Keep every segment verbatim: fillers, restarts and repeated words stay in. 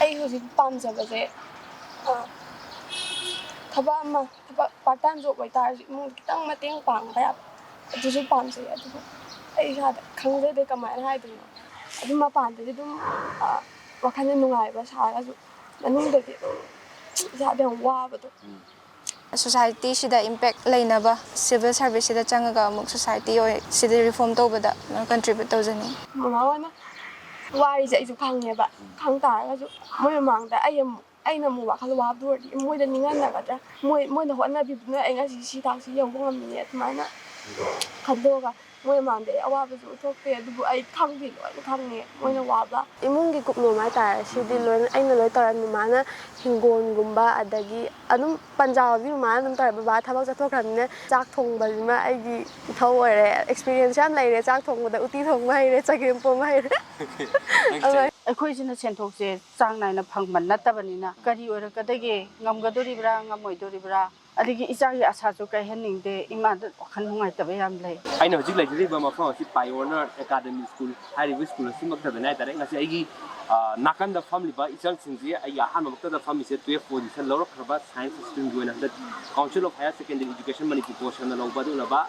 ꯑꯩ ꯍꯧꯖꯤꯛ ꯄꯥꯝꯖꯕꯁꯦ, ꯑ, ꯊꯕꯛ ꯑꯃ, ꯊꯕꯛ part time job ꯑꯣꯏꯇꯥꯔꯁꯨ ꯏꯃꯨꯡꯗ ꯈꯤꯇꯪ ꯃꯇꯦꯡ ꯄꯥꯡꯕ ꯌꯥꯕ, ꯑꯗꯨꯁꯨ ꯄꯥꯝꯖꯩ꯫ ꯑꯗꯨꯕꯨ ꯑꯩ ꯏꯁꯥꯗ ꯈꯪꯖꯗꯦ ꯀꯃꯥꯏꯅ ꯍꯥꯏꯗꯣꯏꯅꯣ꯫ ꯑꯗꯨꯝ ꯃꯄꯥꯟꯗꯗꯤ ꯑꯗꯨꯝ, ꯑ, ꯋꯥꯈꯜꯗ ꯅꯨꯡꯉꯥꯏꯕ ꯁꯥꯔꯒꯁꯨ ꯃꯅꯨꯡꯗꯗꯤ ꯑꯗꯨꯝ ꯏꯁꯥꯗ ꯌꯥꯝ ꯋꯥꯕꯗꯣ꯫ Societyꯁꯤꯗ impact ꯂꯩꯅꯕ civil serviceꯁꯤꯗ ꯆꯪꯉꯒ ꯑꯃꯨꯛ society ꯑꯣꯏ ꯁꯤꯗ reform ꯇꯧꯕꯗ contribute ꯇꯧꯖꯅꯤꯡꯉꯤ꯫ ꯃꯃꯥ ꯍꯣꯏꯅ ꯋꯥꯔꯤꯁꯦ ꯑꯩꯁꯨ ꯈꯪꯉꯦꯕ꯫ ꯈꯪ ꯇꯥꯔꯒꯁꯨ ꯃꯣꯏ ꯃꯃꯥꯡꯗ ꯑꯩ ꯑꯃꯨꯛ, ꯑꯩꯅ ꯑꯃꯨꯛ ꯋꯥꯈꯜ ꯋꯥꯕꯗꯨ ꯑꯣꯏꯔꯗꯤ ꯃꯣꯏꯗ ꯅꯤꯡꯍꯟꯅꯒꯗ꯭ꯔꯥ? ꯃꯣꯏ, ꯃꯣꯏꯅ ꯍꯣꯠꯅꯕꯤꯕꯗꯨꯅ ꯑꯩ ꯉꯁꯤ ꯁꯤ ꯊꯥꯛꯁꯤ ꯌꯧꯕ ꯉꯝꯃꯤꯅꯦ꯫ ꯑꯗꯨꯃꯥꯏꯅ ꯈꯟꯗꯣꯛꯑꯒ ꯃꯣꯏ ꯃꯃꯥꯡꯗ ꯑꯩ ꯑꯋꯥꯕꯁꯨ ꯎꯠꯊꯣꯛꯇꯦ꯫ ꯑꯗꯨꯕꯨ ꯑꯩ ꯈꯪꯗꯦ, ꯂꯣꯏꯅ ꯈꯪꯉꯦ ꯃꯣꯏꯅ ꯋꯥꯕ꯫ ꯏꯃꯨꯡꯒꯤ ꯀꯨꯞꯅꯣꯝ ꯍꯥꯏꯇꯥꯔꯦ꯫ ꯁꯤꯗꯤ ꯂꯣꯏꯅ ꯑꯩꯅ ꯂꯣꯏ ꯇꯧꯔꯦ꯫ ꯃꯃꯥꯅ ꯍꯤꯡꯒꯣꯜꯒꯨꯝꯕ, ꯑꯗꯒꯤ ꯑꯗꯨꯝ ꯄꯟꯖꯥ ꯑꯣꯏꯕꯤ ꯃꯃꯥꯅ ꯑꯗꯨꯝ ꯇꯧꯔꯦ꯫ ꯕꯕꯥ ꯊꯕꯛ ꯆꯠꯊꯣꯛꯈ꯭ꯔꯕꯅꯤꯅ ꯆꯥꯛ ꯊꯣꯡꯕꯁꯤꯃ ꯑꯩꯒꯤ ꯏꯊꯧ ꯑꯣꯏꯔꯦ꯫ Experience ꯌꯥꯝ ꯂꯩꯔꯦ ꯆꯥꯛ ꯊꯣꯡꯕꯗ꯫ ꯎꯇꯤ ꯊꯣꯡꯕ ꯍꯩꯔꯦ, ꯆꯒꯦꯝ ꯄꯣꯝꯕ ꯍꯩꯔꯦ꯫ ꯑꯗꯨꯃꯥꯏꯅ ꯑꯩꯈꯣꯏꯁꯤꯅ ꯁꯦꯟꯊꯣꯛꯁꯦ ꯆꯥꯡ ꯅꯥꯏꯅ ꯐꯪꯕ ꯅꯠꯇꯕꯅꯤꯅ ꯀꯔꯤ ꯑꯣꯏꯔꯛꯀꯗꯒꯦ, ꯉꯝꯒꯗꯣꯔꯤꯕ꯭ꯔꯥ ꯉꯝꯃꯣꯏꯗꯣꯔꯤꯕ꯭ꯔꯥ? ꯑꯗꯒꯤ ꯏꯆꯥꯒꯤ ꯑꯁꯥꯁꯨ ꯀꯥꯏꯍꯟꯅꯤꯡꯗꯦ꯫ ꯏꯃꯥꯗ ꯋꯥꯈꯜ ꯅꯨꯡꯉꯥꯏꯇꯕ ꯌꯥꯝ ꯂꯩ꯫ ꯑꯩꯅ ꯍꯧꯖꯤꯛ ꯂꯩꯖꯔꯤꯕ ꯃꯐꯝ ꯑꯁꯤ Pioneer Academy School ꯍꯥꯏꯔꯤꯕ school ꯑꯁꯤꯃꯛꯇꯗꯅꯤ ꯍꯥꯏꯇꯥꯔꯦ꯫ ꯉꯁꯤ ꯑꯩꯒꯤ, ꯑ, ꯅꯥꯀꯟꯗ ꯐꯝꯂꯤꯕ ꯏꯆꯜꯁꯤꯡꯁꯤ ꯑꯩꯒꯤ ꯑꯍꯥꯟꯕꯃꯛꯇꯗ ꯐꯝꯃꯤꯁꯦ twelve position ꯂꯧꯔꯛꯈ꯭ꯔꯕ science streamꯒꯤ ꯑꯣꯏꯅ ꯍꯟꯗꯛ Council of Higher Secondary Education Manipur ꯀꯣꯁꯟꯅ ꯂꯧꯕ ꯑꯗꯨꯒꯨꯝꯂꯕ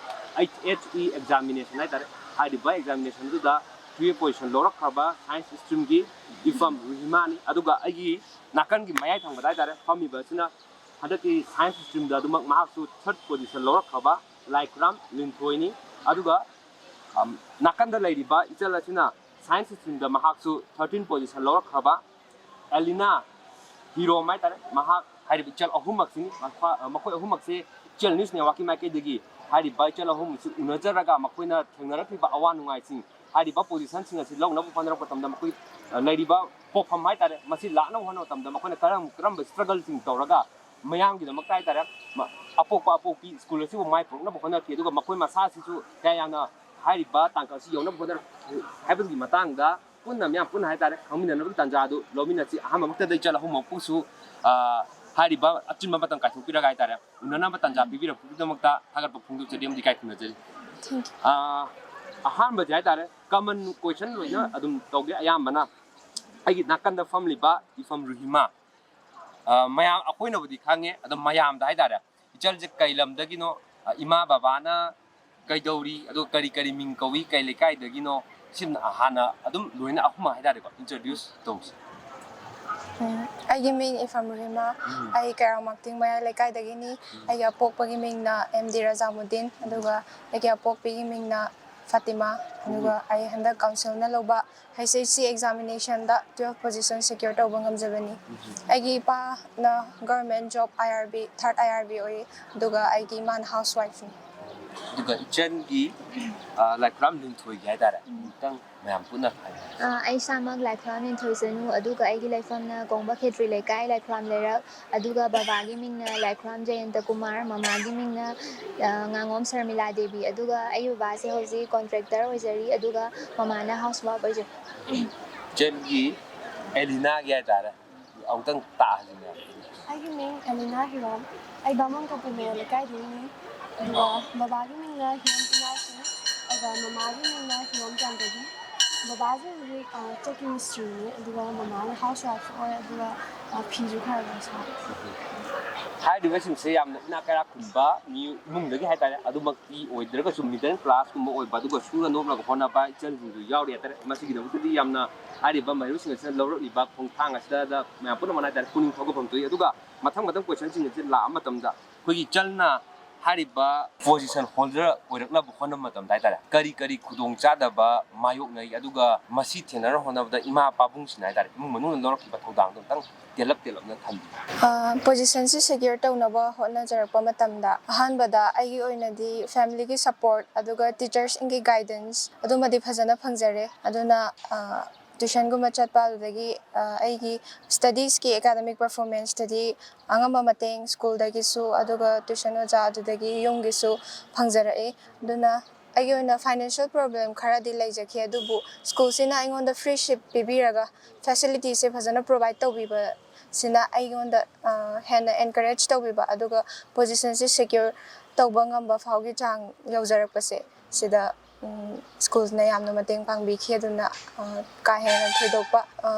H H E examination ꯍꯥꯏꯇꯥꯔꯦ꯫ ꯍꯥꯏꯔꯤꯕ examination ꯑꯗꯨꯗ twelve position ꯂꯧꯔꯛꯈ꯭ꯔꯕ science streamꯒꯤ ꯏꯐꯝ ꯔꯨꯍꯤꯃꯥꯅꯤ꯫ ꯑꯗꯨꯒ ꯑꯩꯒꯤ ꯅꯥꯀꯟꯒꯤ ꯃꯌꯥꯏ ꯊꯪꯕꯗ ꯍꯥꯏꯇꯥꯔꯦ ꯐꯝꯃꯤꯕ ꯑꯁꯤꯅ ꯍꯟꯗꯛꯀꯤ science streamꯗ ꯑꯗꯨꯃꯛ ꯃꯍꯥꯛꯁꯨ third position ꯂꯧꯔꯛꯈ꯭ꯔꯕ ꯂꯥꯏꯈꯨꯔꯥꯝ ꯂꯤꯟꯊꯣꯏꯅꯤ꯫ ꯑꯗꯨꯒ, ꯑꯝ, ꯅꯥꯀꯟꯗ ꯂꯩꯔꯤꯕ ꯏꯆꯜ ꯑꯁꯤꯅ science streamꯗ ꯃꯍꯥꯛꯁꯨ thirteen position ꯂꯧꯔꯛꯈ꯭ꯔꯕ ꯑꯦꯂꯤꯅꯥ ꯍꯤꯔꯣꯝ ꯍꯥꯏꯇꯥꯔꯦ꯫ ꯃꯍꯥꯛ ꯍꯥꯏꯔꯤꯕ ꯏꯆꯜ ꯑꯍꯨꯝꯃꯛꯁꯤꯅꯤ꯫ ꯃꯈꯣꯏ, ꯃꯈꯣꯏ ꯑꯍꯨꯝꯃꯛꯁꯤ ꯏꯆꯦꯜ News Networkꯀꯤ ꯃꯥꯏꯀꯩꯗꯒꯤ ꯍꯥꯏꯔꯤꯕ ꯏꯆꯜ ꯑꯍꯨꯝꯁꯤ ꯎꯅꯖꯔꯒ ꯃꯈꯣꯏꯅ ꯊꯦꯡꯅꯔꯛꯂꯤꯕ ꯑꯋꯥ ꯅꯨꯡꯉꯥꯏꯁꯤꯡ, ꯍꯥꯏꯔꯤꯕ positionꯁꯤꯡ ꯑꯁꯤ ꯂꯧꯅꯕ ꯍꯣꯠꯅꯔꯛꯄ ꯃꯇꯝꯗ ꯃꯈꯣꯏ, ꯑ, ꯂꯩꯔꯤꯕ ꯄꯣꯠꯐꯝ ꯍꯥꯏꯇꯥꯔꯦ, ꯃꯁꯤ ꯂꯥꯛꯅꯕ ꯍꯣꯠꯅꯕ ꯃꯇꯝꯗ ꯃꯈꯣꯏꯅ ꯀꯔꯝ ꯀꯔꯝꯕ struggleꯁꯤꯡ ꯇꯧꯔꯒ ꯃꯌꯥꯝꯒꯤꯗꯃꯛꯇ ꯍꯥꯏꯇꯥꯔꯦ, ꯃ-, ꯑꯄꯣꯛꯄ ꯑꯄꯣꯛꯄꯤ school ꯑꯁꯤꯕꯨ ꯃꯥꯏ ꯄꯨꯔꯛꯅꯕ ꯍꯣꯠꯅꯈꯤ꯫ ꯑꯗꯨꯒ ꯃꯈꯣꯏ ꯃꯁꯥꯁꯤꯁꯨ ꯀꯌꯥ ꯌꯥꯝꯅ ꯍꯥꯏꯔꯤꯕ ꯇꯥꯡꯀꯛ ꯑꯁꯤ ꯌꯧꯅꯕ ꯍꯣꯠꯅꯔꯛꯈꯤ ꯍꯥꯏꯕꯒꯤ ꯃꯇꯥꯡꯗ ꯄꯨꯟꯅ, ꯃꯤꯌꯥꯝ ꯄꯨꯟꯅ ꯍꯥꯏꯇꯥꯔꯦ, ꯈꯪꯃꯤꯟꯅꯅꯕꯒꯤ ꯇꯥꯟꯖꯥ ꯑꯗꯨ ꯂꯧꯃꯤꯟꯅꯁꯤ꯫ ꯑꯍꯥꯟꯕꯃꯛꯇꯗ ꯏꯆꯜ ꯑꯍꯨꯝꯃꯛꯄꯨꯁꯨ, ꯑ, ꯍꯥꯏꯔꯤꯕ ꯑꯆꯤꯟꯕ ꯃꯇꯝ ꯀꯥꯏꯊꯣꯛꯄꯤꯔꯒ ꯍꯥꯏꯇꯥꯔꯦ, ꯎꯅꯅꯕ ꯇꯥꯟꯖꯥ ꯄꯤꯕꯤꯔꯛꯄꯒꯤꯗꯃꯛꯇ ꯊꯥꯒꯠꯄ ꯐꯣꯡꯗꯣꯛꯆꯔꯤ ꯑꯃꯗꯤ ꯏꯀꯥꯏ ꯈꯨꯝꯅꯖꯔꯤ꯫ ꯑ, ꯑꯍꯥꯟꯕꯁꯦ ꯍꯥꯏꯇꯥꯔꯦ, common question ꯂꯣꯏꯅ ꯑꯗꯨꯝ ꯇꯧꯒꯦ ꯑꯌꯥꯝꯕꯅ꯫ ꯑꯩꯒꯤ ꯅꯥꯀꯟꯗ ꯐꯝꯂꯤꯕ ꯏꯐꯝ ꯔꯨꯍꯤꯃꯥ, ꯑ, ꯃꯌꯥꯝ ꯑꯩꯈꯣꯏꯅꯕꯨꯗꯤ ꯈꯪꯉꯦ, ꯑꯗꯣ ꯃꯌꯥꯝꯗ ꯍꯥꯏꯇꯥꯔꯦ, ꯏꯆꯜꯁꯦ ꯀꯩ ꯂꯝꯗꯒꯤꯅꯣ, ꯑ, ꯏꯃꯥ ꯕꯕꯥꯅ ꯀꯩꯗꯧꯔꯤ, ꯑꯗꯣ ꯀꯔꯤ ꯀꯔꯤ ꯃꯤꯡ ꯀꯧꯏ, ꯀꯩ ꯂꯩꯀꯥꯏꯗꯒꯤꯅꯣ, ꯁꯤꯝꯅ ꯍꯥꯟꯅ ꯑꯗꯨꯝ ꯂꯣꯏꯅ ꯑꯍꯨꯝꯃꯛ ꯍꯥꯏꯇꯥꯔꯦꯀꯣ, introduce ꯇꯧꯁꯤ꯫ ꯎꯝ, ꯑꯩꯒꯤ ꯃꯤꯡ ꯏꯐꯝ ꯔꯨꯍꯤꯃꯥ꯫ ꯑꯩ ꯀꯩꯔꯥꯎ ꯃꯥꯛꯇꯤꯡ ꯃꯌꯥꯏ ꯂꯩꯀꯥꯏꯗꯒꯤꯅꯤ꯫ ꯑꯩꯒꯤ ꯑꯄꯣꯛꯄꯒꯤ ꯃꯤꯡꯅ ꯑꯦꯝ ꯗꯤ ꯔꯖꯥꯃꯨꯗꯤꯟ, ꯑꯗꯨꯒ ꯑꯩꯒꯤ ꯑꯄꯣꯛꯄꯤꯒꯤ ꯃꯤꯡꯅ ꯐꯥꯇꯤꯃꯥ꯫ ꯑꯗꯨꯒ ꯑꯩ ꯍꯟꯗꯛ ꯀꯥꯎꯟꯁꯤꯜꯅ ꯂꯧꯕ ꯍꯩꯆ ꯑꯦꯁ ꯁꯤ ꯑꯦꯛꯖꯥꯃꯤꯅꯦꯁꯟꯗ ꯇꯨꯌꯦꯜꯐ ꯄꯣꯖꯤꯁꯟ ꯁꯦꯀ꯭ꯌꯣꯔ ꯇꯧꯕ ꯉꯝꯖꯕꯅꯤ꯫ ꯑꯩꯒꯤ ꯏꯄꯥꯅ ꯒꯚꯔꯟꯃꯦꯟ ꯖꯣꯕ, ꯑꯥꯏ ꯑꯥꯔ ꯕꯤ, ꯊꯥꯔꯠ ꯑꯥꯏ ꯑꯥꯔ ꯕꯤ ꯑꯣꯏ, ꯑꯗꯨꯒ ꯑꯩꯒꯤ ꯏꯃꯥꯅ ꯍꯥꯎꯁ ꯋꯥꯏꯐꯅꯤ꯫ ꯑꯗꯨꯒ ꯏꯆꯟꯒꯤ, ꯑ, ꯂꯥꯏꯈꯨꯔꯥꯝ ꯂꯤꯟꯊꯣꯏꯒꯤ ꯍꯥꯏꯇꯥꯔꯦ, ꯑꯃꯨꯛꯇꯪ ꯃꯌꯥꯝ ꯄꯨꯟꯅ ꯍꯥꯏꯕꯤꯌꯨ꯫ ꯑ, ꯑꯩ ꯏꯁꯥꯃꯛ ꯂꯥꯏꯈꯨꯔꯥꯝ ꯂꯤꯟꯊꯣꯏ ꯆꯅꯨ, ꯑꯗꯨꯒ ꯑꯩꯒꯤ ꯂꯩꯐꯝꯅ ꯀꯣꯡꯕ ꯈꯦꯇ꯭ꯔꯤ ꯂꯩꯀꯥꯏ, ꯂꯥꯏꯈꯨꯔꯥꯝ ꯂꯩꯔꯛ, ꯑꯗꯨꯒ ꯕꯕꯥꯒꯤ ꯃꯤꯡꯅ ꯂꯥꯏꯈꯨꯔꯥꯝ ꯖꯌꯟꯇ ꯀꯨꯃꯥꯔ, ꯃꯃꯥꯒꯤ ꯃꯤꯡꯅ, ꯑ, ꯉꯥꯉꯣꯝ ꯁꯔꯃꯤꯂꯥ ꯗꯦꯕꯤ, ꯑꯗꯨꯒ ꯑꯩ ꯕꯕꯥꯁꯦ ꯍꯧꯖꯤꯛ ꯀꯣꯟꯇ꯭ꯔꯦꯛꯇꯔ ꯑꯣꯏꯖꯔꯤ, ꯑꯗꯨꯒ ꯃꯃꯥꯅ ꯍꯥꯎꯁ ꯋꯥꯏꯐ ꯑꯣꯏꯖꯩ꯫ ꯏꯆꯟꯒꯤ ꯑꯦꯂꯤꯅꯥꯒꯤ ꯍꯥꯏꯇꯥꯔꯦ, ꯑꯃꯨꯛꯇꯪ ꯇꯥꯍꯟꯁꯤꯅꯦ꯫ ꯑꯩꯒꯤ ꯃꯤꯡ ꯑꯦꯂꯤꯅꯥ ꯍꯤꯔꯣꯝ꯫ ꯑꯩ ꯕꯥꯃꯣꯟ ꯀꯄꯨ ꯃꯌꯥꯏ ꯂꯩꯀꯥꯏꯗꯒꯤꯅꯤ꯫ ꯑꯗꯨꯒ ꯕꯕꯥꯒꯤ ꯃꯤꯡꯅ ꯍꯤꯔꯣꯝ ꯏꯃꯥꯁꯨ, ꯑꯗꯨꯒ ꯃꯃꯥꯒꯤ ꯃꯤꯡꯅ ꯍꯤꯔꯣꯝ ꯆꯥꯟꯗꯕꯤ꯫ ꯕꯕꯥꯁꯦ ꯍꯧꯖꯤꯛ, ꯑ, ꯆꯦꯛꯀꯤ ꯃꯤꯁꯇ꯭ꯔꯤꯅꯤ, ꯑꯗꯨꯒ ꯃꯃꯥꯅ ꯍꯥꯎꯁ ꯋꯥꯏꯐ ꯑꯣꯏ, ꯑꯗꯨꯒ, ꯑ, ꯐꯤꯁꯨ ꯈꯔ ꯈꯔ ꯁꯥꯏ꯫ ꯍꯥꯏꯔꯤꯕꯁꯤꯡꯁꯦ ꯌꯥꯝꯅ ꯏꯅꯥꯛ ꯀꯩꯔꯥꯛ ꯈꯨꯟꯕ ꯃꯤꯑꯣꯏ ꯏꯃꯨꯡꯗꯒꯤ ꯍꯥꯏꯇꯥꯔꯦ, ꯑꯗꯨꯃꯛꯇꯤ ꯑꯣꯏꯗ꯭ꯔꯒꯁꯨ ꯃꯤꯗꯜ ꯀ꯭ꯂꯥꯁꯀꯨꯝꯕ ꯑꯣꯏꯕ, ꯑꯗꯨꯒ ꯁꯨꯔ ꯅꯣꯝꯂꯒ ꯍꯣꯠꯅꯕ ꯏꯆꯜꯁꯤꯡꯁꯨ ꯌꯥꯎꯔꯤ ꯍꯥꯏꯇꯥꯔꯦ꯫ ꯃꯁꯤꯒꯤꯗꯃꯛꯇꯗꯤ ꯌꯥꯝꯅ ꯍꯥꯏꯔꯤꯕ ꯃꯍꯩꯔꯣꯏꯁꯤꯡ ꯑꯁꯤꯅ ꯂꯧꯔꯛꯂꯤꯕ ꯈꯣꯡꯊꯥꯡ ꯑꯁꯤꯗ ꯃꯌꯥꯝ ꯄꯨꯝꯅꯃꯛꯅ ꯍꯥꯏꯇꯥꯔꯦ, ꯄꯨꯛꯅꯤꯡ ꯊꯧꯒꯠꯐꯝ ꯊꯣꯛꯏ꯫ ꯑꯗꯨꯒ ꯃꯊꯪ ꯃꯊꯪ ꯀꯣꯏꯁꯟꯁꯤꯡ ꯑꯁꯤ ꯂꯥꯛꯄ ꯃꯇꯝꯗ ꯑꯩꯈꯣꯏꯒꯤ ꯏꯆꯜꯅ ꯍꯥꯏꯔꯤꯕ ꯄꯣꯖꯤꯁꯟ ꯍꯣꯜꯗꯔ ꯑꯣꯏꯔꯛꯅꯕ ꯍꯣꯠꯅꯕ ꯃꯇꯝꯗ ꯍꯥꯏꯇꯥꯔꯦ, ꯀꯔꯤ ꯀꯔꯤ ꯈꯨꯗꯣꯡꯆꯥꯗꯕ ꯃꯥꯌꯣꯛꯅꯩ, ꯑꯗꯨꯒ ꯃꯁꯤ ꯊꯦꯡꯅꯅꯕ ꯍꯣꯠꯅꯕꯗ ꯏꯃꯥ ꯄꯥꯕꯨꯡꯁꯤꯡꯅ ꯍꯥꯏꯇꯥꯔꯦ, ꯏꯃꯨꯡ ꯃꯅꯨꯡꯅ ꯂꯧꯔꯛꯈꯤꯕ ꯊꯧꯗꯥꯡꯗꯣ ꯑꯝꯇꯪ ꯇꯦꯜꯂꯞ ꯇꯦꯜꯂꯞꯅ ꯊꯝꯕꯤꯌꯨ꯫ ꯄꯣꯖꯤꯁꯟꯁꯤ ꯁꯦꯀ꯭ꯌꯣꯔ ꯇꯧꯅꯕ ꯍꯣꯠꯅꯖꯔꯛꯄ ꯃꯇꯝꯗ ꯑꯍꯥꯟꯕꯗ ꯑꯩꯒꯤ ꯑꯣꯏꯅꯗꯤ ꯐꯦꯃꯤꯂꯤꯒꯤ ꯁꯄꯣꯔꯠ ꯑꯗꯨꯒ ꯇꯤꯆꯔꯁꯤꯡꯒꯤ ꯒꯥꯏꯗꯦꯟꯁ ꯑꯗꯨꯃꯗꯤ ꯐꯖꯅ ꯐꯪꯖꯔꯦ꯫ ꯑꯗꯨꯅ, ꯑ, ꯇ꯭ꯌꯨꯁꯟꯒꯨꯝꯕ ꯆꯠꯄ, ꯑꯗꯨꯗꯒꯤ, ꯑ, ꯑꯩꯒꯤ ꯁ꯭ꯇꯗꯤꯁꯀꯤ ꯑꯦꯀꯥꯗꯃꯤꯛ ꯄꯔꯐꯣꯔꯃꯦꯟꯁꯇꯗꯤ ꯑꯉꯝꯕ ꯃꯇꯦꯡ ꯁ꯭ꯀꯨꯜꯗꯒꯤꯁꯨ ꯑꯗꯨꯒ ꯇ꯭ꯌꯨꯁꯟ ꯑꯣꯖꯥ ꯑꯗꯨꯗꯒꯤ ꯌꯨꯝꯒꯤꯁꯨ ꯐꯪꯖꯔꯛꯏ꯫ ꯑꯗꯨꯅ ꯑꯩꯒꯤ ꯑꯣꯏꯅ ꯐꯥꯏꯅꯥꯟꯁꯤꯌꯦꯜ ꯄ꯭ꯔꯣꯕ꯭ꯂꯦꯝ ꯈꯔꯗꯤ ꯂꯩꯖꯈꯤ, ꯑꯗꯨꯕꯨ ꯁ꯭ꯀꯨꯜꯁꯤꯅ ꯑꯩꯉꯣꯟꯗ ꯐ꯭ꯔꯤꯁꯤꯞ ꯄꯤꯕꯤꯔꯒ ꯐꯦꯁꯤꯂꯤꯇꯤꯁꯦ ꯐꯖꯅ ꯄ꯭ꯔꯣꯚꯥꯏꯗ ꯇꯧꯕꯤꯕꯁꯤꯅ ꯑꯩꯉꯣꯟꯗ, ꯑ, ꯍꯦꯟꯅ ꯑꯦꯟꯀꯔꯦꯖ ꯇꯧꯕꯤꯕ, ꯑꯗꯨꯒ ꯄꯣꯖꯤꯁꯟꯁꯦ ꯁꯦꯀ꯭ꯌꯣꯔ ꯇꯧꯕ ꯉꯝꯕ ꯐꯥꯎꯒꯤ ꯆꯥꯡ ꯌꯧꯖꯔꯛꯄꯁꯦ ꯁꯤꯗ ꯁ꯭ꯀꯨꯜꯁꯤꯅ ꯌꯥꯝꯅ ꯃꯇꯦꯡ ꯄꯥꯡꯕꯤꯈꯤ꯫ ꯑꯗꯨꯅ ꯀꯥ ꯍꯦꯟꯅ ꯊꯣꯏꯗꯣꯛꯄ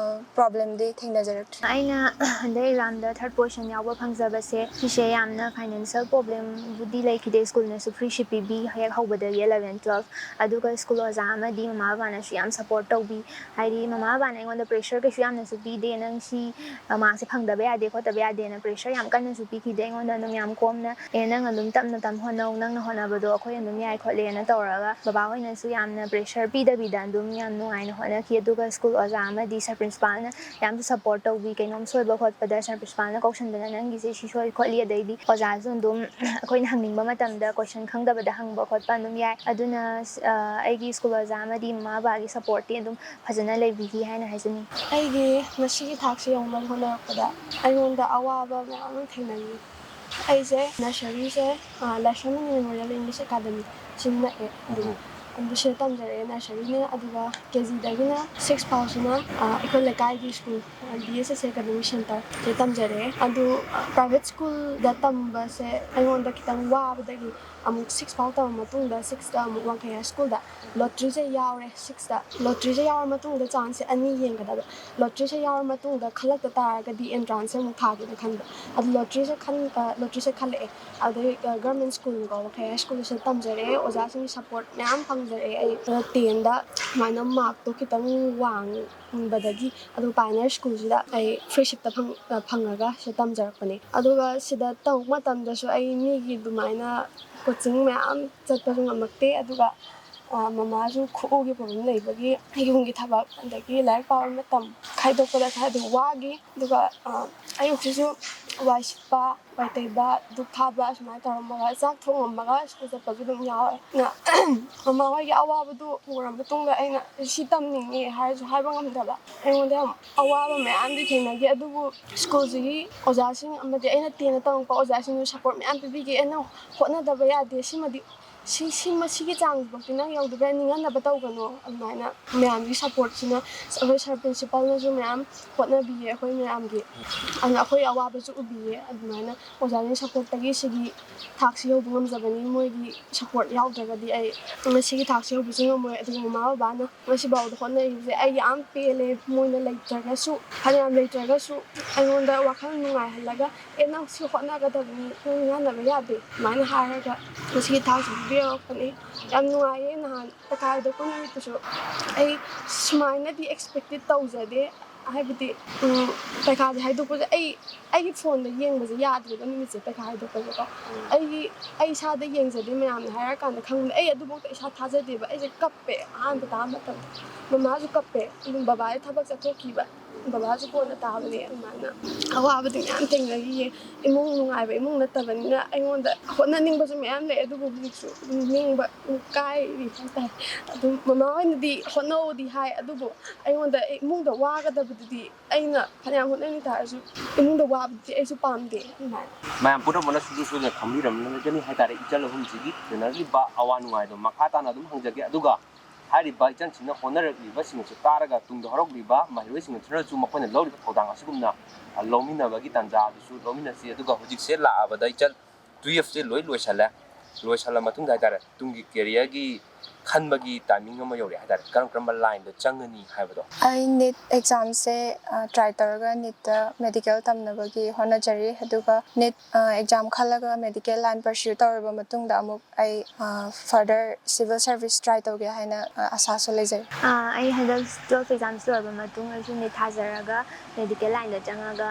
ꯄ꯭ꯔꯣꯕ꯭ꯂꯦꯝꯗꯤ ꯊꯦꯡꯅꯖꯔꯛꯇ꯭ꯔꯤ꯫ ꯑꯩꯅ ꯍꯟꯗꯛ ꯑꯦꯛꯖꯥꯝꯗ ꯊꯥꯔꯠ ꯄꯣꯖꯤꯁꯟ ꯌꯥꯎꯕ ꯐꯪꯖꯕꯁꯦ, ꯁꯤꯁꯦ ꯌꯥꯝꯅ ꯐꯥꯏꯅꯥꯟꯁꯤꯌꯦꯜ ꯄ꯭ꯔꯣꯕ꯭ꯂꯦꯝꯕꯨꯗꯤ ꯂꯩꯈꯤꯗꯦ꯫ ꯁ꯭ꯀꯨꯜꯅꯁꯨ ꯐ꯭ꯔꯤ ꯁꯤꯠ ꯄꯤꯕꯤ ꯍꯦꯛ ꯍꯧꯕꯗꯒꯤ ꯑꯦꯂꯚꯦꯟ ꯇꯨꯋꯦꯜꯐ꯫ ꯑꯗꯨꯒ ꯁ꯭ꯀꯨꯜ ꯑꯣꯖꯥ ꯑꯃꯗꯤ ꯃꯃꯥ ꯕꯕꯥꯅꯁꯨ ꯌꯥꯝ ꯁꯞꯄꯣꯔꯠ ꯇꯧꯕꯤ꯫ ꯍꯥꯏꯗꯤ ꯃꯃꯥ ꯕꯕꯥꯅ ꯑꯩꯉꯣꯟꯗ ꯄ꯭ꯔꯦꯁꯔ ꯀꯩꯁꯨ ꯌꯥꯝꯅꯁꯨ ꯄꯤꯗꯦ, "ꯅꯪ ꯁꯤ ꯃꯥꯔꯛꯁꯦ ꯐꯪꯗꯕ ꯌꯥꯗꯦ ꯈꯣꯠꯇꯕ ꯌꯥꯗꯦꯅ" ꯄ꯭ꯔꯦꯁꯔ ꯌꯥꯝ ꯀꯟꯅꯁꯨ ꯄꯤꯈꯤꯗꯦ꯫ ꯑꯩꯉꯣꯟꯗ ꯑꯗꯨꯝ ꯌꯥꯝ ꯀꯣꯝꯅ, "ꯑꯦ, ꯅꯪ ꯑꯗꯨꯝ ꯇꯞꯅ ꯇꯝ ꯍꯣꯠꯅꯧ, ꯅꯪꯅ ꯍꯣꯠꯅꯕꯗꯣ ꯑꯩꯈꯣꯏ ꯑꯗꯨꯝ ꯌꯥꯏ ꯈꯣꯠꯂꯦꯅ" ꯇꯧꯔꯒ ꯕꯕꯥ ꯍꯣꯏꯅꯁꯨ ꯌꯥꯝꯅ ꯄ꯭ꯔꯦꯁꯔ ꯄꯤꯗꯕꯤꯗ ꯑꯗꯨꯝ ꯌꯥꯝ ꯅꯨꯡꯉꯥꯏꯅ ꯍꯣꯠꯅꯈꯤ꯫ ꯑꯗꯨꯒ ꯁ꯭ꯀꯨꯜ ꯑꯣꯖꯥ ꯑꯃꯗꯤ ꯁꯥꯔ ꯄ꯭ꯔꯤꯟꯁꯤꯄꯥꯜꯅ ꯌꯥꯝꯁꯨ ꯁꯞꯄꯣꯔꯠ ꯇꯧꯕꯤ꯫ ꯀꯩꯅꯣꯝ ꯁꯣꯏꯕ ꯈꯣꯠꯄꯗ ꯁꯥꯔ ꯄ꯭ꯔꯤꯟꯁꯤꯄꯥꯜꯅ ꯀꯧꯁꯟꯗꯅ, "ꯅꯪꯒꯤꯁꯦ ꯁꯤ ꯁꯣꯏ ꯈꯣꯠꯂꯤ", ꯑꯗꯩꯗꯤ ꯑꯣꯖꯥꯁꯨ ꯑꯗꯨꯝ ꯑꯩꯈꯣꯏꯅ ꯍꯪꯅꯤꯡꯕ ꯃꯇꯝꯗ ꯀꯣꯏꯁꯟ ꯈꯪꯗꯕꯗ ꯍꯪꯕ ꯈꯣꯠꯄ ꯑꯗꯨꯝ ꯌꯥꯏ꯫ ꯑꯗꯨꯅ ꯑ, ꯑꯩꯒꯤ ꯁ꯭ꯀꯨꯜ ꯑꯣꯖꯥ ꯑꯃꯗꯤ ꯃꯃꯥ ꯕꯕꯥꯒꯤ ꯁꯞꯄꯣꯔꯠꯇꯤ ꯑꯗꯨꯝ ꯐꯖꯅ ꯂꯩꯕꯤꯈꯤ ꯍꯥꯏꯅ ꯍꯥꯏꯖꯅꯤꯡꯉꯤ꯫ ꯑꯩꯒꯤ ꯃꯁꯤꯒꯤ ꯊꯥꯛꯁꯦ ꯌꯧꯅꯕ ꯍꯣꯠꯅꯔꯛꯄꯗ ꯑꯩꯉꯣꯟꯗ ꯑꯋꯥꯕ ꯃꯌꯥꯝ ꯑꯃ ꯊꯦꯡꯅꯈꯤ꯫ ꯑꯩꯁꯦ ꯅꯔꯁꯔꯤꯁꯦ, ꯑ, ꯂꯥꯏꯁ꯭ꯔꯝ ꯃꯅꯤ ꯃꯦꯃꯣꯔꯤꯌꯦꯜ ꯏꯪꯂꯤꯁ ꯑꯦꯀꯥꯗꯃꯤꯁꯤ ꯅꯛꯑꯦ꯫ ꯑꯗꯨ, ꯑꯗꯨ ꯁꯤꯗ ꯇꯝꯖꯔꯛꯑꯦ ꯅꯔꯁꯔꯤꯅ, ꯑꯗꯨꯒ ꯀꯦ ꯖꯤꯗꯒꯤꯅ ꯁꯤꯛꯁ ꯐꯥꯎꯁꯤꯅ, ꯑ, ꯑꯩꯈꯣꯏ ꯂꯩꯀꯥꯏꯒꯤ ꯁ꯭ꯀꯨꯜ, ꯕꯤ ꯑꯦꯁ ꯑꯦꯁ ꯑꯦꯀꯥꯗꯃꯤ ꯁꯦꯟꯇꯔꯁꯤꯗ ꯇꯝꯖꯔꯛꯑꯦ꯫ ꯑꯗꯨ, ꯑ, ꯄ꯭ꯔꯥꯏꯚꯦꯠ ꯁ꯭ꯀꯨꯜꯗ ꯇꯝꯕꯁꯦ ꯑꯩꯉꯣꯟꯗ ꯈꯤꯇꯪ ꯋꯥꯕꯗꯒꯤ ꯑꯃꯨꯛ ꯁꯤꯛꯁ ꯐꯥꯎ ꯇꯝꯃ ꯃꯇꯨꯡꯗ ꯁꯤꯛꯁꯇ ꯑꯃꯨꯛ ꯋꯥꯡꯈꯩ ꯍꯥꯏ ꯁ꯭ꯀꯨꯜꯗ ꯂꯣꯇ꯭ꯔꯤꯁꯦ ꯌꯥꯎꯔꯦ꯫ ꯁꯤꯛꯁꯇ ꯂꯣꯇ꯭ꯔꯤꯁꯦ ꯌꯥꯎꯔ ꯃꯇꯨꯡꯗ ꯆꯥꯟꯁꯁꯦ ꯑꯅꯤ ꯌꯦꯡꯒꯗꯕ꯫ ꯂꯣꯇ꯭ꯔꯤꯁꯦ ꯌꯥꯎꯔ ꯃꯇꯨꯡꯗ ꯈꯜꯂꯛꯇ ꯇꯥꯔꯒꯗꯤ ꯑꯦꯟꯇ꯭ꯔꯥꯟꯁꯁꯦ ꯑꯃꯨꯛ ꯊꯥꯒꯦꯅ ꯈꯟꯕ꯫ ꯑꯗꯨ ꯂꯣꯇ꯭ꯔꯤꯁꯦ ꯈꯟ-, ꯑ, ꯂꯣꯇ꯭ꯔꯤꯁꯦ ꯈꯜꯂꯛꯑꯦ꯫ ꯑꯗꯩ, ꯑ, ꯒꯔꯃꯦꯟ ꯁ꯭ꯀꯨꯜꯅꯤꯀꯣ, ꯋꯥꯡꯈꯩ ꯍꯥꯏ ꯁ꯭ꯀꯨꯜꯁꯤꯗ ꯇꯝꯖꯔꯛꯑꯦ꯫ ꯑꯣꯖꯥꯁꯤꯡꯒꯤ ꯁꯞꯄꯣꯔꯠ ꯃꯌꯥꯝ ꯐꯪꯖꯔꯛꯑꯦ꯫ ꯑꯩ, ꯑ, ꯇꯦꯟꯗ ꯁꯨꯃꯥꯏꯅ ꯃꯥꯔꯛꯇꯣ ꯈꯤꯇꯪ ꯋꯥꯡꯕꯗꯒꯤ ꯑꯗꯨ ꯄꯥꯏꯅꯔ ꯁ꯭ꯀꯨꯜꯁꯤꯗ ꯑꯩ ꯐ꯭ꯔꯤ ꯁꯤꯠꯇ ꯐꯪ-, ꯑ, ꯐꯪꯉꯒ ꯁꯤꯗ ꯇꯝꯖꯔꯛꯄꯅꯦ꯫ ꯑꯗꯨꯒ ꯁꯤꯗ ꯇꯧꯕ ꯃꯇꯝꯗꯁꯨ ꯑꯩ ꯃꯤꯒꯤ ꯑꯗꯨꯃꯥꯏꯅ ꯀꯣꯆꯤꯡ ꯃꯌꯥꯝ ꯆꯠꯄꯁꯨ ꯉꯝꯃꯛꯇꯦ꯫ ꯑꯗꯨꯒ, ꯑ, ꯃꯃꯥꯁꯨ ꯈꯨꯎꯒꯤ ꯄ꯭ꯔꯣꯕ꯭ꯂꯦꯝ ꯂꯩꯕꯒꯤ ꯌꯨꯝꯒꯤ ꯊꯕꯛ ꯑꯗꯒꯤ ꯂꯥꯏꯔꯤꯛ ꯄꯥꯕ ꯃꯇꯝ ꯈꯥꯏꯗꯣꯛꯄꯗ ꯈꯔꯗꯤ ꯋꯥꯈꯤ꯫ ꯑꯗꯨꯒ, ꯑ, ꯑꯌꯨꯛꯁꯤꯁꯨ ꯋꯥꯏ ꯁꯤꯠꯄ, ꯋꯥꯏ ꯇꯩꯕ, ꯙꯨꯞ ꯊꯥꯕ, ꯑꯁꯨꯃꯥꯏꯅ ꯇꯧꯔꯝꯃꯒ ꯆꯥꯛ ꯊꯣꯡꯉꯝꯃꯒ ꯁ꯭ꯀꯨꯜ ꯆꯠꯄꯁꯨ ꯑꯗꯨꯝ ꯌꯥꯎꯋꯦ꯫ ꯑꯗꯨꯅ ꯃꯃꯥ ꯍꯣꯏꯒꯤ ꯑꯋꯥꯕꯗꯨ ꯎꯔ ꯃꯇꯨꯡꯗ ꯑꯩꯅ ꯁꯤ ꯇꯝꯅꯤꯡꯉꯦ ꯍꯥꯏꯔꯁꯨ ꯍꯥꯏꯕ ꯉꯝꯗꯕ, ꯑꯩꯉꯣꯟꯗ ꯌꯥꯝ ꯑꯋꯥꯕ ꯃꯌꯥꯝꯗꯤ ꯊꯦꯡꯅꯈꯤ꯫ ꯑꯗꯨꯕꯨ ꯁ꯭ꯀꯨꯜꯁꯤꯒꯤ ꯑꯣꯖꯥꯁꯤꯡ ꯑꯃꯗꯤ ꯑꯩꯅ ꯇꯦꯟꯗ ꯇꯝꯃꯛꯄ ꯑꯣꯖꯥꯁꯤꯡꯁꯨ ꯁꯞꯄꯣꯔꯠ ꯃꯌꯥꯝ ꯄꯤꯕꯤꯈꯤ꯫ ꯑꯩꯅ ꯍꯣꯠꯅꯗꯕ ꯌꯥꯗꯦ, ꯁꯤꯃꯗꯤ ꯁꯤ ꯁꯤ ꯃꯁꯤꯒꯤ ꯆꯥꯡꯁꯤꯐꯥꯎꯗꯤ ꯅꯪ ꯌꯧꯗꯕ ꯌꯥꯏ, ꯅꯤꯡꯍꯟꯅꯕ ꯇꯧꯒꯅꯣ꯫ ꯑꯗꯨꯃꯥꯏꯅ ꯃꯌꯥꯝꯒꯤ ꯁꯞꯄꯣꯔꯠꯁꯤꯅ ꯑꯩꯈꯣꯏ ꯁꯥꯔ ꯄ꯭ꯔꯤꯟꯁꯤꯄꯥꯜꯅꯁꯨ ꯃꯌꯥꯝ ꯍꯣꯠꯅꯕꯤꯌꯦ ꯑꯩꯈꯣꯏ ꯃꯌꯥꯝꯒꯤ꯫ ꯑꯗꯨꯅ ꯑꯩꯈꯣꯏ ꯑꯋꯥꯕꯁꯨ ꯎꯕꯤꯌꯦ꯫ ꯑꯗꯨꯃꯥꯏꯅ ꯑꯣꯖꯥꯒꯤ ꯁꯞꯄꯣꯔꯠꯇꯒꯤ ꯁꯤꯒꯤ ꯊꯥꯛꯁꯤ ꯌꯧꯕ ꯉꯝꯖꯕꯅꯤ꯫ ꯃꯣꯏꯒꯤ ꯁꯞꯄꯣꯔꯠ ꯌꯥꯎꯗ꯭ꯔꯒꯗꯤ ꯑꯩ ꯉꯁꯤꯒꯤ ꯊꯥꯛꯁꯤ ꯌꯧꯕꯁꯨ ꯉꯝꯃꯣꯏ꯫ ꯑꯗꯨꯒ ꯃꯃꯥ ꯕꯕꯥꯅ ꯉꯁꯤꯐꯥꯎꯗ ꯍꯣꯠꯅꯔꯤꯕꯁꯦ ꯑꯩ ꯌꯥꯝ ꯄꯦꯜꯂꯦ꯫ ꯃꯣꯏꯅ ꯂꯩꯇ꯭ꯔꯒꯁꯨ, ꯐꯅꯌꯥꯝ ꯂꯩꯇ꯭ꯔꯒꯁꯨ ꯑꯩꯉꯣꯟꯗ ꯋꯥꯈꯜ ꯅꯨꯡꯉꯥꯏꯍꯜꯂꯒ, "ꯑꯦ, ꯅꯪ ꯁꯤ ꯍꯣꯠꯅꯒꯗꯕꯅꯤ, ꯅꯪ ꯅꯤꯡꯍꯟꯅꯕ ꯌꯥꯗꯦ" ꯑꯗꯨꯃꯥꯏꯅ ꯍꯥꯏꯔꯒ ꯉꯁꯤꯒꯤ ꯊꯥꯛꯁꯤ ꯄꯤꯕꯤꯔꯛꯄꯅꯤ꯫ ꯌꯥꯝ ꯅꯨꯡꯉꯥꯏꯌꯦ꯫ ꯅꯍꯥꯟ ꯄꯩꯈꯥ ꯍꯥꯏꯗꯣꯛꯄ ꯅꯨꯃꯤꯠꯇꯨꯁꯨ ꯑꯩ ꯁꯨꯃꯥꯏꯅꯗꯤ ꯑꯦꯛꯁꯄꯦꯛꯇꯦꯠ ꯇꯧꯖꯗꯦ꯫ ꯍꯥꯏꯕꯗꯤ, ꯎꯝ, ꯄꯩꯈꯥꯁꯦ ꯍꯥꯏꯗꯣꯛꯄꯁꯦ ꯑꯩ, ꯑꯩꯒꯤ ꯐꯣꯟꯗ ꯌꯦꯡꯕꯁꯦ ꯌꯥꯗ꯭ꯔꯦꯕ ꯅꯨꯃꯤꯠꯁꯦ, ꯄꯩꯈꯥ ꯍꯥꯏꯗꯣꯛꯄꯁꯦꯀꯣ꯫ ꯑꯩꯒꯤ, ꯑꯩ ꯏꯁꯥꯗ ꯌꯦꯡꯖꯗꯦ꯫ ꯃꯌꯥꯝꯅ ꯍꯥꯏꯔꯀꯥꯟꯗ ꯈꯪꯕꯅꯦ꯫ ꯑꯩ ꯑꯗꯨꯐꯥꯎꯗ ꯏꯁꯥ ꯊꯥꯖꯗꯦꯕ꯫ ꯑꯩꯁꯦ ꯀꯞꯄꯦ ꯑꯍꯥꯟꯕ ꯇꯥꯕ ꯃꯇꯝꯗ꯫ ꯃꯃꯥꯁꯨ ꯀꯞꯄꯦ꯫ ꯑꯗꯨꯝ ꯕꯕꯥꯁꯦ ꯊꯕꯛ ꯆꯠꯊꯣꯛꯈꯤꯕ꯫ ꯕꯕꯥꯁꯨ ꯀꯣꯟꯅ ꯇꯥꯕꯅꯦ꯫ ꯑꯗꯨꯃꯥꯏꯅ ꯑꯋꯥꯕꯗꯤ ꯃꯌꯥꯝ ꯊꯦꯡꯅꯈꯤꯌꯦ꯫ ꯏꯃꯨꯡ ꯅꯨꯡꯉꯥꯏꯕ ꯏꯃꯨꯡ ꯅꯠꯇꯕꯅꯤꯅ ꯑꯩꯉꯣꯟꯗ ꯍꯣꯠꯅꯅꯤꯡꯕꯁꯨ ꯃꯌꯥꯝ ꯂꯩ꯫ ꯑꯗꯨꯕꯨ ꯍꯧꯖꯤꯛꯁꯨ ꯑꯗꯨꯝ ꯅꯤꯡꯕ ꯑꯗꯨꯝ ꯀꯥꯏꯔꯤ ꯍꯥꯏꯇꯥꯔꯦ꯫ ꯑꯗꯨꯝ ꯃꯃꯥ ꯍꯣꯏꯅꯗꯤ ꯍꯣꯠꯅꯧꯗꯤ ꯍꯥꯏ, ꯑꯗꯨꯕꯨ ꯑꯩꯉꯣꯟꯗ ꯏꯃꯨꯡꯗ ꯋꯥꯒꯗꯕꯗꯨꯗꯤ, ꯑꯩꯅ ꯐꯅꯌꯥꯝ ꯍꯣꯠꯅꯅꯤꯡ ꯇꯥꯔꯁꯨ ꯏꯃꯨꯡꯗ ꯋꯥꯕꯗꯨꯗꯤ ꯑꯩꯁꯨ ꯄꯥꯝꯗꯦ꯫ ꯑꯗꯨꯃꯥꯏꯅ ꯃꯌꯥꯝ ꯄꯨꯝꯅꯃꯛꯅꯁꯨ ꯁꯣꯏꯗꯅ ꯈꯪꯕꯤꯔꯝꯂꯒꯅꯤ ꯍꯥꯏꯇꯥꯔꯦ꯫ ꯏꯆꯜ ꯑꯍꯨꯝꯁꯤꯒꯤ ꯊꯦꯡꯅꯔꯤꯕ ꯑꯋꯥ ꯅꯨꯡꯉꯥꯏꯗꯣ ꯃꯈꯥ ꯇꯥꯅ ꯑꯗꯨꯝ ꯍꯪꯖꯒꯦ꯫ ꯑꯗꯨꯒ ꯍꯥꯏꯔꯤꯕ ꯏꯆꯜꯁꯤꯡꯅ ꯍꯣꯠꯅꯔꯛꯂꯤꯕꯁꯤꯡꯅꯁꯨ ꯇꯥꯔꯒ ꯇꯨꯡꯗ ꯍꯧꯔꯛꯂꯤꯕ ꯃꯍꯩꯔꯣꯏꯁꯤꯡꯅꯁꯨ ꯃꯈꯣꯏꯅ ꯂꯧꯔꯤꯕ ꯊꯧꯗꯥꯡ ꯑꯁꯤꯒꯨꯝꯅ ꯂꯧꯃꯤꯟꯅꯕꯒꯤ ꯇꯥꯟꯖꯥ ꯑꯗꯨꯁꯨ ꯂꯧꯃꯤꯟꯅꯁꯤ꯫ ꯑꯗꯨꯒ ꯍꯧꯖꯤꯛꯁꯦ ꯂꯥꯛꯑꯕꯗ ꯏꯆꯜ ꯇꯨꯌꯦꯜꯐꯁꯦ ꯂꯣꯏ ꯂꯣꯏꯁꯜꯂꯦ꯫ ꯂꯣꯏꯁꯜꯂ ꯃꯇꯨꯡꯗ ꯍꯥꯏꯇꯥꯔꯦ, ꯇꯨꯡꯒꯤ ꯀꯦꯔꯤꯌꯔꯒꯤ ꯈꯟꯕꯒꯤ ꯇꯥꯏꯃꯤꯡ ꯑꯃ ꯌꯧꯔꯛꯑꯦ ꯍꯥꯏꯇꯥꯔꯦ꯫ ꯀꯔꯝ ꯀꯔꯝꯕ ꯂꯥꯏꯟꯗ ꯆꯪꯒꯅꯤ ꯍꯥꯏꯕꯗꯣ? ꯑꯩ ꯅꯤꯠ ꯑꯦꯛꯖꯥꯝꯁꯦ, ꯑ, ꯇ꯭ꯔꯥꯏ ꯇꯧꯔꯒ ꯅꯤꯠꯇ ꯃꯦꯗꯤꯀꯦꯜ ꯇꯝꯅꯕꯒꯤ ꯍꯣꯠꯅꯖꯔꯤ꯫ ꯑꯗꯨꯒ ꯅꯤꯠ, ꯑ, ꯑꯦꯛꯖꯥꯝ ꯈꯜꯂꯒ ꯃꯦꯗꯤꯀꯦꯜ ꯂꯥꯏꯟ ꯄꯔꯁ꯭ꯌꯨ ꯇꯧꯔꯕ ꯃꯇꯨꯡꯗ ꯑꯃꯨꯛ ꯑꯩ, ꯑ, ꯐꯔꯗꯔ ꯁꯤꯚꯤꯜ ꯁꯔꯚꯤꯁ ꯇ꯭ꯔꯥꯏ ꯇꯧꯒꯦ ꯍꯥꯏꯅ, ꯑ, ꯑꯁꯥꯁꯨ ꯂꯩꯖꯩ꯫ ꯑꯥ, ꯑꯩ ꯍꯟꯗꯛ ꯇꯨꯌꯦꯜꯐ ꯑꯦꯛꯖꯥꯝꯁ ꯂꯣꯏꯔꯕ ꯃꯇꯨꯡ ꯑꯩꯁꯨ ꯅꯤꯠ ꯊꯥꯖꯔꯒ ꯃꯦꯗꯤꯀꯦꯜ ꯂꯥꯏꯟꯗ ꯆꯪꯉꯒ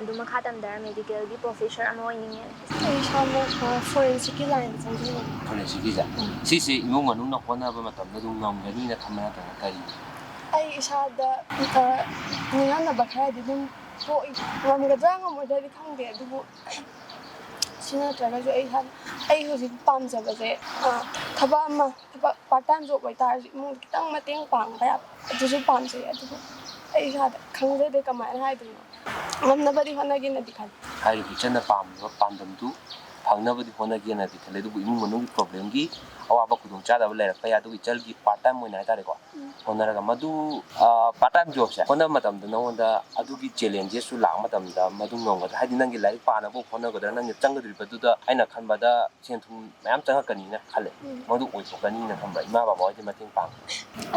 ꯑꯗꯨꯝ ꯃꯈꯥ ꯇꯝꯊꯔ ꯃꯦꯗꯤꯀꯦꯜꯒꯤ ꯄ꯭ꯔꯣꯐꯦꯁꯔ ꯑꯃ ꯑꯣꯏꯅꯤꯡꯉꯦ꯫ ꯑꯩ ꯏꯁꯥꯃꯛ, ꯑ, ꯐꯣꯔꯦꯟꯁꯤꯛꯀꯤ ꯂꯥꯏꯟꯗ ꯆꯪꯖꯅꯤꯡꯉꯤ꯫ ꯐꯣꯔꯦꯟꯁꯤꯛꯀꯤꯁꯦ? ꯎꯝ꯫ ꯁꯤꯁꯦ ꯏꯃꯨꯡ ꯃꯅꯨꯡꯅ ꯍꯣꯠꯅꯕ ꯃꯇꯝꯗ ꯑꯗꯨꯝ ꯉꯝꯒꯅꯤꯅ ꯈꯟꯕ ꯅꯠꯇ꯭ꯔꯒ ꯀꯔꯤ? ꯑꯩ ꯏꯁꯥꯗ, ꯑ, ꯅꯤꯡꯍꯟꯅꯕ ꯈꯔꯗꯤ ꯑꯗꯨꯝ ꯄꯣꯛꯏ꯫ ꯉꯝꯒꯗ꯭ꯔꯥ ꯉꯝꯃꯣꯏꯗ꯭ꯔꯥꯗꯤ ꯈꯪꯗꯦ, ꯑꯗꯨꯕꯨ ꯁꯤ ꯅꯠꯇ꯭ꯔꯒꯁꯨ ꯑꯩ ꯏꯁꯥꯅ, ꯑꯩ ꯍꯧꯖꯤꯛ ꯄꯥꯝꯖꯕꯁꯦ, ꯑ, ꯊꯕꯛ ꯑꯃ, ꯊꯕꯛ ꯄꯥꯔꯠ ꯇꯥꯏꯝ ꯖꯣꯕ ꯑꯣꯏꯇꯥꯔꯁꯨ ꯏꯃꯨꯡꯗ ꯈꯤꯇꯪ ꯃꯇꯦꯡ ꯄꯥꯡꯕ ꯌꯥꯕ, ꯑꯗꯨꯁꯨ ꯄꯥꯝꯖꯩ꯫ ꯑꯗꯨꯕꯨ ꯑꯩ ꯏꯁꯥꯗ ꯈꯪꯖꯗꯦ ꯀꯃꯥꯏꯅ ꯍꯥꯏꯗꯣꯏꯅꯣ꯫ ꯉꯝꯅꯕꯗꯤ ꯍꯣꯠꯅꯒꯦꯅꯗꯤ ꯈꯜꯂꯤ꯫ ꯍꯥꯏꯔꯤꯕ ꯏꯆꯟꯅ ꯄꯥꯝꯃꯤꯕ ꯄꯥꯟꯗꯝꯗꯨ ꯐꯪꯅꯕꯗꯤ ꯍꯣꯠꯅꯒꯦꯅꯗꯤ ꯈꯜꯂꯦ꯫ ꯑꯗꯨꯕꯨ ꯏꯃꯨꯡ ꯃꯅꯨꯡꯒꯤ problemꯒꯤ ꯑꯋꯥꯕ ꯈꯨꯗꯣꯡꯆꯥꯗꯕ ꯂꯩꯔꯛꯄ ꯌꯥꯏ꯫ ꯑꯗꯨꯒꯤ ꯏꯆꯜꯒꯤ part time ꯑꯣꯏꯅ ꯍꯥꯏꯇꯥꯔꯦꯀꯣ, ꯍꯣꯠꯅꯔꯒ ꯃꯗꯨ part time jobꯁꯦ ꯍꯣꯠꯅꯕ ꯃꯇꯝꯗ ꯅꯉꯣꯟꯗ ꯑꯗꯨꯒꯤ challengesꯁꯨ ꯂꯥꯛꯄ ꯃꯇꯝꯗ ꯃꯗꯨ ꯉꯝꯒꯗ꯭ꯔꯥ? ꯍꯥꯏꯗꯤ ꯅꯪꯒꯤ ꯂꯥꯏꯔꯤꯛ ꯄꯥꯅꯕ ꯍꯣꯠꯅꯒꯗ꯭ꯔꯥ? ꯅꯪꯒꯤ ꯆꯪꯒꯗꯧꯔꯤꯕꯗꯨꯗ ꯑꯩꯅ ꯈꯟꯕꯗ ꯁꯦꯟ ꯊꯨꯝ ꯃꯌꯥꯝ ꯆꯪꯉꯛꯀꯅꯤꯅ ꯈꯜꯂꯦ꯫ ꯃꯗꯨ ꯑꯣꯏꯊꯣꯛꯀꯅꯤꯅ ꯈꯟꯕ꯭ꯔꯥ? ꯏꯃꯥ ꯕꯕꯥ ꯍꯣꯏꯗꯤ ꯃꯇꯦꯡ ꯄꯥꯡꯕ꯭ꯔꯥ?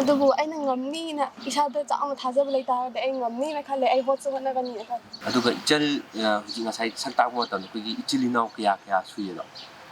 ꯑꯗꯨꯕꯨ ꯑꯩꯅ ꯉꯝꯅꯤꯅ ꯏꯁꯥꯗ ꯆꯥꯎꯅ ꯊꯥꯖꯕ ꯂꯩꯇꯥꯔꯒꯗꯤ ꯑꯩ ꯉꯝꯅꯤꯅ ꯈꯜꯂꯦ꯫ ꯑꯩ ꯍꯣꯠꯁꯨ ꯍꯣꯠꯅꯒꯅꯤꯅ ꯈꯜꯂꯦ꯫ ꯑꯗꯨꯒ ꯏꯆꯜ, ꯑ, ꯍꯧꯖꯤꯛ ꯉꯁꯥꯏ ꯁꯛ ꯇꯥꯛꯄ ꯃꯇꯝꯗ ꯑꯩꯈꯣꯏꯒꯤ ꯏꯆꯤꯜ ꯏꯅꯥꯎ ꯀꯌꯥ ꯀꯌꯥ ꯁꯨꯏꯌꯦꯕ?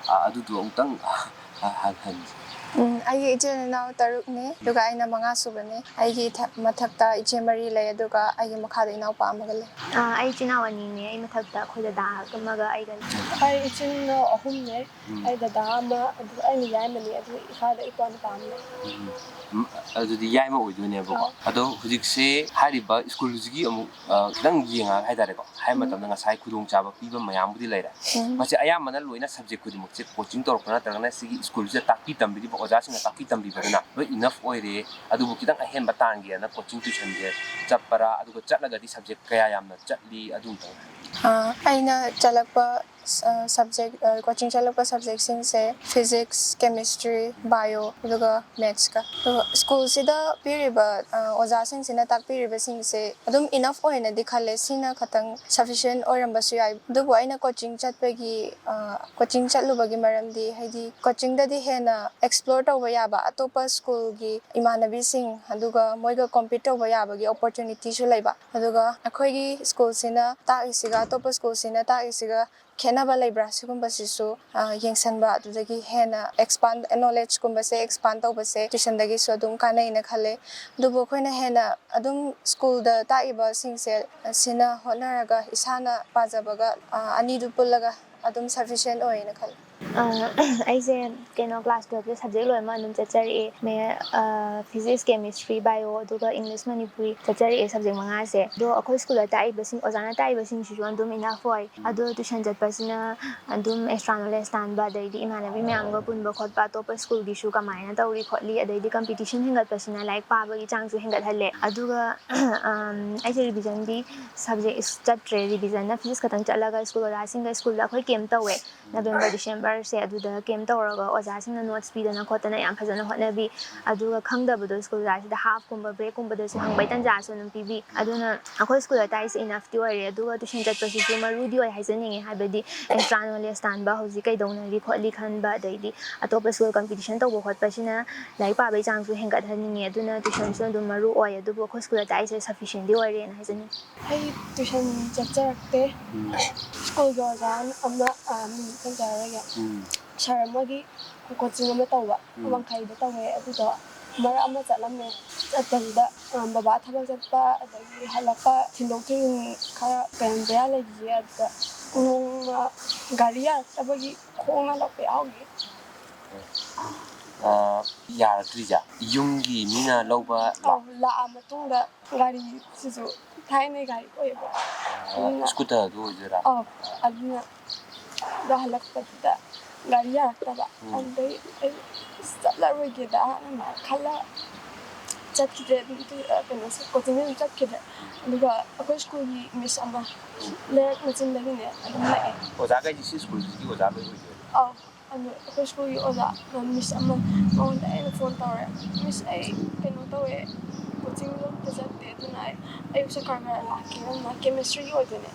ꯑ, ꯑꯗꯨꯗꯣ ꯑꯃꯨꯛꯇꯪ, ꯑ, ꯍ-, ꯍ-, ꯍꯪꯁꯤ꯫ ꯎꯝ, ꯑꯩꯒꯤ ꯏꯆꯤꯜ ꯏꯅꯥꯎ ꯇꯔꯨꯛꯅꯤ, ꯑꯗꯨꯒ ꯑꯩꯅ ꯃꯉꯥ ꯁꯨꯕꯅꯤ꯫ ꯑꯩꯒꯤ ꯏꯊꯛ-, ꯃꯊꯛꯇ ꯏꯆꯦ ꯃꯔꯤ ꯂꯩ, ꯑꯗꯨꯒ ꯑꯩꯒꯤ ꯃꯈꯥꯗ ꯏꯅꯥꯎꯄꯥ ꯑꯃꯒ ꯂꯩ꯫ ꯑꯥ, ꯑꯩ ꯏꯆꯤꯟ ꯏꯅꯥꯎ ꯑꯅꯤꯅꯦ꯫ ꯑꯩ ꯃꯊꯛꯇ ꯑꯩꯈꯣꯏ ꯗꯗꯥ ꯑꯃꯒ ꯑꯩꯒ ꯂꯩ꯫ ꯑꯩ ꯏꯆꯤꯟ ꯏꯅꯥꯎ ꯑꯍꯨꯝꯅꯦ꯫ ꯎꯝ꯫ ꯑꯩ ꯗꯗꯥ ꯑꯃ, ꯑꯗꯨꯒ ꯑꯩꯅ ꯌꯥꯏꯃꯅꯤ, ꯑꯗꯨꯒ ꯏꯈꯥꯗ ꯏꯄ꯭ꯋꯥ ꯅꯨꯄꯥ ꯑꯃ ꯂꯩ꯫ ꯎꯝ꯫ ꯎꯝ, ꯑꯗꯨꯗꯤ ꯌꯥꯏꯃ ꯑꯣꯏꯗꯣꯏꯅꯦꯕꯀꯣ꯫ ꯑꯥ꯫ ꯑꯗꯣ ꯍꯧꯖꯤꯛꯁꯦ ꯍꯥꯏꯔꯤꯕ ꯁ꯭ꯀꯨꯜꯁꯤꯒꯤ ꯑꯃꯨꯛ, ꯑ, ꯈꯤꯇꯪ ꯌꯦꯡꯉꯒ ꯍꯥꯏꯇꯥꯔꯦꯀꯣ, ꯍꯥꯏꯕ ꯎꯝ꯫ ꯃꯇꯝꯗ ꯉꯁꯥꯏ ꯈꯨꯗꯣꯡꯆꯥꯕ ꯄꯤꯕ ꯃꯌꯥꯝꯕꯨꯗꯤ ꯂꯩꯔꯦ꯫ ꯎꯝ꯫ ꯃꯁꯤ ꯑꯌꯥꯝꯕꯅ ꯂꯣꯏꯅ subject ꯈꯨꯗꯤꯡꯃꯛꯁꯦ coaching ꯇꯧꯔꯛꯄ ꯅꯠꯇ꯭ꯔꯒꯅ ꯁꯤꯒꯤ ꯁ꯭ꯀꯨꯜꯁꯤꯗ ꯇꯥꯛꯄꯤ ꯇꯝꯕꯤꯔꯤꯕ ꯑꯣꯖꯥꯁꯤꯡꯅ ꯇꯥꯛꯄꯤ ꯇꯝꯕꯤꯕꯗꯨꯅ ꯂꯣꯏ enough ꯑꯣꯏꯔꯦ꯫ ꯑꯗꯨꯕꯨ ꯈꯤꯇꯪ ꯑꯍꯦꯟꯕ ꯇꯥꯟꯒꯦꯅ coaching tuitionꯁꯦ ꯆꯠꯄꯔꯥ, ꯑꯗꯨꯒ ꯆꯠꯂꯒꯗꯤ subject ꯀꯌꯥ ꯌꯥꯝꯅ ꯆꯠꯂꯤ, ꯑꯗꯨ ꯑꯃꯇꯪ ꯍꯥꯏꯕꯤꯌꯨ꯫ ꯑꯥ, ꯑꯩꯅ ꯆꯠꯂꯛꯄ, ꯑ, subject, ꯑ, coaching ꯆꯠꯂꯛꯄ subjectꯁꯤꯡꯁꯦ physics, chemistry, bio, ꯑꯗꯨꯒ mathsꯀ꯫ ꯑꯗꯨꯒ ꯁ꯭ꯀꯨꯜꯁꯤꯗ ꯄꯤꯔꯤꯕ, ꯑ, ꯑꯣꯖꯥꯁꯤꯡꯁꯤꯅ ꯇꯥꯛꯄꯤꯔꯤꯕꯁꯤꯡꯁꯦ ꯑꯗꯨꯝ enough ꯑꯣꯏꯅꯗꯤ ꯈꯜꯂꯦ꯫ ꯁꯤꯅ ꯈꯇꯪ sufficient ꯑꯣꯏꯔꯝꯕꯁꯨ ꯌꯥꯏ꯫ ꯑꯗꯨꯕꯨ ꯑꯩꯅ coaching ꯆꯠꯄꯒꯤ, ꯑ, coaching ꯆꯠꯂꯨꯕꯒꯤ ꯃꯔꯝꯗꯤ, ꯍꯥꯏꯗꯤ, coachingꯗꯗꯤ ꯍꯦꯟꯅ explore ꯇꯧꯕ ꯌꯥꯕ, ꯑꯇꯣꯞꯄ ꯁ꯭ꯀꯨꯜꯒꯤ ꯏꯃꯥꯟꯅꯕꯤꯁꯤꯡ, ꯑꯗꯨꯒ ꯃꯣꯏꯒ compete ꯇꯧꯕ ꯌꯥꯕꯒꯤ opportunityꯁꯨ ꯂꯩꯕ꯫ ꯑꯗꯨꯒ ꯑꯩꯈꯣꯏꯒꯤ ꯁ꯭ꯀꯨꯜꯁꯤꯅ ꯇꯥꯛꯏꯁꯤꯒ ꯑꯇꯣꯞꯄ ꯁ꯭ꯀꯨꯜꯁꯤꯅ ꯇꯥꯛꯏꯁꯤꯒ ꯈꯦꯠꯅꯕ ꯂꯩꯕ꯭ꯔꯥ, ꯁꯤꯒꯨꯝꯕꯁꯤꯁꯨ, ꯑ, ꯌꯦꯡꯁꯤꯟꯕ, ꯑꯗꯨꯗꯒꯤ ꯍꯦꯟꯅ expand, knowledgeꯀꯨꯝꯕꯁꯦ expand ꯇꯧꯕꯁꯦ tuitionꯗꯒꯤꯁꯨ ꯑꯗꯨꯝ ꯀꯥꯟꯅꯩꯅ ꯈꯜꯂꯦ꯫ ꯑꯗꯨꯕꯨ ꯑꯩꯈꯣꯏꯅ ꯍꯦꯟꯅ ꯑꯗꯨꯝ ꯁ꯭ꯀꯨꯜꯗ ꯇꯥꯛꯏꯕꯁꯤꯡꯁꯦ, ꯑꯁꯤꯅ ꯍꯣꯠꯅꯔꯒ ꯏꯁꯥꯅ ꯄꯥꯖꯕꯒ, ꯑ, ꯑꯅꯤꯗꯨ ꯄꯨꯜꯂꯒ ꯑꯗꯨꯝ sufficient ꯑꯣꯏꯌꯦꯅ ꯈꯜꯂꯦ꯫ ꯑꯩꯁꯦ ꯀꯩꯅꯣ class twelve subject ꯂꯣꯏꯅꯃꯛ ꯑꯗꯨꯝ ꯆꯠꯆꯔꯛꯑꯦ꯫ ꯃꯦ- physics, chemistry, bio, ꯑꯗꯨꯒ English, ꯃꯅꯤꯄꯨꯔꯤ ꯆꯠꯆꯔꯛꯑꯦ, subject ꯃꯉꯥꯁꯦ꯫ ꯑꯗꯣ ꯑꯩꯈꯣꯏ ꯁ꯭ꯀꯨꯜꯗ ꯇꯥꯛꯏꯕꯁꯤꯡ, ꯑꯣꯖꯥꯅ ꯇꯥꯛꯏꯕꯁꯤꯡꯁꯤꯁꯨ ꯑꯗꯨꯝ enough ꯑꯣꯏ꯫ ꯑꯗꯣ tuition ꯆꯠꯄꯁꯤꯅ ꯑꯗꯨꯝ extra knowledge ꯇꯥꯟꯕ, ꯑꯗꯩꯗꯤ ꯏꯃꯥꯟꯅꯕꯤ ꯃꯌꯥꯝꯒ ꯄꯨꯟꯕ ꯈꯣꯠꯄ, ꯑꯇꯣꯞꯄ ꯁ꯭ꯀꯨꯜꯒꯤꯁꯨ ꯀꯃꯥꯏꯅ ꯇꯧꯔꯤ ꯈꯣꯠꯂꯤ, ꯑꯗꯩꯗꯤ competition ꯍꯦꯟꯒꯠꯄꯁꯤꯅ ꯂꯥꯏꯔꯤꯛ ꯄꯥꯕꯒꯤ ꯆꯥꯡꯁꯨ ꯍꯦꯟꯒꯠꯍꯜꯂꯦ꯫ ꯑꯗꯨꯒ ꯑꯩꯁꯦ revisionꯗꯤ subject ꯆꯠꯇ꯭ꯔꯦ꯫ Revisionꯅ physics ꯈꯛꯇꯪ ꯆꯠꯂꯒ ꯁ꯭ꯀꯨꯜ ꯑꯣꯖꯥꯁꯤꯡꯒ, ꯁ꯭ꯀꯨꯜꯗ ꯑꯩꯈꯣꯏ camp ꯇꯧꯋꯦ꯫ November, Decemberꯁꯦ ꯑꯗꯨꯗ camp ꯇꯧꯔꯒ ꯑꯣꯖꯥꯁꯤꯡꯅ notes ꯄꯤꯗꯅ ꯈꯣꯠꯇꯅ ꯌꯥꯝ ꯐꯖꯅ ꯍꯣꯠꯅꯕꯤ꯫ ꯑꯗꯨꯒ ꯈꯪꯗꯕꯗꯣ ꯁ꯭ꯀꯨꯜ ꯑꯣꯖꯥꯁꯤꯗ halfꯀꯨꯝꯕ, breakꯀꯨꯝꯕꯗꯁꯨ ꯍꯪꯕꯩ ꯇꯟꯖꯥꯁꯨ ꯑꯗꯨꯝ ꯄꯤꯕꯤ꯫ ꯑꯗꯨꯅ ꯑꯩꯈꯣꯏ ꯁ꯭ꯀꯨꯜꯗ ꯇꯥꯛꯏꯁꯦ enoughꯇꯤ ꯑꯣꯏꯔꯦ꯫ ꯑꯗꯨꯒ tuition ꯆꯠꯄꯁꯤꯁꯨ ꯃꯔꯨꯗꯤ ꯑꯣꯏ ꯍꯥꯏꯖꯅꯤꯡꯉꯦ꯫ ꯍꯥꯏꯕꯗꯤ extra knowledge ꯇꯥꯟꯕ, ꯍꯧꯖꯤꯛ ꯀꯩꯗꯧꯅꯔꯤ ꯈꯣꯠꯂꯤ ꯈꯟꯕ, ꯑꯗꯩꯗꯤ ꯑꯇꯣꯞꯄ ꯁ꯭ꯀꯨꯜ competition ꯇꯧꯕ ꯈꯣꯠꯄꯁꯤꯅ ꯂꯥꯏꯔꯤꯛ ꯄꯥꯕꯒꯤ ꯆꯥꯡꯁꯨ ꯍꯦꯟꯒꯠꯍꯟꯅꯤꯡꯉꯦ꯫ ꯑꯗꯨꯅ tuitionꯁꯨ ꯑꯗꯨꯝ ꯃꯔꯨ ꯑꯣꯏ꯫ ꯑꯗꯨꯕꯨ ꯑꯩꯈꯣꯏ ꯁ꯭ꯀꯨꯜꯗ ꯇꯥꯛꯏꯁꯦ sufficientꯗꯤ ꯑꯣꯏꯔꯦꯅ ꯍꯥꯏꯖꯅꯤꯡꯉꯤ꯫ ꯑꯩ tuition ꯆꯠꯆꯔꯛꯇꯦ꯫ ꯎꯝ꯫ ꯁ꯭ꯀꯨꯜꯒꯤ ꯑꯣꯖꯥ ꯑꯃ, ꯑ, ꯃꯤꯡ ꯄꯟꯖꯔꯔꯣꯏꯒꯦ꯫ ꯎꯝ꯫ Sir ꯑꯃꯒꯤ coaching ꯑꯃ ꯇꯧꯕ, ꯎꯝ꯫ ꯋꯥꯡꯈꯩꯗ ꯇꯧꯋꯦ꯫ ꯑꯗꯨꯗꯣ ꯃꯔꯛ ꯑꯃ ꯆꯠꯂꯝꯃꯦ꯫ ꯆꯠꯄꯗꯨꯗ, ꯑ, ꯕꯕꯥ ꯊꯕꯛ ꯆꯠꯄ, ꯑꯗꯒꯤ ꯍꯜꯂꯛꯄ, ꯊꯤꯟꯗꯣꯛ ꯊꯤꯟꯖꯤꯟ ꯈꯔ ꯀꯩꯅꯣ ꯕꯦꯔꯥ ꯂꯩꯈꯤꯌꯦ꯫ ꯑꯗꯨꯗ ꯅꯣꯡꯃ ꯒꯥꯔꯤ ꯌꯥꯔꯛꯇꯕꯒꯤ ꯈꯣꯡꯅ ꯍꯜꯂꯛꯄ ꯌꯥꯎꯈꯤ꯫ ꯑ, ꯌꯥꯔꯛꯇ꯭ꯔꯤꯁꯦ ꯌꯨꯝꯒꯤ ꯃꯤꯅ ꯂꯧꯕ ꯂꯥꯛ- ꯑꯧ, ꯂꯥꯛꯑ ꯃꯇꯨꯡꯗ ꯒꯥꯔꯤꯁꯤꯁꯨ ꯊꯥꯏꯅꯩ ꯒꯥꯔꯤ ꯑꯣꯏꯌꯦꯕ꯫ ꯑ, ꯑꯗꯨꯅ scooterꯗꯨ ꯑꯣꯏꯗꯣꯏꯔꯥ? ꯑꯧ, ꯑꯗꯨꯅ ꯑꯗꯣ ꯍꯜꯂꯛꯄꯗꯨꯗ ꯒꯥꯔꯤ ꯌꯥꯔꯛꯇꯕ꯫ ꯎꯝ꯫ ꯑꯗꯨꯗꯩ ꯑꯩ ꯆꯠꯂꯔꯣꯏꯒꯦꯗ ꯑꯗꯨꯃꯥꯏꯅ ꯈꯜꯂ ꯆꯠꯈꯤꯗ꯭ꯔꯦ꯫ ꯑꯗꯨꯝ ꯇꯨ-, ꯑ, ꯀꯩꯅꯣꯁꯦ, coachingꯁꯦ ꯑꯗꯨꯝ ꯆꯠꯈꯤꯗ꯭ꯔꯦ꯫ ꯑꯗꯨꯒ ꯑꯩꯈꯣꯏ ꯁ꯭ꯀꯨꯜꯒꯤ miss ꯑꯃ ꯂꯩꯔꯛ ꯃꯆꯤꯟꯗꯒꯤꯅꯦ ꯑꯗꯨꯝ ꯂꯥꯛꯑꯦ꯫ ꯑꯣꯖꯥꯈꯩꯁꯦ ꯁꯤ ꯁ꯭ꯀꯨꯜꯁꯤꯒꯤ ꯑꯣꯖꯥ ꯂꯣꯏ ꯑꯣꯏꯗꯣꯏꯔꯥ? ꯑꯧ꯫ ꯑꯗꯨ ꯑꯩꯈꯣꯏ ꯁ꯭ꯀꯨꯜꯒꯤ ꯑꯣꯖꯥ, miss ꯑꯃ, ꯃꯉꯣꯟꯗ ꯑꯩꯅ phone ꯇꯧꯔꯦ, "Miss, ꯑꯩ ꯀꯩꯅꯣ ꯇꯧꯋꯦ, coachingꯗꯣ ꯑꯝꯇ ꯆꯠꯇꯦ, ꯑꯗꯨꯅ ꯑꯩ ꯑꯌꯨꯛꯁꯦ ꯈꯔ ꯈꯔ ꯂꯥꯛꯀꯦ, ꯅꯪ ꯃꯥ chemistryꯒꯤ ꯑꯣꯏꯗꯣꯏꯅꯦ?"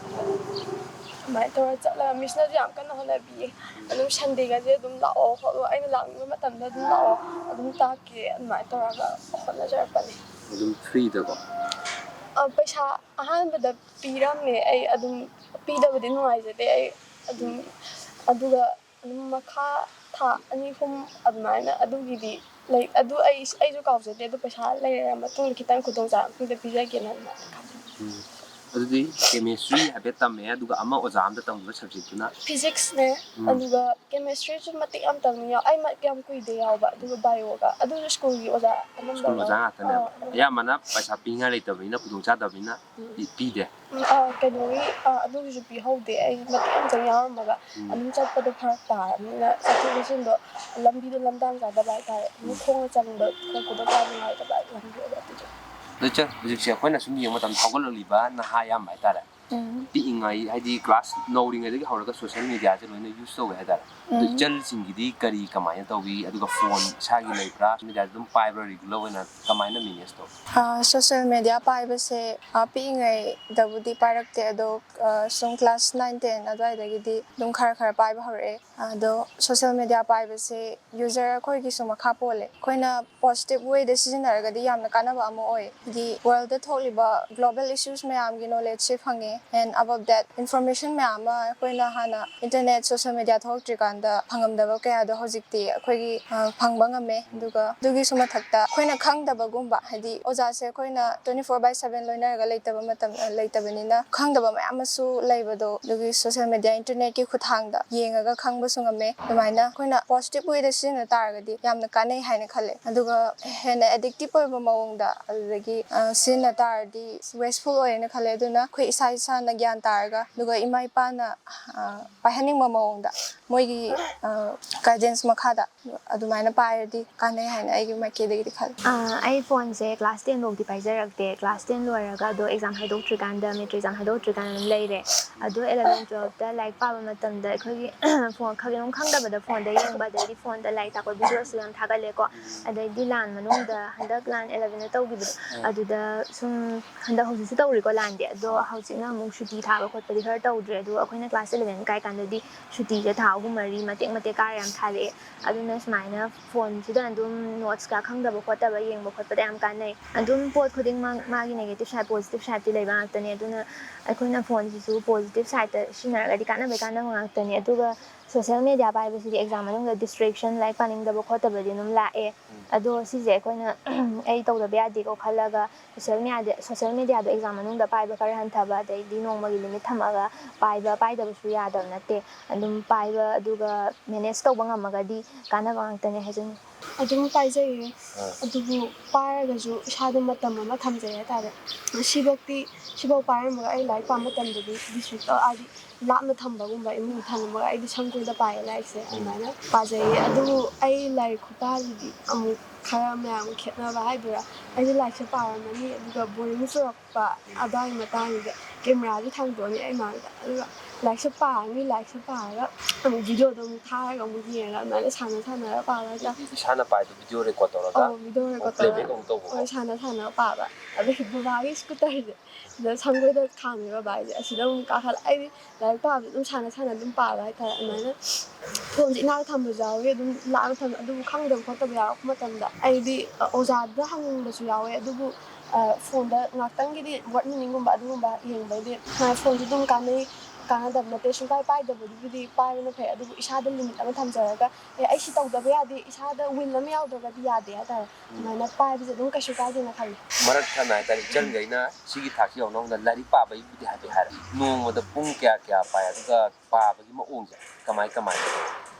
ꯑꯗꯨꯃꯥꯏꯅ ꯇꯧꯔ ꯆꯠꯂꯒ miss ꯅꯁꯨ ꯌꯥꯝ ꯀꯟꯅ ꯍꯣꯠꯅꯕꯤꯌꯦ꯫ ꯑꯗꯨꯝ Sundayꯒꯁꯦ ꯑꯗꯨꯝ ꯂꯥꯛꯑꯣ ꯈꯣꯠꯂꯣ, ꯑꯩꯅ ꯂꯥꯛꯅꯤꯡꯕ ꯃꯇꯝꯗ ꯑꯗꯨꯝ ꯂꯥꯛꯑꯣ, ꯑꯗꯨꯝ ꯇꯥꯛꯀꯦ, ꯑꯗꯨꯃꯥꯏꯅ ꯇꯧꯔꯒ ꯍꯣꯠꯅꯖꯔꯛꯄꯅꯦ꯫ ꯑꯗꯨꯝ freeꯗꯀꯣ? ꯑ, ꯄꯩꯁꯥ ꯑꯍꯥꯟꯕꯗ ꯄꯤꯔꯝꯃꯦ, ꯑꯩ ꯑꯗꯨꯝ ꯄꯤꯗꯕꯗꯤ ꯅꯨꯡꯉꯥꯏꯖꯗꯦ ꯑꯩ ꯑꯗꯨꯝ, ꯑꯗꯨꯒ ꯑꯗꯨꯝ ꯃꯈꯥ ꯊꯥ ꯑꯅꯤ ꯑꯍꯨꯝ ꯑꯗꯨꯃꯥꯏꯅ ꯑꯗꯨꯒꯤꯗꯤ ꯂꯩ꯫ ꯑꯗꯨ ꯑꯩ, ꯑꯩꯁꯨ ꯀꯥꯎꯖꯗꯦ꯫ ꯑꯗꯨ ꯄꯩꯁꯥ ꯂꯩꯔ ꯃꯇꯨꯡꯗ ꯈꯤꯇꯪ ꯈꯨꯗꯣꯡꯆꯥꯕ ꯃꯇꯨꯡꯗ ꯄꯤꯖꯒꯦꯅ ꯑꯗꯨꯃꯥꯏꯅ ꯈꯜꯂꯤ꯫ ꯎꯝ꯫ ꯑꯗꯨꯗꯤ chemistry ꯍꯥꯏꯐꯦꯠ ꯇꯝꯃꯦ, ꯑꯗꯨꯒ ꯑꯃ ꯑꯣꯖꯥ ꯑꯃꯗ ꯇꯝꯈꯤꯕ subjectꯇꯨꯅ? Physicsꯅꯦ꯫ ꯎꯝ꯫ ꯑꯗꯨꯒ chemistryꯁꯨ ꯃꯇꯦꯛ ꯌꯥꯝ ꯇꯝꯃꯤ, ꯌꯥꯎ ꯑꯩ ꯌꯥꯝ ꯀꯨꯏꯗꯦ ꯌꯥꯎꯕ꯫ ꯑꯗꯨꯒ bioꯒ ꯑꯗꯨꯁꯨ schoolꯒꯤ ꯑꯣꯖꯥ ꯑꯅꯝꯕ school ꯑꯣꯖꯥ ꯉꯥꯛꯇꯅꯦꯕ? ꯑꯥ, ꯑꯅꯝꯕ꯫ ꯑꯌꯥꯝꯕꯅ ꯄꯩꯁꯥ ꯄꯤꯉꯥꯏ ꯂꯩꯇꯕꯅꯤꯅ, ꯈꯨꯗꯣꯡꯆꯥꯗꯕꯅꯤꯅ ꯄꯤꯗꯦ? ꯎꯝ, ꯑꯥ, ꯀꯩꯅꯣꯒꯤ ꯑꯥ, ꯑꯗꯨꯒꯤꯁꯨ ꯄꯤꯍꯧꯗꯦ꯫ ꯑꯩ ꯃꯇꯦꯛ ꯑꯃꯇꯪ ꯌꯥꯎꯔꯝꯃꯒ ꯎꯝ꯫ ꯑꯗꯨꯝ ꯆꯠꯄꯗꯣ ꯐꯔꯛ ꯇꯥꯔꯕꯅꯤꯅ ꯆꯠꯊꯣꯛ ꯆꯠꯁꯤꯟꯗꯣ ꯂꯝꯕꯤꯗꯣ ꯂꯝꯗꯥꯡ ꯆꯥꯗꯕ ꯍꯥꯏꯇꯥꯔꯦ꯫ ꯑꯗꯨꯝ ꯈꯣꯡꯅ ꯆꯪꯕ ꯈꯣꯠꯄꯗꯣ ꯀꯌꯥ ꯅꯨꯡꯉꯥꯏꯇꯕ ꯂꯝꯕꯤ ꯑꯣꯏꯕ ꯑꯗꯨꯒꯤ꯫ ꯑꯗꯣ ꯏꯆꯟ, ꯍꯧꯖꯤꯛꯁꯦ ꯑꯩꯈꯣꯏꯅ ꯁꯨꯝ ꯌꯦꯡꯕ ꯃꯇꯝꯗ ꯍꯧꯒꯠꯂꯛꯂꯤꯕ ꯅꯍꯥ ꯑꯌꯥꯝꯕ ꯍꯥꯏꯇꯥꯔꯦ, ꯎꯝ꯫ ꯄꯤꯛꯏꯉꯩ, ꯍꯥꯏꯗꯤ class ꯅꯧꯔꯤꯉꯩꯗꯒꯤ ꯍꯧꯔꯒ social mediaꯁꯦ ꯂꯣꯏꯅ use ꯇꯧꯋꯦ ꯍꯥꯏꯇꯥꯔꯦ꯫ ꯑꯗꯣ ꯎꯝ꯫ ꯏꯆꯜꯁꯤꯡꯒꯤꯗꯤ ꯀꯔꯤ ꯀꯃꯥꯏꯅ ꯇꯧꯏ? ꯑꯗꯨꯒ phone ꯏꯁꯥꯒꯤ ꯂꯩꯕ꯭ꯔꯥ? Social media ꯑꯗꯨꯝ ꯄꯥꯏꯕ꯭ꯔꯥ? Regular ꯑꯣꯏꯅ ꯀꯃꯥꯏꯅ manage ꯇꯧꯏ? ꯑꯥ, social media ꯄꯥꯏꯕꯁꯦ, ꯑꯥ, ꯄꯤꯛꯏꯉꯩꯗꯕꯨꯗꯤ ꯄꯥꯏꯔꯛꯇꯦ, ꯑꯗꯣ, ꯑꯥ, ꯁꯨꯝ class nine ten ꯑꯗꯨꯋꯥꯏꯗꯒꯤꯗꯤ ꯑꯗꯨꯝ ꯈꯔ ꯈꯔ ꯄꯥꯏꯕ ꯍꯧꯔꯛꯑꯦ꯫ ꯑꯗꯣ social media ꯄꯥꯏꯕꯁꯦ user ꯑꯩꯈꯣꯏꯒꯤꯁꯨ ꯃꯈꯥ ꯄꯣꯜꯂꯦ꯫ ꯑꯩꯈꯣꯏꯅ positive wayꯗ ꯁꯤꯖꯤꯟꯅꯔꯒꯗꯤ ꯌꯥꯝꯅ ꯀꯥꯟꯅꯕ ꯑꯃ ꯑꯣꯏ꯫ ꯍꯥꯏꯗꯤ worldꯗ ꯊꯣꯛꯂꯤꯕ global issues ꯃꯌꯥꯝꯒꯤ knowledgeꯁꯦ ꯐꯪꯉꯦ꯫ And above that, information ꯃꯌꯥꯝ ꯑꯃ ꯑꯩꯈꯣꯏꯅ ꯍꯥꯟꯅ internet, social media ꯊꯣꯛꯂꯛꯇ꯭ꯔꯤꯀꯥꯟꯗ ꯐꯪꯉꯝꯗꯕ ꯀꯌꯥꯗꯣ ꯍꯧꯖꯤꯛꯇꯤ ꯑꯩꯈꯣꯏꯒꯤ, ꯑ, ꯐꯪꯕ ꯉꯝꯃꯦ꯫ ꯑꯗꯨꯒ ꯑꯗꯨꯒꯤꯁꯨ ꯃꯊꯛꯇ ꯑꯩꯈꯣꯏꯅ ꯈꯪꯗꯕꯒꯨꯝꯕ, ꯍꯥꯏꯗꯤ ꯑꯣꯖꯥꯁꯦ ꯑꯩꯈꯣꯏꯅ twenty four by seven ꯂꯣꯏꯅꯔꯒ ꯂꯩꯇꯕ ꯃꯇꯝ, ꯑ, ꯂꯩꯇꯕꯅꯤꯅ ꯈꯪꯗꯕ ꯃꯌꯥꯝ ꯑꯃꯁꯨ ꯂꯩꯕꯗꯣ ꯑꯗꯨꯒꯤ social media, internetꯀꯤ ꯈꯨꯠꯊꯥꯡꯗ ꯌꯦꯡꯉꯒ ꯈꯪꯕꯁꯨ ꯉꯝꯃꯦ꯫ ꯑꯗꯨꯃꯥꯏꯅ ꯑꯩꯈꯣꯏꯅ positive wayꯗ ꯁꯤꯖꯤꯟꯅ ꯇꯥꯔꯒꯗꯤ ꯌꯥꯝꯅ ꯀꯥꯟꯅꯩ ꯍꯥꯏꯅ ꯈꯜꯂꯦ꯫ ꯑꯗꯨꯒ ꯍꯦꯟꯅ addictive ꯑꯣꯏꯕ ꯃꯑꯣꯡꯗ ꯑꯗꯨꯗꯒꯤ, ꯑ, ꯁꯤꯖꯤꯟꯅ ꯇꯥꯔꯗꯤ wasteful ꯑꯣꯏꯌꯦꯅ ꯈꯜꯂꯦ꯫ ꯑꯗꯨꯅ ꯑꯩꯈꯣꯏ ꯏꯁꯥ ꯏꯁꯥꯅ ꯒ꯭ꯌꯥꯟ ꯇꯥꯔꯒ, ꯑꯗꯨꯒ ꯏꯃꯥ ꯏꯄꯥꯅ, ꯑ, ꯄꯥꯏꯍꯟꯅꯤꯡꯕ ꯃꯑꯣꯡꯗ ꯃꯣꯏꯒꯤ, ꯑ, guidance ꯃꯈꯥꯗ ꯑꯗꯨꯃꯥꯏꯅ ꯄꯥꯏꯔꯗꯤ ꯀꯥꯟꯅꯩ ꯍꯥꯏꯅ ꯑꯩꯒꯤ ꯃꯥꯏꯀꯩꯗꯒꯤꯗꯤ ꯈꯜꯂꯤ꯫ ꯑꯥ, ꯑꯩ phoneꯁꯦ class ten ꯐꯥꯎꯗꯤ ꯄꯥꯏꯖꯔꯛꯇꯦ꯫ Class ten ꯂꯣꯏꯔꯒ ꯑꯗꯣ exam ꯍꯥꯏꯗꯣꯛꯇ꯭ꯔꯤꯀꯥꯟꯗ, matric exam ꯍꯥꯏꯗꯣꯛꯇ꯭ꯔꯤꯀꯥꯟꯗ ꯑꯗꯨꯝ ꯂꯩꯔꯦ꯫ ꯑꯗꯣ eleven twelveꯇ ꯂꯥꯏꯔꯤꯛ ꯄꯥꯕ ꯃꯇꯝꯗ ꯑꯩꯈꯣꯏꯒꯤ phone ꯈꯪ-, ꯀꯩꯅꯣꯝ ꯈꯪꯗꯕꯗ phoneꯗ ꯌꯦꯡꯕ, ꯑꯗꯩꯗꯤ phoneꯗ ꯂꯥꯏꯔꯤꯛ ꯇꯥꯛꯄ videoꯁꯨ ꯌꯥꯝ ꯊꯥꯒꯠꯂꯦꯀꯣ꯫ ꯑꯗꯩꯗꯤ ꯂꯥꯟ ꯃꯅꯨꯡꯗ ꯍꯟꯗꯛ ꯂꯥꯟ elevenꯗ ꯇꯧꯈꯤꯕꯗꯣ, ꯑꯗꯨꯗ ꯁꯨꯝ ꯍꯟꯗꯛ ꯍꯧꯖꯤꯛꯁꯨ ꯇꯧꯔꯤꯀꯣ ꯂꯥꯟꯗꯤ, ꯑꯗꯣ ꯍꯧꯖꯤꯛꯅ ꯑꯃꯨꯛ ꯁꯨꯇꯤ ꯊꯥꯕ ꯈꯣꯠꯄꯗꯤ ꯈꯔ ꯇꯧꯗ꯭ꯔꯦ꯫ ꯑꯗꯣ ꯑꯩꯈꯣꯏꯅ class eleven ꯀꯥꯏ ꯀꯥꯟꯗꯗꯤ ꯁꯨꯇꯤꯁꯦ ꯊꯥ ꯑꯍꯨꯝ ꯃꯔꯤ ꯃꯇꯦꯛ ꯃꯇꯦꯛ ꯀꯥꯔ ꯌꯥꯝ ꯊꯥꯔꯛꯑꯦ꯫ ꯑꯗꯨꯅ ꯁꯨꯃꯥꯏꯅ phoneꯁꯤꯗ ꯑꯗꯨꯝ notes ꯀꯌꯥ ꯈꯪꯗꯕ ꯈꯣꯠꯇꯕ ꯌꯦꯡꯕ ꯈꯣꯠꯄꯗ ꯌꯥꯝ ꯀꯥꯟꯅꯩ꯫ ꯑꯗꯨꯝ ꯄꯣꯠ ꯈꯨꯗꯤꯡꯃꯛ ꯃꯥꯒꯤ negative side, positive sideꯇꯤ ꯂꯩꯕ ꯉꯥꯛꯇꯅꯦ꯫ ꯑꯗꯨꯅ ꯑꯩꯈꯣꯏꯅ phoneꯁꯤꯁꯨ positive sideꯇ ꯁꯤꯖꯤꯟꯅꯔꯒꯗꯤ ꯀꯥꯟꯅꯕꯩ ꯀꯥꯟꯅꯕ ꯉꯥꯛꯇꯅꯦ꯫ ꯑꯗꯨꯒ ꯁꯣꯁꯦꯜ ꯃꯦꯗꯤꯌꯥ ꯄꯥꯏꯕꯁꯤꯗꯤ ꯑꯦꯛꯖꯥꯝ ꯃꯅꯨꯡꯗ ꯗꯤꯁꯇ꯭ꯔꯦꯛꯁꯟ, ꯂꯥꯏꯔꯤꯛ ꯄꯥꯅꯤꯡꯗꯕ ꯈꯣꯠꯇꯕꯗꯤ ꯑꯗꯨꯝ ꯂꯥꯛꯑꯦ꯫ ꯑꯗꯣ ꯁꯤꯁꯦ ꯑꯩꯈꯣꯏꯅ ꯑꯩ ꯇꯧꯗꯕ ꯌꯥꯗꯦꯀꯣ ꯈꯜꯂꯒ ꯁꯣꯁꯦꯜ ꯃꯦꯗꯤꯌꯥꯗ, ꯁꯣꯁꯦꯜ ꯃꯦꯗꯤꯌꯥꯗꯣ ꯑꯦꯛꯖꯥꯝ ꯃꯅꯨꯡꯗ ꯄꯥꯏꯕ ꯈꯔ ꯍꯟꯊꯕ, ꯑꯗꯩꯗꯤ ꯅꯣꯡꯃꯒꯤ ꯂꯤꯃꯤꯠ ꯊꯝꯃꯒ ꯄꯥꯏꯕ, ꯄꯥꯏꯗꯕꯁꯨ ꯌꯥꯗꯕ ꯅꯠꯇꯦ꯫ ꯑꯗꯨꯝ ꯄꯥꯏꯕ, ꯑꯗꯨꯒ ꯃꯦꯅꯦꯖ ꯇꯧꯕ ꯉꯝꯃꯒꯗꯤ ꯀꯥꯟꯅꯕ ꯉꯥꯛꯇꯅꯦ ꯍꯥꯏꯖꯅꯤꯡꯉꯤ꯫ ꯑꯗꯨꯝ ꯄꯥꯏꯖꯩꯌꯦ꯫ ꯑꯥ꯫ ꯑꯗꯨꯕꯨ ꯄꯥꯏꯔꯒꯁꯨ ꯏꯁꯥꯗ ꯃꯇꯝ ꯑꯃ ꯊꯝꯖꯩ ꯍꯥꯏꯇꯥꯔꯦ꯫ ꯁꯤꯐꯧꯇꯤ, ꯁꯤꯐꯧ ꯄꯥꯏꯔꯝꯃꯒ ꯑꯩ ꯂꯥꯏꯔꯤꯛ ꯄꯥꯕ ꯃꯇꯝꯗꯗꯤ ꯗꯤꯁꯇ꯭ꯔꯤꯛ, ꯍꯥꯏꯗꯤ ꯂꯥꯞꯅ ꯊꯝꯕꯒꯨꯝꯕ, ꯏꯃꯨꯡꯗ ꯊꯝꯃꯝꯃꯒ ꯑꯩꯗꯤ ꯁꯪꯒꯣꯏꯗ ꯄꯥꯏꯌꯦ ꯂꯥꯏꯔꯤꯛꯁꯦ꯫ ꯎꯝ꯫ ꯑꯗꯨꯃꯥꯏꯅ ꯄꯥꯖꯩꯌꯦ꯫ ꯑꯗꯨꯕꯨ ꯑꯩ ꯂꯥꯏꯔꯤꯛ ꯈꯨꯄꯥꯁꯤꯗꯤ ꯑꯃꯨꯛ ꯈꯔ ꯃꯌꯥꯝ ꯈꯦꯠꯅꯕ ꯍꯥꯏꯗꯣꯏꯔꯥ, ꯑꯩꯗꯤ ꯂꯥꯏꯔꯤꯛꯁꯦ ꯄꯥꯔꯝꯃꯅꯤ, ꯑꯗꯨꯒ ꯕꯣꯔꯤꯡ ꯆꯨꯔꯛꯄ ꯑꯗꯨꯋꯥꯏꯒꯤ ꯃꯇꯥꯡꯁꯤꯗ ꯀꯦꯃꯦꯔꯥꯁꯦ ꯊꯥꯡꯗꯣꯛꯑꯅꯤ ꯑꯩ ꯃꯥꯡꯗ, ꯑꯗꯨꯒ ꯂꯥꯏꯔꯤꯛꯁꯦ ꯄꯥꯔꯅꯤ, ꯂꯥꯏꯔꯤꯛꯁꯦ ꯄꯥꯔꯒ ꯑꯃꯨꯛ ꯚꯤꯗꯤꯑꯣꯗꯣ ꯑꯃꯨꯛ ꯊꯥꯔꯒ ꯑꯃꯨꯛ ꯌꯦꯡꯉꯒ ꯑꯗꯨꯃꯥꯏꯅ ꯁꯥꯟꯅ ꯁꯥꯟꯅꯔꯒ ꯄꯥꯕ ꯍꯥꯏꯇꯥꯔꯦ꯫ ꯏꯁꯥꯅ ꯄꯥꯏꯗꯣ ꯚꯤꯗꯤꯑꯣ ꯔꯦꯀꯣꯔꯗ ꯇꯧꯔꯒ ꯑꯧ, ꯚꯤꯗꯤꯑꯣ ꯑꯃꯨꯛ ꯔꯦꯀꯣꯔꯗ ꯄ꯭ꯂꯦꯕꯦꯛ ꯇꯧꯔꯒ ꯑꯃꯨꯛ ꯇꯧꯕꯀꯣ? ꯍꯣꯏ, ꯁꯥꯟꯅ ꯁꯥꯟꯅꯔꯒ ꯄꯥꯕ꯫ ꯑꯗꯒꯤ ꯕꯕꯥꯒꯤ ꯁ꯭ꯀꯨꯇꯔꯁꯦ ꯁꯤꯗ ꯁꯪꯒꯣꯏꯗ ꯈꯥꯝꯃꯦ ꯕꯕꯥꯒꯤꯁꯦ, ꯑꯁꯤꯗ ꯑꯃꯨꯛ ꯀꯥꯈꯠꯂ ꯑꯩꯗꯤ ꯂꯥꯏꯔꯤꯛ ꯄꯥꯕꯁꯦ ꯑꯗꯨꯝ ꯁꯥꯟꯅ ꯁꯥꯟꯅ ꯑꯗꯨꯝ ꯄꯥꯕ ꯍꯥꯏꯇꯥꯔꯦ꯫ ꯑꯗꯨꯃꯥꯏꯅ ꯐꯣꯟꯁꯦ ꯏꯅꯥꯛ ꯊꯝꯕꯁꯨ ꯌꯥꯎꯋꯤ, ꯑꯗꯨꯝ ꯂꯥꯞꯅ ꯊꯝꯕ, ꯑꯗꯨꯕꯨ ꯈꯪꯗꯕ ꯈꯣꯠꯇꯕ ꯌꯥꯎꯔꯛꯄ ꯃꯇꯝꯗ ꯑꯩꯗꯤ ꯑꯣꯖꯥꯗ ꯍꯪꯕꯁꯨ ꯌꯥꯎꯋꯦ꯫ ꯑꯗꯨꯕꯨ ꯐꯣꯟꯗ ꯉꯥꯛꯇꯪꯒꯤꯗꯤ ꯋꯥꯔꯗ ꯃꯤꯅꯤꯡꯒꯨꯝꯕ ꯑꯗꯨꯒꯨꯝꯕ ꯌꯦꯡꯕꯩꯗꯤ ꯐꯣꯟꯁꯦ ꯑꯗꯨꯝ ꯀꯥꯟꯅꯩ, ꯀꯥꯟꯅꯗꯕ ꯅꯠꯇꯦ꯫ ꯁꯨꯡꯄꯥꯏ ꯄꯥꯏꯗꯕꯗꯨꯕꯨꯗꯤ ꯄꯥꯏꯕꯅ ꯐꯩ꯫ ꯑꯗꯨꯕꯨ ꯏꯁꯥꯗ ꯂꯤꯃꯤꯠ ꯑꯃ ꯊꯝꯖꯔꯒ, ꯑꯦ, ꯑꯩ ꯁꯤ ꯇꯧꯗꯕ ꯌꯥꯗꯦ, ꯏꯁꯥꯗ ꯋꯤꯜ ꯑꯃ ꯌꯥꯎꯗ꯭ꯔꯒꯗꯤ ꯌꯥꯗꯦ ꯍꯥꯏꯇꯥꯔꯦ꯫ ꯑꯗꯨꯃꯥꯏꯅ ꯄꯥꯏꯕꯁꯦ ꯑꯗꯨꯝ ꯀꯩꯁꯨ ꯀꯥꯏꯗꯦꯅ ꯈꯜꯂꯤ꯫ ꯃꯔꯛ ꯊꯠꯅ ꯍꯥꯏꯇꯥꯔꯦ, ꯏꯆꯟꯈꯩꯅ ꯁꯤꯒꯤ ꯊꯥꯛꯁꯤ ꯌꯧꯅꯕ ꯍꯣꯠꯅꯕꯗ ꯂꯥꯏꯔꯤꯛ ꯄꯥꯕꯒꯤꯕꯨꯗꯤ ꯍꯥꯏꯐꯦꯠ ꯍꯥꯏꯔꯦ꯫ ꯅꯣꯡꯃꯗ ꯄꯨꯡ ꯀꯌꯥ ꯀꯌꯥ ꯄꯥꯏ, ꯑꯗꯨꯒ ꯄꯥꯕꯒꯤ ꯃꯑꯣꯡꯁꯦ ꯀꯃꯥꯏ ꯀꯃꯥꯏꯅ ꯇꯧꯏ?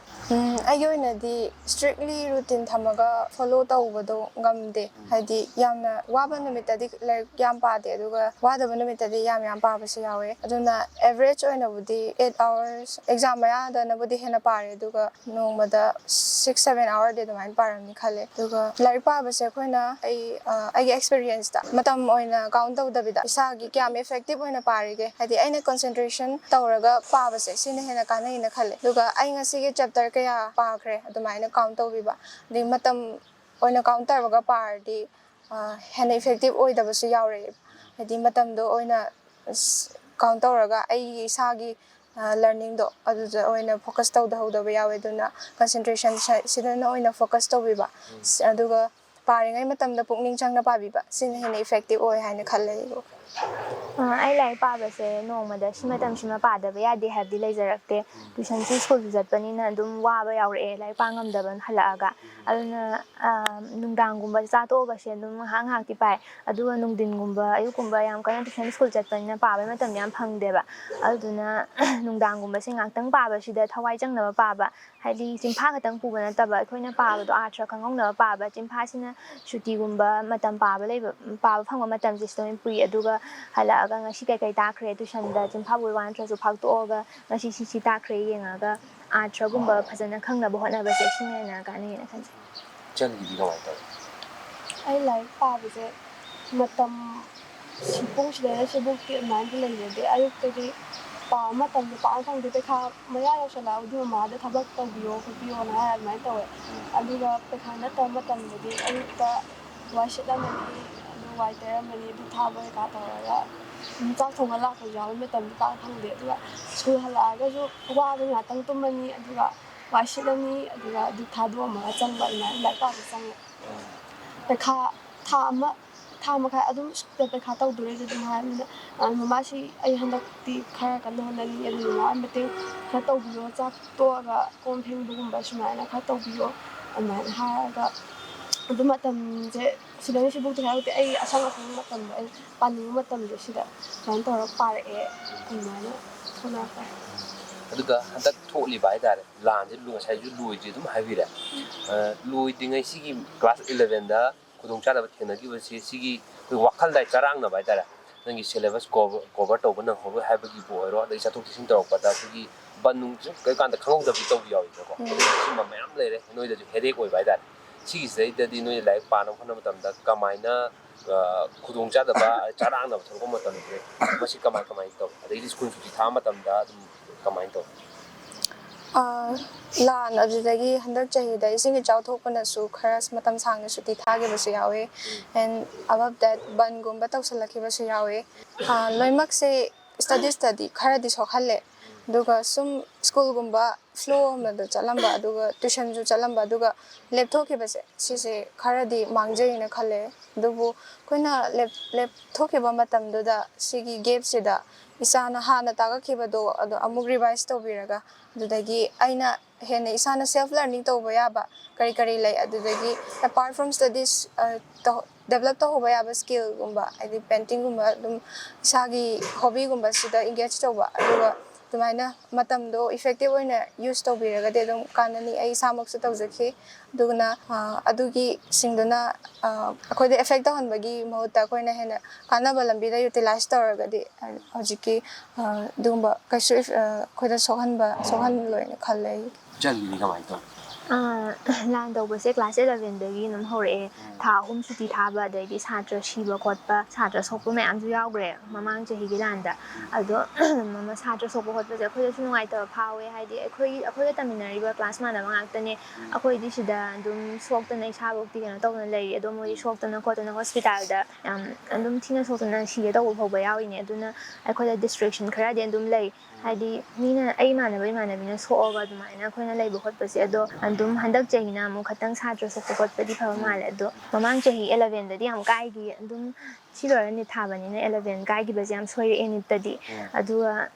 ꯎꯝ, ꯑꯩꯒꯤ ꯑꯣꯏꯅꯗꯤ ꯏꯁꯇ꯭ꯔꯤꯛꯂꯤ ꯔꯨꯇꯤꯟ ꯊꯝꯃꯒ ꯐꯣꯂꯣ ꯇꯧꯕꯗꯣ ꯉꯝꯗꯦ꯫ ꯎꯝ꯫ ꯍꯥꯏꯗꯤ ꯌꯥꯝꯅ ꯋꯥꯕ ꯅꯨꯃꯤꯠꯇꯗꯤ ꯂꯥꯏꯔꯤꯛ ꯌꯥꯝ ꯄꯥꯗꯦ, ꯑꯗꯨꯒ ꯋꯥꯗꯕ ꯅꯨꯃꯤꯠꯇꯗꯤ ꯌꯥꯝ ꯌꯥꯝ ꯄꯥꯕꯁꯨ ꯌꯥꯎꯋꯦ꯫ ꯑꯗꯨꯅ ꯑꯦꯚꯔꯦꯖ ꯑꯣꯏꯅꯕꯨꯗꯤ eight hours, ꯑꯦꯛꯖꯥꯝ ꯃꯌꯥꯗꯅꯕꯨꯗꯤ ꯍꯦꯟꯅ ꯄꯥꯔꯦ, ꯑꯗꯨꯒ ꯅꯣꯡꯃꯗ six seven hourꯗꯤ ꯑꯗꯨꯃꯥꯏꯅ ꯄꯥꯔꯝꯅꯤ ꯈꯜꯂꯦ꯫ ꯑꯗꯨꯒ ꯂꯥꯏꯔꯤꯛ ꯄꯥꯕꯁꯦ ꯑꯩꯈꯣꯏꯅ, ꯑꯩ, ꯑ, ꯑꯩꯒꯤ ꯑꯦꯛꯁꯄꯤꯔꯤꯌꯦꯟꯁꯇ ꯃꯇꯝ ꯑꯣꯏꯅ ꯀꯥꯎꯟ ꯇꯧꯗꯕꯤꯗ ꯏꯁꯥꯒꯤ ꯀꯌꯥꯝ ꯏꯐꯦꯛꯇꯤꯞ ꯑꯣꯏꯅ ꯄꯥꯔꯤꯒꯦ, ꯍꯥꯏꯗꯤ ꯑꯩꯅ ꯀꯟꯁꯦꯟꯇ꯭ꯔꯦꯁꯟ ꯇꯧꯔꯒ ꯄꯥꯕꯁꯦ ꯁꯤꯅ ꯍꯦꯟꯅ ꯀꯥꯟꯅꯩꯅ ꯈꯜꯂꯦ꯫ ꯑꯗꯨꯒ ꯑꯩ ꯉꯁꯤꯒꯤ ꯆꯦꯞꯇꯔ ꯀꯌꯥ ꯄꯥꯈ꯭ꯔꯦ ꯑꯗꯨꯃꯥꯏꯅ ꯀꯥꯎꯟ ꯇꯧꯕꯤꯕ, ꯑꯗꯩ ꯃꯇꯝ ꯑꯣꯏꯅ ꯀꯥꯎꯟ ꯇꯧꯔꯒ ꯄꯥꯔꯗꯤ, ꯑ, ꯍꯦꯟꯅ ꯏꯐꯦꯛꯇꯤꯞ ꯑꯣꯏꯗꯕꯁꯨ ꯌꯥꯎꯔꯛꯑꯦ꯫ ꯍꯥꯏꯗꯤ ꯃꯇꯝꯗꯣ ꯑꯣꯏꯅ ꯀꯥꯎꯟ ꯇꯧꯔꯒ ꯑꯩꯒꯤ ꯏꯁꯥꯒꯤ ꯂꯔꯅꯤꯡꯗꯣ ꯑꯗꯨꯗ ꯑꯣꯏꯅ ꯐꯣꯀꯁ ꯇꯧꯗꯍꯧꯗꯕ ꯌꯥꯎꯋꯦ꯫ ꯑꯗꯨꯅ ꯀꯟꯁꯦꯟꯇ꯭ꯔꯦꯁꯟ ꯁꯤꯗꯅ ꯑꯣꯏꯅ ꯐꯣꯀꯁ ꯇꯧꯕꯤꯕ, ꯎꯝ꯫ ꯑꯗꯨꯒ ꯄꯥꯔꯤꯉꯩ ꯃꯇꯝꯗ ꯄꯨꯛꯅꯤꯡ ꯆꯪꯅ ꯄꯥꯕꯤꯕ, ꯁꯤꯅ ꯍꯦꯟꯅ ꯏꯐꯦꯛꯇꯤꯞ ꯑꯣꯏ ꯍꯥꯏꯅ ꯈꯜꯂꯦ ꯑꯩꯒꯤ ꯋꯥꯈꯜꯗ꯫ ꯑ, ꯑꯩ ꯂꯥꯏꯔꯤꯛ ꯄꯥꯕꯁꯦ ꯅꯣꯡꯃꯗ ꯁꯤ ꯃꯇꯝꯁꯤꯃ ꯄꯥꯗꯕ ꯌꯥꯗꯦ ꯍꯥꯏꯕꯗꯤ ꯂꯩꯖꯔꯛꯇꯦ꯫ ꯇ꯭ꯌꯨꯁꯟꯁꯨ, ꯁ꯭ꯀꯨꯜꯁꯨ ꯆꯠꯄꯅꯤꯅ ꯑꯗꯨꯝ ꯋꯥꯕ ꯌꯥꯎꯔꯛꯑꯦ ꯂꯥꯏꯔꯤꯛ ꯄꯥ ꯉꯝꯗꯕ ꯍꯜꯂꯛꯑꯒ꯫ ꯑꯗꯨꯅ, ꯑ, ꯅꯨꯡꯗꯥꯡꯒꯨꯝꯕ ꯆꯥꯛ ꯇꯣꯛꯑꯒꯁꯦ ꯑꯗꯨꯝ ꯉꯥꯏꯍꯥꯛ ꯉꯥꯏꯍꯥꯛꯇꯤ ꯄꯥꯏ꯫ ꯑꯗꯨꯒ ꯅꯨꯡꯊꯤꯟꯒꯨꯝꯕ, ꯑꯌꯨꯛꯀꯨꯝꯕ ꯌꯥꯝ ꯀꯟꯅ ꯇ꯭ꯌꯨꯁꯟ, ꯁ꯭ꯀꯨꯜ ꯆꯠꯄꯅꯤꯅ ꯄꯥꯕꯩ ꯃꯇꯝꯗꯤ ꯌꯥꯝ ꯐꯪꯗꯦꯕ꯫ ꯑꯗꯨꯗꯨꯅ ꯅꯨꯡꯗꯥꯡꯒꯨꯝꯕꯁꯦ ꯉꯥꯏꯍꯥꯛꯇꯪ ꯄꯥꯕꯁꯤꯗ ꯊꯋꯥꯏ ꯆꯪꯅꯕ ꯄꯥꯕ, ꯍꯥꯏꯗꯤ ꯆꯤꯟꯐꯥ ꯈꯛꯇꯪ ꯄꯨꯕ ꯅꯠꯇꯕ, ꯑꯩꯈꯣꯏꯅ ꯄꯥꯕꯗꯣ ꯑꯥꯔꯊ ꯈꯪꯍꯧꯅꯕ ꯄꯥꯕ꯫ ꯆꯤꯟꯐꯥꯁꯤꯅ ꯁꯨꯇꯤꯒꯨꯝꯕ ꯃꯇꯝ ꯄꯥꯕ ꯂꯩꯕ, ꯄꯥꯕ ꯐꯪꯕ ꯃꯇꯝꯁꯦ ꯁꯤꯗ ꯑꯣꯏꯅ ꯄꯨꯏ꯫ ꯑꯗꯨꯒ ꯍꯜꯂꯛꯑꯒ ꯉꯁꯤ ꯀꯩꯀꯩ ꯇꯥꯛꯈ꯭ꯔꯦ, ꯇ꯭ꯌꯨꯁꯟꯗ ꯆꯤꯟꯐꯥ ꯄꯨꯕ ꯋꯥ ꯅꯠꯇ꯭ꯔꯁꯨ ꯐꯥꯛꯇꯣꯛꯑꯒ ꯉꯁꯤ ꯁꯤ ꯁꯤ ꯇꯥꯛꯈ꯭ꯔꯦ ꯌꯦꯡꯉꯒ ꯑꯥꯔꯊꯒꯨꯝꯕ ꯐꯖꯅ ꯈꯪꯅꯕ ꯍꯣꯠꯅꯕꯁꯦ ꯁꯤꯅ ꯍꯦꯟꯅ ꯀꯥꯟꯅꯩꯌꯦꯅ ꯈꯟꯖꯩ꯫ ꯏꯆꯟꯒꯤꯗꯤ ꯀꯃꯥꯏꯅ ꯇꯧꯋꯤ? ꯑꯩ ꯂꯥꯏꯔꯤꯛ ꯄꯥꯕꯁꯦ ꯃꯇꯝ ꯁꯤ ꯄꯨꯡꯁꯤꯗꯩꯅ ꯁꯤꯐꯧꯛꯇꯤ ꯑꯗꯨꯃꯥꯏꯅꯗꯤ ꯂꯩꯖꯗꯦ꯫ ꯑꯌꯨꯛꯇꯗꯤ ꯄꯥꯕ ꯃꯇꯝꯗꯣ ꯄꯥꯛꯅ ꯐꯪꯗꯦ꯫ ꯄꯩꯈꯥ ꯃꯌꯥ ꯌꯧꯁꯜꯂꯛꯑꯕꯨꯗꯤ ꯃꯃꯥꯗ ꯊꯕꯛ ꯇꯧꯕꯤꯌꯣ ꯈꯣꯠꯄꯤꯌꯣꯅ ꯍꯥꯏꯔ ꯑꯗꯨꯃꯥꯏꯅ ꯇꯧꯋꯦ꯫ ꯑꯗꯨꯒ ꯄꯩꯈꯥ ꯅꯠꯇꯕ ꯃꯇꯝꯗꯗꯤ ꯑꯌꯨꯛꯇ ꯋꯥꯏ ꯁꯤꯠꯂꯝꯃꯅꯤ, ꯑꯗꯨ ꯋꯥꯏ ꯇꯩꯔꯝꯃꯅꯤ, ꯙꯨꯛ ꯊꯥꯕ ꯀꯩꯀꯥ ꯇꯧꯔꯒ ꯑꯗꯨꯝ ꯆꯥꯛ ꯊꯣꯡꯉ ꯂꯥꯛꯄꯁꯨ ꯌꯥꯎꯋꯤ꯫ ꯃꯇꯝꯗꯤ ꯄꯥꯛꯅ ꯐꯪꯗꯦ꯫ ꯑꯗꯨꯒ ꯁ꯭ꯀꯨꯜ ꯍꯜꯂꯛꯑꯒꯁꯨ ꯋꯥꯕꯅꯤꯅ ꯉꯥꯛꯇꯪ ꯇꯨꯝꯃꯅꯤ, ꯑꯗꯨꯒ ꯋꯥꯏ ꯁꯤꯠꯂꯅꯤ, ꯑꯗꯨꯒ ꯙꯨꯛ ꯊꯥꯗꯣꯛꯑꯝꯃꯒ ꯆꯪꯕ, ꯑꯗꯨꯃꯥꯏꯅ ꯂꯥꯏꯔꯤꯛ ꯄꯥꯕ ꯆꯪꯉꯦ꯫ ꯄꯩꯈꯥ ꯊꯥ ꯑꯃ, ꯊꯥ ꯃꯈꯥꯏ ꯑꯗꯨꯝ ꯁ꯭ꯀꯨꯜꯗ ꯄꯩꯈꯥ ꯇꯧꯗꯣꯔꯦꯗꯤ ꯑꯗꯨꯝ ꯍꯥꯏꯕꯅꯤꯅ, ꯑ, ꯃꯃꯥꯁꯤ ꯑꯩ ꯍꯟꯗꯛꯇꯤ ꯈꯔ ꯀꯟꯅ ꯍꯣꯠꯅꯅꯤꯡꯉꯦ, ꯑꯗꯨꯅ ꯃꯃꯥ ꯃꯇꯦꯡ ꯈꯔ ꯇꯧꯕꯤꯌꯣ, ꯆꯥꯛ ꯇꯣꯛꯑꯒ ꯀꯣꯟ ꯐꯦꯡꯕꯒꯨꯝꯕ ꯁꯨꯃꯥꯏꯅ ꯈꯔ ꯇꯧꯕꯤꯌꯣ, ꯑꯗꯨꯃꯥꯏꯅ ꯍꯥꯏꯔꯒ ꯑꯗꯨꯝ ꯃꯇꯝꯁꯦ ꯁꯤꯗꯩ ꯁꯤꯐꯧꯗꯤ ꯍꯥꯏꯔꯛꯇꯦ꯫ ꯑꯩ ꯑꯁꯪ ꯑꯁꯪꯕ ꯃꯇꯝꯗꯣ, ꯑꯩ ꯄꯥꯅꯤꯡꯕ ꯃꯇꯝꯁꯦ ꯁꯤꯗ ꯁꯨꯃꯥꯏꯅ ꯇꯧꯔꯒ ꯄꯥꯔꯛꯑꯦ, ꯑꯗꯨꯃꯥꯏꯅ ꯍꯣꯠꯅꯔꯛꯄꯅꯦ꯫ ꯑꯗꯨꯒ ꯍꯟꯗꯛ ꯊꯣꯛꯂꯤꯕ ꯍꯥꯏꯇꯥꯔꯦ, ꯂꯥꯟꯁꯦ ꯂꯣ-, ꯉꯁꯥꯏꯁꯨ ꯂꯣꯏꯗ꯭ꯔꯤ ꯑꯗꯨꯝ ꯍꯥꯏꯕꯤꯔꯦ꯫ ꯑ, ꯂꯣꯏꯗ꯭ꯔꯤꯉꯩ ꯁꯤꯒꯤ ꯀ꯭ꯂꯥꯁ ꯏꯂꯚꯦꯟꯗ ꯈꯨꯗꯣꯡꯆꯥꯗꯕ ꯊꯦꯡꯅꯈꯤꯕꯁꯤ, ꯁꯤꯒꯤ ꯑꯩꯈꯣꯏ ꯋꯥꯈꯜꯗ ꯆꯔꯥꯡꯅꯕ ꯍꯥꯏꯇꯥꯔꯦ, ꯅꯪꯒꯤ ꯁꯦꯂꯦꯕꯁ ꯀꯣꯚꯔ, ꯀꯣꯚꯔ ꯇꯧꯕ ꯅꯪꯍꯧꯔꯣꯏ ꯍꯥꯏꯕꯒꯤꯕꯨ ꯑꯣꯏꯔꯣ, ꯑꯗꯩ ꯆꯠꯊꯣꯛ ꯆꯠꯁꯤꯟ ꯇꯧꯔꯛꯄꯗ ꯑꯩꯈꯣꯏꯒꯤ ꯕꯟ ꯅꯨꯡ ꯁꯨꯝ ꯀꯩꯀꯥꯟꯗ ꯈꯪꯍꯧꯗꯕꯤ ꯇꯧꯕ ꯌꯥꯎꯋꯤꯗꯅꯀꯣ꯫ ꯁꯤꯒꯨꯝꯕ ꯃꯌꯥꯝ ꯂꯩꯔꯦ, ꯅꯣꯏꯗꯁꯨ ꯍꯦꯗꯦꯛ ꯑꯣꯏꯕ ꯍꯥꯏꯇꯥꯔꯦ꯫ ꯁꯤꯒꯤꯁꯤꯗꯩꯗꯗꯤ ꯅꯣꯏꯅ ꯂꯥꯏꯔꯤꯛ ꯄꯥꯅꯕ ꯍꯣꯠꯅꯕ ꯃꯇꯝꯗ ꯀꯃꯥꯏꯅ, ꯑ, ꯈꯨꯗꯣꯡꯆꯥꯗꯕ, ꯆꯔꯥꯡꯅꯕ ꯊꯣꯛꯂꯛꯄ ꯃꯇꯝꯁꯦ ꯃꯁꯤ ꯀꯃꯥꯏ ꯀꯃꯥꯏꯅ ꯇꯧꯏ? ꯑꯗꯒꯤꯗꯤ ꯁ꯭ꯀꯨꯜ ꯁꯨꯇꯤ ꯊꯥꯕ ꯃꯇꯝꯗ ꯑꯗꯨꯝ ꯀꯃꯥꯏꯅ ꯇꯧꯏ? ꯑ, ꯂꯥꯟ ꯑꯗꯨꯗꯒꯤ ꯍꯟꯗꯛ ꯆꯍꯤꯗ ꯏꯁꯤꯡ ꯏꯆꯥꯎ ꯊꯣꯛꯄꯅꯁꯨ ꯈꯔ ꯃꯇꯝ ꯁꯥꯡꯅ ꯁꯨꯇꯤ ꯊꯥꯈꯤꯕꯁꯨ ꯌꯥꯎꯏ꯫ And above that, ꯕꯟꯒꯨꯝꯕ ꯇꯧꯁꯜꯂꯛꯈꯤꯕꯁꯨ ꯌꯥꯎꯏ꯫ ꯑ, ꯂꯣꯏꯅꯃꯛꯁꯦ ꯁ꯭ꯇꯗꯤꯁꯇꯗꯤ ꯈꯔꯗꯤ ꯁꯣꯛꯍꯜꯂꯦ꯫ ꯑꯗꯨꯒ ꯁꯨꯝ ꯁ꯭ꯀꯨꯜꯒꯨꯝꯕ ꯐ꯭ꯂꯣ ꯑꯃꯗ ꯆꯠꯂꯝꯕ, ꯑꯗꯨꯒ ꯇ꯭ꯌꯨꯁꯟꯁꯨ ꯆꯠꯂꯝꯕ, ꯑꯗꯨꯒ ꯂꯦꯞꯊꯣꯛꯈꯤꯕꯁꯦ ꯁꯤꯁꯦ ꯈꯔꯗꯤ ꯃꯥꯡꯖꯩꯅ ꯈꯜꯂꯦ꯫ ꯑꯗꯨꯕꯨ ꯑꯩꯈꯣꯏꯅ ꯂꯦꯞ ꯂꯦꯞꯊꯣꯛꯈꯤꯕ ꯃꯇꯝꯗꯨꯗ ꯁꯤꯒꯤ ꯒꯦꯞꯁꯤꯗ ꯏꯁꯥꯅ ꯍꯥꯟꯅ ꯇꯥꯛꯂꯛꯈꯤꯕꯗꯣ ꯑꯗꯣ ꯑꯃꯨꯛ ꯔꯤꯚꯥꯏꯁ ꯇꯧꯕꯤꯔꯒ, ꯑꯗꯨꯗꯒꯤ ꯑꯩꯅ ꯍꯦꯟꯅ ꯏꯁꯥꯅ ꯁꯦꯜꯐ ꯂꯔꯅꯤꯡ ꯇꯧꯕ ꯌꯥꯕ ꯀꯔꯤ ꯀꯔꯤ ꯂꯩ, ꯑꯗꯨꯗꯒꯤ apart from studies ꯗꯦꯕꯂꯞ ꯇꯧꯍꯧꯕ ꯌꯥꯕ ꯁ꯭ꯀꯤꯜꯒꯨꯝꯕ, ꯍꯥꯏꯗꯤ ꯄꯦꯟꯇꯤꯡꯒꯨꯝꯕ, ꯑꯗꯨꯝ ꯏꯁꯥꯒꯤ ꯍꯣꯕꯤꯒꯨꯝꯕꯁꯤꯗ ꯏꯟꯒꯦꯖ ꯇꯧꯕ, ꯑꯗꯨꯒ ꯑꯗꯨꯃꯥꯏꯅ ꯃꯇꯝꯗꯣ ꯏꯐꯦꯛꯇꯤꯞ ꯑꯣꯏꯅ ꯌꯨꯁ ꯇꯧꯕꯤꯔꯒꯗꯤ ꯑꯗꯨꯝ ꯀꯥꯟꯅꯅꯤ꯫ ꯑꯩ ꯏꯁꯥꯃꯛꯁꯨ ꯇꯧꯖꯈꯤ꯫ ꯑꯗꯨꯅ ꯑ, ꯑꯗꯨꯒꯤꯁꯤꯡꯗꯨꯅ ꯑ, ꯑꯩꯈꯣꯏꯗ ꯑꯦꯐꯦꯛ ꯇꯧꯍꯟꯕꯒꯤ ꯃꯍꯨꯠꯇ ꯑꯩꯈꯣꯏꯅ ꯍꯦꯟꯅ ꯀꯥꯟꯅꯕ ꯂꯝꯕꯤꯗ ꯌꯨꯇꯤꯂꯥꯏꯁ ꯇꯧꯔꯒꯗꯤ, ꯑ, ꯍꯧꯖꯤꯛꯀꯤ ꯑ, ꯑꯗꯨꯒꯨꯝꯕ ꯀꯩꯁꯨ ꯏꯐ-, ꯑ, ꯑꯩꯈꯣꯏꯗ ꯁꯣꯛꯍꯟꯕ ꯁꯣꯛꯍꯜꯂꯣꯏꯅ ꯈꯜꯂꯦ ꯑꯩ꯫ ꯏꯆꯟꯒꯤꯗꯤ ꯀꯃꯥꯏꯅ ꯇꯧꯏ? ꯑꯥ, ꯂꯥꯟ ꯇꯧꯕꯁꯦ ꯀ꯭ꯂꯥꯁ ꯑꯦꯂꯚꯦꯟꯗꯒꯤ ꯑꯗꯨꯝ ꯍꯧꯔꯛꯑꯦ꯫ ꯎꯝ꯫ ꯊꯥ ꯑꯍꯨꯝ ꯁꯨꯇꯤ ꯊꯥꯕ, ꯑꯗꯩꯗꯤ ꯁꯥꯇ꯭ꯔ ꯁꯤꯕ ꯈꯣꯠꯄ, ꯁꯥꯇ꯭ꯔ ꯁꯣꯛꯄ ꯃꯌꯥꯝꯁꯨ ꯌꯥꯎꯈ꯭ꯔꯦ ꯃꯃꯥꯡ ꯆꯍꯤꯒꯤ ꯂꯥꯟꯗ꯫ ꯑꯗꯣ ꯃꯃ-, ꯁꯥꯇ꯭ꯔ ꯁꯣꯛꯄ ꯈꯣꯠꯄꯁꯦ ꯑꯩꯈꯣꯏꯗꯁꯨ ꯅꯨꯡꯉꯥꯏꯇꯕ ꯐꯥꯎꯋꯦ, ꯍꯥꯏꯗꯤ ꯑꯩꯈꯣꯏ, ꯑꯩꯈꯣꯏꯒ ꯇꯝꯃꯤꯟꯅꯔꯤꯕ ꯀ꯭ꯂꯥꯁ ꯃꯥꯟꯅꯕ ꯉꯥꯛꯇꯅꯦ꯫ ꯎꯝ꯫ ꯑꯩꯈꯣꯏꯗꯤ ꯁꯤꯗ ꯑꯗꯨꯝ ꯁꯣꯛꯇꯅ ꯏꯁꯥꯐꯧꯗꯤ ꯀꯩꯅꯣ ꯇꯧꯗꯅ ꯂꯩꯔꯤ, ꯑꯗꯣ ꯃꯣꯏꯗꯤ ꯎꯝ꯫ ꯁꯣꯛꯇꯅ ꯈꯣꯠꯇꯅ ꯍꯣꯁꯄꯤꯇꯥꯜꯗ ꯌꯥꯝ ꯑꯗꯨꯝ ꯊꯤꯅ ꯁꯣꯛꯇꯅ ꯁꯤꯒꯦ ꯇꯧꯕ ꯐꯥꯎꯕ ꯌꯥꯎꯔꯤꯅꯦ꯫ ꯑꯗꯨꯅ ꯑꯩꯈꯣꯏꯗ ꯗꯤꯁꯇ꯭ꯔꯦꯛꯁꯟ ꯈꯔꯗꯤ ꯑꯗꯨꯝ ꯂꯩ꯫ ꯍꯥꯏꯗꯤ ꯃꯤꯅ, ꯑꯩ ꯏꯃꯥꯟꯅꯕ ꯏꯃꯥꯟꯅꯕꯤꯅ ꯁꯣꯛꯑꯒ ꯑꯗꯨꯃꯥꯏꯅ ꯑꯩꯈꯣꯏꯅ ꯂꯩꯕ ꯈꯣꯠꯄꯁꯦ, ꯑꯗꯣ ꯑꯗꯨꯝ ꯍꯟꯗꯛ ꯆꯍꯤꯅ ꯑꯃꯨꯛ ꯈꯇꯪ ꯁꯥꯇ꯭ꯔ ꯁꯣꯛꯄ ꯈꯣꯠꯄꯗꯤ ꯐꯕ ꯎꯝ꯫ ꯃꯥꯜꯂꯦ꯫ ꯑꯗꯣ ꯃꯃꯥꯡ ꯆꯍꯤ ꯑꯦꯂꯚꯦꯟꯗꯗꯤ ꯌꯥꯝ ꯀꯥꯏꯈꯤ꯫ ꯑꯗꯨꯝ ꯁꯤ ꯂꯣꯏꯔ ꯅꯤꯠ ꯊꯥꯕꯅꯤꯅ ꯑꯦꯂꯚꯦꯟ ꯀꯥꯏꯈꯤꯕꯁꯦ ꯌꯥꯝ ꯁꯣꯏꯔꯛꯑꯦ ꯅꯤꯠꯇꯗꯤ꯫ ꯎꯝ꯫ ꯑꯗꯨꯒ,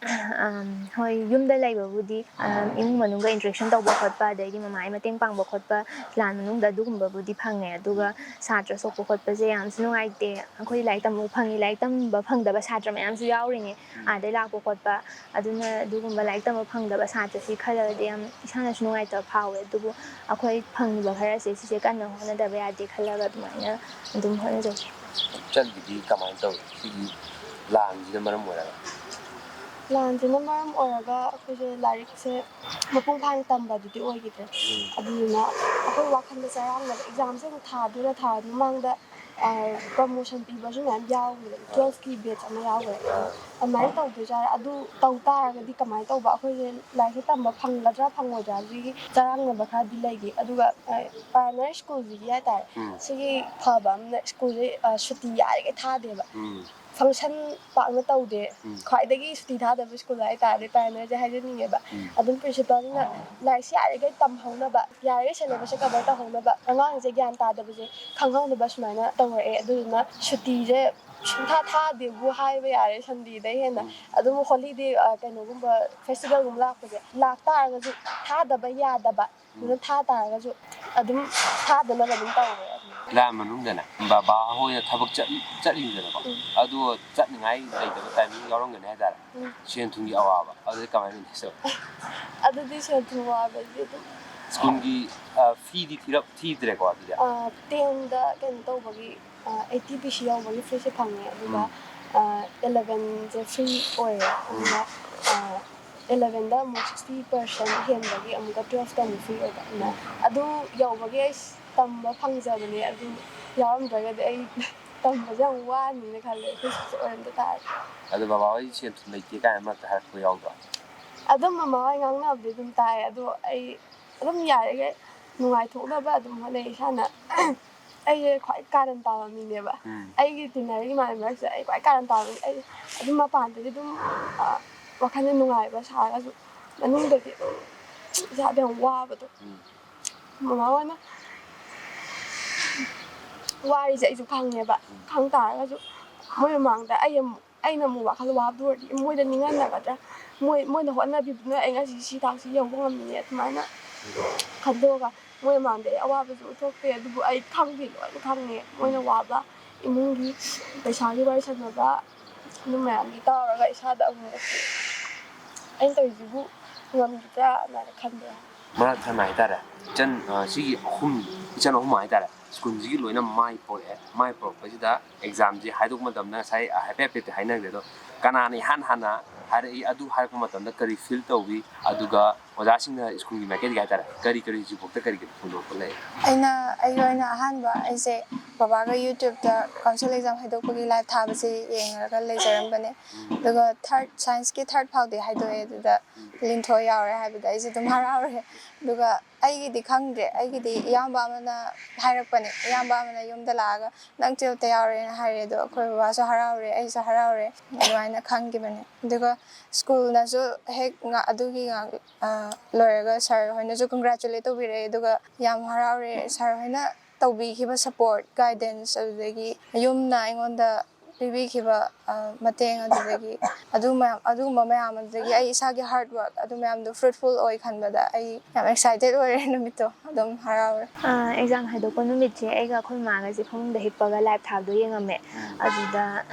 ꯑꯝ, ꯍꯣꯏ, ꯌꯨꯝꯗ ꯂꯩꯕꯕꯨꯗꯤ, ꯑꯝ, ꯏꯃꯨꯡ ꯃꯅꯨꯡꯒ ꯏꯟꯇꯔꯦꯛꯁꯟ ꯇꯧꯕ ꯈꯣꯠꯄ, ꯑꯗꯩꯗꯤ ꯃꯃꯥꯒꯤ ꯃꯇꯦꯡ ꯄꯥꯡꯕ ꯈꯣꯠꯄ, ꯂꯥꯟ ꯃꯅꯨꯡꯗ ꯑꯗꯨꯒꯨꯝꯕꯕꯨꯗꯤ ꯐꯪꯉꯦ꯫ ꯑꯗꯨꯒ ꯁꯥꯇ꯭ꯔ ꯁꯣꯛꯄ ꯈꯣꯠꯄꯁꯦ ꯌꯥꯝꯁꯨ ꯅꯨꯡꯉꯥꯏꯇꯦ꯫ ꯑꯩꯈꯣꯏ ꯂꯥꯏꯔꯤꯛ ꯇꯝꯕ ꯐꯪꯉꯤ, ꯂꯥꯏꯔꯤꯛ ꯇꯝꯕ ꯐꯪꯗꯕ ꯁꯥꯇ꯭ꯔ ꯃꯌꯥꯝꯁꯨ ꯌꯥꯎꯔꯤꯅꯦ꯫ ꯎꯝ꯫ ꯑꯥꯗꯩ ꯂꯥꯛꯄ ꯈꯣꯠꯄ, ꯑꯗꯨꯅ ꯑꯗꯨꯒꯨꯝꯕ ꯂꯥꯏꯔꯤꯛ ꯇꯝꯕ ꯐꯪꯗꯕ ꯁꯥꯇ꯭ꯔꯁꯤ ꯈꯜꯂꯒꯗꯤ ꯌꯥꯝ ꯏꯁꯥꯅꯁꯨ ꯅꯨꯡꯉꯥꯏꯇꯕ ꯐꯥꯎꯋꯦ꯫ ꯑꯗꯨꯕꯨ ꯑꯩꯈꯣꯏ ꯐꯪꯉꯤꯕ ꯈꯔꯁꯦ ꯁꯤꯁꯦ ꯀꯟꯅ ꯍꯣꯠꯅꯗꯕ ꯌꯥꯗꯦ ꯈꯜꯂꯒ ꯑꯗꯨꯃꯥꯏꯅ ꯑꯗꯨꯝ ꯍꯣꯠꯅꯖꯩ꯫ ꯏꯆꯟꯒꯤꯗꯤ ꯀꯃꯥꯏꯅ ꯇꯧꯏ ꯁꯤꯒꯤ ꯂꯥꯟꯁꯤꯅ ꯃꯔꯝ ꯑꯣꯏꯔꯒ? ꯂꯥꯟꯁꯤꯅ ꯃꯔꯝ ꯑꯣꯏꯔꯒ ꯑꯩꯈꯣꯏꯁꯦ ꯂꯥꯏꯔꯤꯛꯁꯦ ꯃꯄꯨꯡ ꯐꯥꯅ ꯇꯝꯕꯗꯨꯗꯤ ꯑꯣꯏꯈꯤꯗ꯭ꯔꯦ꯫ ꯎꯝ꯫ ꯑꯗꯨꯗꯨꯅ ꯑꯩꯈꯣꯏ ꯋꯥꯈꯜꯗ ꯆꯔꯥꯡꯅꯕ, ꯑꯦꯛꯖꯥꯝꯁꯦ ꯑꯃꯨꯛ ꯊꯥꯗꯣꯏꯔ ꯊꯥꯔꯣꯏꯗꯣꯏꯔ, ꯃꯃꯥꯡꯗ, ꯑ, ꯄ꯭ꯔꯃꯣꯁꯟ ꯄꯤꯕꯁꯨ ꯃꯌꯥꯝ ꯌꯥꯎꯈ꯭ꯔꯦ, ꯑꯥ꯫ ꯇꯨꯋꯦꯜꯐꯀꯤ ꯕꯦꯠꯆ ꯑꯃ ꯌꯥꯎꯈ꯭ꯔꯦ꯫ ꯑꯥ꯫ ꯑꯗꯨꯃꯥꯏꯅ ꯇꯧꯗꯣꯏꯖꯥꯠꯂ? ꯑꯗꯨ ꯇꯧ ꯇꯥꯔꯒꯗꯤ ꯀꯃꯥꯏꯅ ꯇꯧꯕ? ꯑꯩꯈꯣꯏꯁꯦ ꯂꯥꯏꯔꯤꯛꯁꯦ ꯇꯝꯕ ꯐꯪꯒꯗ꯭ꯔꯥ ꯐꯪꯉꯣꯏꯗ꯭ꯔꯥ, ꯑꯗꯨꯒꯤ ꯆꯔꯥꯡꯅꯕ ꯈꯔꯗꯤ ꯂꯩꯈꯤ꯫ ꯑꯗꯨꯒ, ꯑ, ꯄ꯭ꯔꯥꯏꯃꯥꯔꯤ ꯁ꯭ꯀꯨꯜꯁꯤꯒꯤ ꯍꯥꯏꯇꯥꯔꯦ, ꯎꯝ꯫ ꯁꯤꯒꯤ ꯐꯕ ꯑꯃꯅ ꯁ꯭ꯀꯨꯜꯁꯦ, ꯑ, ꯁꯨꯇꯤ ꯌꯥꯔꯤꯈꯩ ꯊꯥꯗꯦꯕ꯫ ꯎꯝ꯫ ꯐꯪꯁꯟ ꯄꯥꯛꯅ ꯇꯧꯗꯦ꯫ ꯎꯝ꯫ ꯈ꯭ꯋꯥꯏꯗꯒꯤ ꯁꯨꯇꯤ ꯊꯥꯗꯕ ꯁ꯭ꯀꯨꯜ ꯍꯥꯏꯇꯥꯔꯗꯤ ꯄꯥꯏꯑꯣꯅꯤꯌꯔꯁꯦ ꯍꯥꯏꯖꯅꯤꯡꯉꯦꯕ꯫ ꯎꯝ꯫ ꯑꯗꯨꯝ ꯄ꯭ꯔꯤꯟꯁꯤꯄꯥꯜꯅ ꯂꯥꯏꯔꯤꯛꯁꯦ ꯌꯥꯔꯤꯈꯩ ꯇꯝꯍꯧꯅꯕ, ꯌꯥꯔꯤꯈꯩ ꯁꯦꯂꯦꯕꯁꯁꯦ ꯀꯚꯔ ꯇꯧꯍꯧꯅꯕ, ꯑꯉꯥꯡꯁꯦ ꯒ꯭ꯌꯥꯟ ꯇꯥꯗꯕꯁꯦ ꯈꯪꯍꯧꯅꯕ ꯁꯨꯃꯥꯏꯅ ꯇꯧꯔꯛꯑꯦ꯫ ꯑꯗꯨꯗꯨꯅ ꯁꯨꯇꯤꯁꯦ ꯁꯨꯡꯊꯥ ꯊꯥꯗꯦꯕꯨ ꯍꯥꯏꯕ ꯌꯥꯔꯦ꯫ ꯁꯟꯗꯦꯗꯩ ꯍꯦꯟꯅ ꯎꯝ꯫ ꯑꯗꯨꯝ ꯍꯣꯂꯤꯗꯦ, ꯑ, ꯀꯩꯅꯣꯒꯨꯝꯕ, ꯐꯦꯁꯇꯤꯚꯦꯜꯒꯨꯝꯕ ꯂꯥꯛꯄꯁꯦ, ꯂꯥꯛꯇꯥꯔꯒꯁꯨ ꯊꯥꯗꯕ ꯌꯥꯗꯕ꯫ ꯎꯝ꯫ ꯑꯗꯨꯅ ꯊꯥ ꯇꯥꯔꯒꯁꯨ ꯑꯗꯨꯝ ꯊꯥꯗꯅꯕ ꯑꯗꯨꯝ ꯇꯧꯋꯦ ꯑꯗꯨꯝ꯫ ꯏꯂꯥ ꯃꯅꯨꯡꯗꯅꯦ, ꯕꯕꯥ ꯍꯣꯏꯅ ꯊꯕꯛ ꯆꯠ-, ꯆꯠꯂꯤꯗꯅꯀꯣ꯫ ꯎꯝ꯫ ꯑꯗꯣ ꯆꯠꯅꯤꯡꯉꯥꯏ ꯂꯩꯇꯕ ꯇꯥꯏꯃꯤꯡ ꯌꯥꯎꯔꯝꯒꯅꯤ ꯍꯥꯏꯇꯥꯔꯦ꯫ ꯎꯝ꯫ ꯁꯦꯟ ꯊꯨꯝꯒꯤ ꯑꯋꯥꯕ, ꯑꯗꯨꯗꯤ ꯀꯃꯥꯏꯅ ꯃꯦꯅꯦꯖ ꯇꯧꯋꯤ? ꯑꯗꯨꯗꯤ ꯁꯦꯟ ꯊꯨꯝ ꯋꯥꯕꯗꯤ ꯑꯗꯨꯝ꯫ ꯁ꯭ꯀꯨꯜꯒꯤ, ꯑ, ꯐꯤꯗꯤ ꯊꯤꯔꯛ-, ꯊꯤꯗ꯭ꯔꯦꯀꯣ ꯑꯗꯨꯗꯤ? ꯑ, ꯇꯦꯟꯗ ꯀꯩꯅꯣ ꯇꯧꯕꯒꯤ, ꯑ, ꯑꯩꯠꯇꯤ ꯄꯤ ꯁꯤ ꯌꯧꯕꯒꯤ ꯐ꯭ꯔꯤꯁꯦ ꯐꯪꯉꯦ, ꯑꯗꯨꯒ, ꯎꯝ꯫ ꯑ, ꯑꯦꯂꯚꯦꯟꯁꯦ ꯐ꯭ꯔꯤ ꯑꯣꯏꯔꯦ, ꯎꯝ꯫ ꯑꯗꯨꯒ, ꯑ, ꯑꯦꯂꯚꯦꯟꯗ ꯑꯃꯨꯛ ꯁꯤꯛꯁꯇꯤ ꯄꯥꯔꯁꯦꯟ ꯍꯦꯟꯕꯒꯤ ꯑꯃꯨꯛꯀ ꯇꯨꯋꯦꯜꯐꯇ ꯑꯃꯨꯛ ꯐ꯭ꯔꯤ ꯑꯣꯏꯕ꯫ ꯑꯗꯨꯅ ꯎꯝ꯫ ꯑꯗꯨ ꯌꯧꯕꯒꯤ ꯑꯩ ꯇꯝꯕ ꯐꯪꯖꯕꯅꯦ, ꯑꯗꯨ ꯌꯥꯎꯔꯝꯗ꯭ꯔꯒꯗꯤ ꯑꯩ ꯇꯝꯕꯁꯦ ꯌꯥꯝ ꯋꯥꯅꯤꯅ ꯈꯜꯂꯦ, ꯑꯩꯈꯣꯏ ꯁꯤꯛꯁꯇ ꯑꯣꯏꯔꯝꯗ ꯇꯥꯔꯗꯤ꯫ ꯑꯗꯣ ꯕꯕꯥ ꯍꯣꯏ ꯁꯦꯟ ꯊꯨꯝ ꯂꯩꯇꯦ ꯀꯥꯏꯅ ꯃꯔꯛꯇ ꯍꯥꯏꯔꯛꯄ ꯌꯥꯎꯗ꯭ꯔꯣ? ꯑꯗꯨꯝ ꯃꯃꯥ ꯍꯣꯏ ꯉꯥꯡꯅꯕꯗꯤ ꯑꯗꯨꯝ ꯇꯥꯏ, ꯑꯗꯣ ꯑꯩ ꯑꯗꯨꯝ ꯌꯥꯔꯤꯈꯩ ꯅꯨꯡꯉꯥꯏꯊꯣꯛꯅꯕ ꯑꯗꯨꯝ ꯍꯣꯠꯅꯩ ꯏꯁꯥꯅ꯫ ꯑꯩꯁꯦ ꯈ꯭ꯋꯥꯏ ꯀꯥꯔꯟ ꯇꯥꯕ ꯃꯤꯅꯦꯕ꯫ ꯎꯝ꯫ ꯑꯩꯒꯤ ꯇꯤꯟꯅꯔꯤꯕ ꯏꯃꯥꯟꯅꯕꯤ ꯃꯔꯛꯁꯤꯗ ꯑꯩ ꯈ꯭ꯋꯥꯏ ꯀꯥꯔꯟ ꯇꯥꯕ ꯃꯤ꯫ ꯑꯩ ꯑꯗꯨꯝ ꯃꯄꯥꯟꯗꯗꯤ ꯑꯗꯨꯝ, ꯑ, ꯋꯥꯈꯜꯁꯦ ꯅꯨꯡꯉꯥꯏꯕ ꯁꯥꯔꯒꯁꯨ ꯃꯅꯨꯡꯗꯗꯤ ꯑꯗꯨꯝ ꯏꯁꯥꯗ ꯌꯥꯝ ꯋꯥꯕꯗꯣ꯫ ꯎꯝ꯫ ꯃꯃꯥ ꯍꯣꯏꯅ ꯋꯥꯔꯤꯁꯦ ꯑꯩꯁꯨ ꯈꯪꯉꯦꯕ꯫ ꯎꯝ꯫ ꯈꯪ ꯇꯥꯔꯒꯁꯨ ꯃꯣꯏ ꯃꯃꯥꯡꯗ ꯑꯩ ꯑꯃꯨꯛ, ꯑꯩꯅ ꯑꯃꯨꯛ ꯋꯥꯈꯜ ꯋꯥꯕꯗꯨ ꯑꯣꯏꯔꯗꯤ ꯃꯣꯏꯗ ꯅꯤꯡꯍꯟꯅꯒꯗ꯭ꯔꯥ? ꯃꯣꯏ, ꯃꯣꯏꯅ ꯍꯣꯠꯅꯕꯤꯕꯗꯨꯅ ꯑꯩ ꯉꯁꯤ ꯁꯤ ꯊꯥꯛꯁꯤ ꯌꯧꯕ ꯉꯝꯃꯤꯅꯦ ꯑꯗꯨꯃꯥꯏꯅ ꯈꯟꯗꯣꯛꯑꯒ ꯃꯣꯏ ꯃꯃꯥꯡꯗ ꯑꯩ ꯑꯋꯥꯕꯁꯨ ꯎꯠꯊꯣꯛꯇꯦ, ꯑꯗꯨꯕꯨ ꯑꯩ ꯈꯪꯗꯦ, ꯂꯣꯏꯅ ꯈꯪꯉꯦ꯫ ꯃꯣꯏꯅ ꯋꯥꯕ, ꯏꯃꯨꯡꯒꯤ ꯄꯩꯁꯥꯒꯤ ꯋꯥꯔꯤ ꯁꯥꯟꯅꯕ, ꯑꯗꯨ ꯃꯌꯥꯝꯗꯤ ꯇꯥꯔꯒ ꯏꯁꯥꯗ ꯑꯃꯨꯛ ꯑꯩꯅ ꯇꯧꯔꯤꯁꯤꯕꯨ ꯉꯝꯈꯤꯗ꯭ꯔꯥ ꯑꯗꯨꯃꯥꯏꯅ ꯈꯟꯕ ꯌꯥꯎꯋꯦ꯫ ꯃꯔꯛ ꯊꯪꯅ ꯍꯥꯏꯇꯥꯔꯦ, ꯏꯆꯟ, ꯑ, ꯁꯤꯒꯤ ꯑꯍꯨꯝ, ꯏꯆꯟ ꯑꯍꯨꯝ ꯍꯥꯏꯇꯥꯔꯦ, ꯁ꯭ꯀꯨꯜꯁꯤꯒꯤ ꯂꯣꯏꯅ ꯃꯥꯏ ꯄꯣꯛꯑꯦ꯫ ꯃꯥꯏ ꯄꯣꯛꯄꯁꯤꯗ ꯑꯦꯛꯖꯥꯝꯁꯤ ꯍꯥꯏꯗꯣꯛꯄ ꯃꯇꯝꯗ ꯉꯁꯥꯏ ꯍꯥꯏꯐꯦꯠ ꯍꯥꯏꯐꯦꯠꯇꯤ ꯍꯥꯏꯅꯈ꯭ꯔꯦ, ꯑꯗꯣ ꯀꯅꯥꯅ ꯏꯍꯥꯟ ꯍꯥꯟꯅ ꯍꯥꯏꯔꯛꯏ? ꯑꯗꯨ ꯍꯥꯏꯔꯛꯄ ꯃꯇꯝꯗ ꯀꯔꯤ ꯐꯤꯜ ꯇꯧꯏ? ꯑꯗꯨꯒ ꯑꯣꯖꯥꯁꯤꯡꯅ ꯁ꯭ꯀꯨꯜꯒꯤ ꯃꯥꯏꯀꯩꯗꯒꯤ ꯍꯥꯏꯇꯥꯔꯦ, ꯀꯔꯤ ꯀꯔꯤ ꯍꯧꯖꯤꯛꯐꯥꯎꯗ ꯀꯔꯤ ꯀꯔꯤ ꯐꯣꯡꯗꯣꯔꯛꯄ ꯂꯩ? ꯑꯩꯅ, ꯑꯩꯒꯤ ꯑꯣꯏꯅ ꯑꯍꯥꯟꯕ ꯑꯩꯁꯦ ꯕꯕꯥꯒ YouTube-ꯇ ꯀꯥꯎꯟꯁꯤꯜ ꯑꯦꯛꯖꯥꯝ ꯍꯥꯏꯗꯣꯛꯄꯒꯤ ꯂꯥꯏꯚ ꯊꯥꯕꯁꯦ ꯌꯦꯡꯉꯒ ꯂꯩꯖꯔꯝꯕꯅꯦ꯫ ꯎꯝ꯫ ꯑꯗꯨꯒ ꯊꯥꯔꯠ, ꯁꯥꯏꯟꯁꯀꯤ ꯊꯥꯔꯠ ꯐꯥꯎꯗꯤ ꯍꯥꯏꯗꯣꯛꯑꯦ, ꯑꯗꯨꯗ ꯎꯝ꯫ ꯂꯤꯟꯊꯣꯏ ꯌꯥꯎꯔꯦ ꯍꯥꯏꯕꯗ ꯑꯩꯁꯦ ꯑꯗꯨꯝ ꯍꯔꯥꯎꯔꯦ꯫ ꯑꯗꯨꯒ ꯑꯩꯒꯤꯗꯤ ꯈꯪꯗ꯭ꯔꯦ꯫ ꯑꯩꯒꯤꯗꯤ ꯏꯌꯥꯝꯕ ꯑꯃꯅ ꯍꯥꯏꯔꯛꯄꯅꯦ꯫ ꯏꯌꯥꯝꯕ ꯑꯃꯅ ꯌꯨꯝꯗ ꯂꯥꯛꯑꯒ "ꯅꯪ ꯇꯨꯌꯦꯜꯞꯇ ꯌꯥꯎꯔꯦꯅ" ꯍꯥꯏꯔꯦ꯫ ꯑꯗꯣ ꯑꯩꯈꯣꯏ ꯕꯕꯥꯁꯨ ꯍꯔꯥꯎꯔꯦ, ꯑꯩꯁꯨ ꯍꯔꯥꯎꯔꯦ꯫ ꯑꯗꯨꯃꯥꯏꯅ ꯈꯪꯈꯤꯕꯅꯦ꯫ ꯑꯗꯨꯒ ꯁ꯭ꯀꯨꯜꯅꯁꯨ ꯍꯦꯛ ꯉ-, ꯑꯗꯨꯒꯤ ꯉꯥꯛ-, ꯑ, ꯂꯣꯏꯔꯒ ꯁꯥꯔ ꯍꯣꯏꯅꯁꯨ ꯀꯣꯡꯒ꯭ꯔꯦꯆꯨꯂꯦꯠ ꯇꯧꯕꯤꯔꯛꯑꯦ꯫ ꯑꯗꯨꯒ ꯌꯥꯝ ꯍꯔꯥꯎꯔꯦ ꯁꯥꯔ ꯍꯣꯏꯅ ꯇꯧꯕꯤꯈꯤꯕ ꯁꯄꯣꯔꯠ, ꯒꯥꯏꯗꯦꯟꯁ, ꯑꯗꯨꯗꯒꯤ ꯌꯨꯝꯅ ꯑꯩꯉꯣꯟꯗ ꯄꯤꯕꯤꯈꯤꯕ, ꯑ, ꯃꯇꯦꯡ, ꯑꯗꯨꯗꯒꯤ ꯑꯗꯨ ꯃꯌꯥꯝ, ꯑꯗꯨꯒꯨꯝꯕ ꯃꯌꯥꯝ, ꯑꯗꯨꯗꯒꯤ ꯑꯩ ꯏꯁꯥꯒꯤ ꯍꯥꯔꯗ ꯋꯥꯔꯛ, ꯑꯗꯨ ꯃꯌꯥꯝꯗꯣ ꯐ꯭ꯔꯨꯠꯐꯨꯜ ꯑꯣꯏ ꯈꯟꯕꯗ ꯑꯩ ꯌꯥꯝ ꯑꯦꯛꯁꯥꯏꯇꯦꯠ ꯑꯣꯏꯔꯦ꯫ ꯅꯨꯃꯤꯠꯇꯣ ꯑꯗꯨꯝ ꯍꯔꯥꯎꯔꯦ꯫ ꯑꯦꯛꯖꯥꯝ ꯍꯥꯏꯗꯣꯛꯄ ꯅꯨꯃꯤꯠꯁꯦ ꯑꯩꯒ ꯑꯩꯈꯣꯏ ꯃꯥꯒꯁꯦ ꯐꯃꯨꯡꯗ ꯍꯤꯞꯄꯒ ꯂꯥꯏꯚ ꯊꯥꯕꯗꯣ ꯌꯦꯡꯉꯝꯃꯦ꯫ ꯑꯗꯨꯗ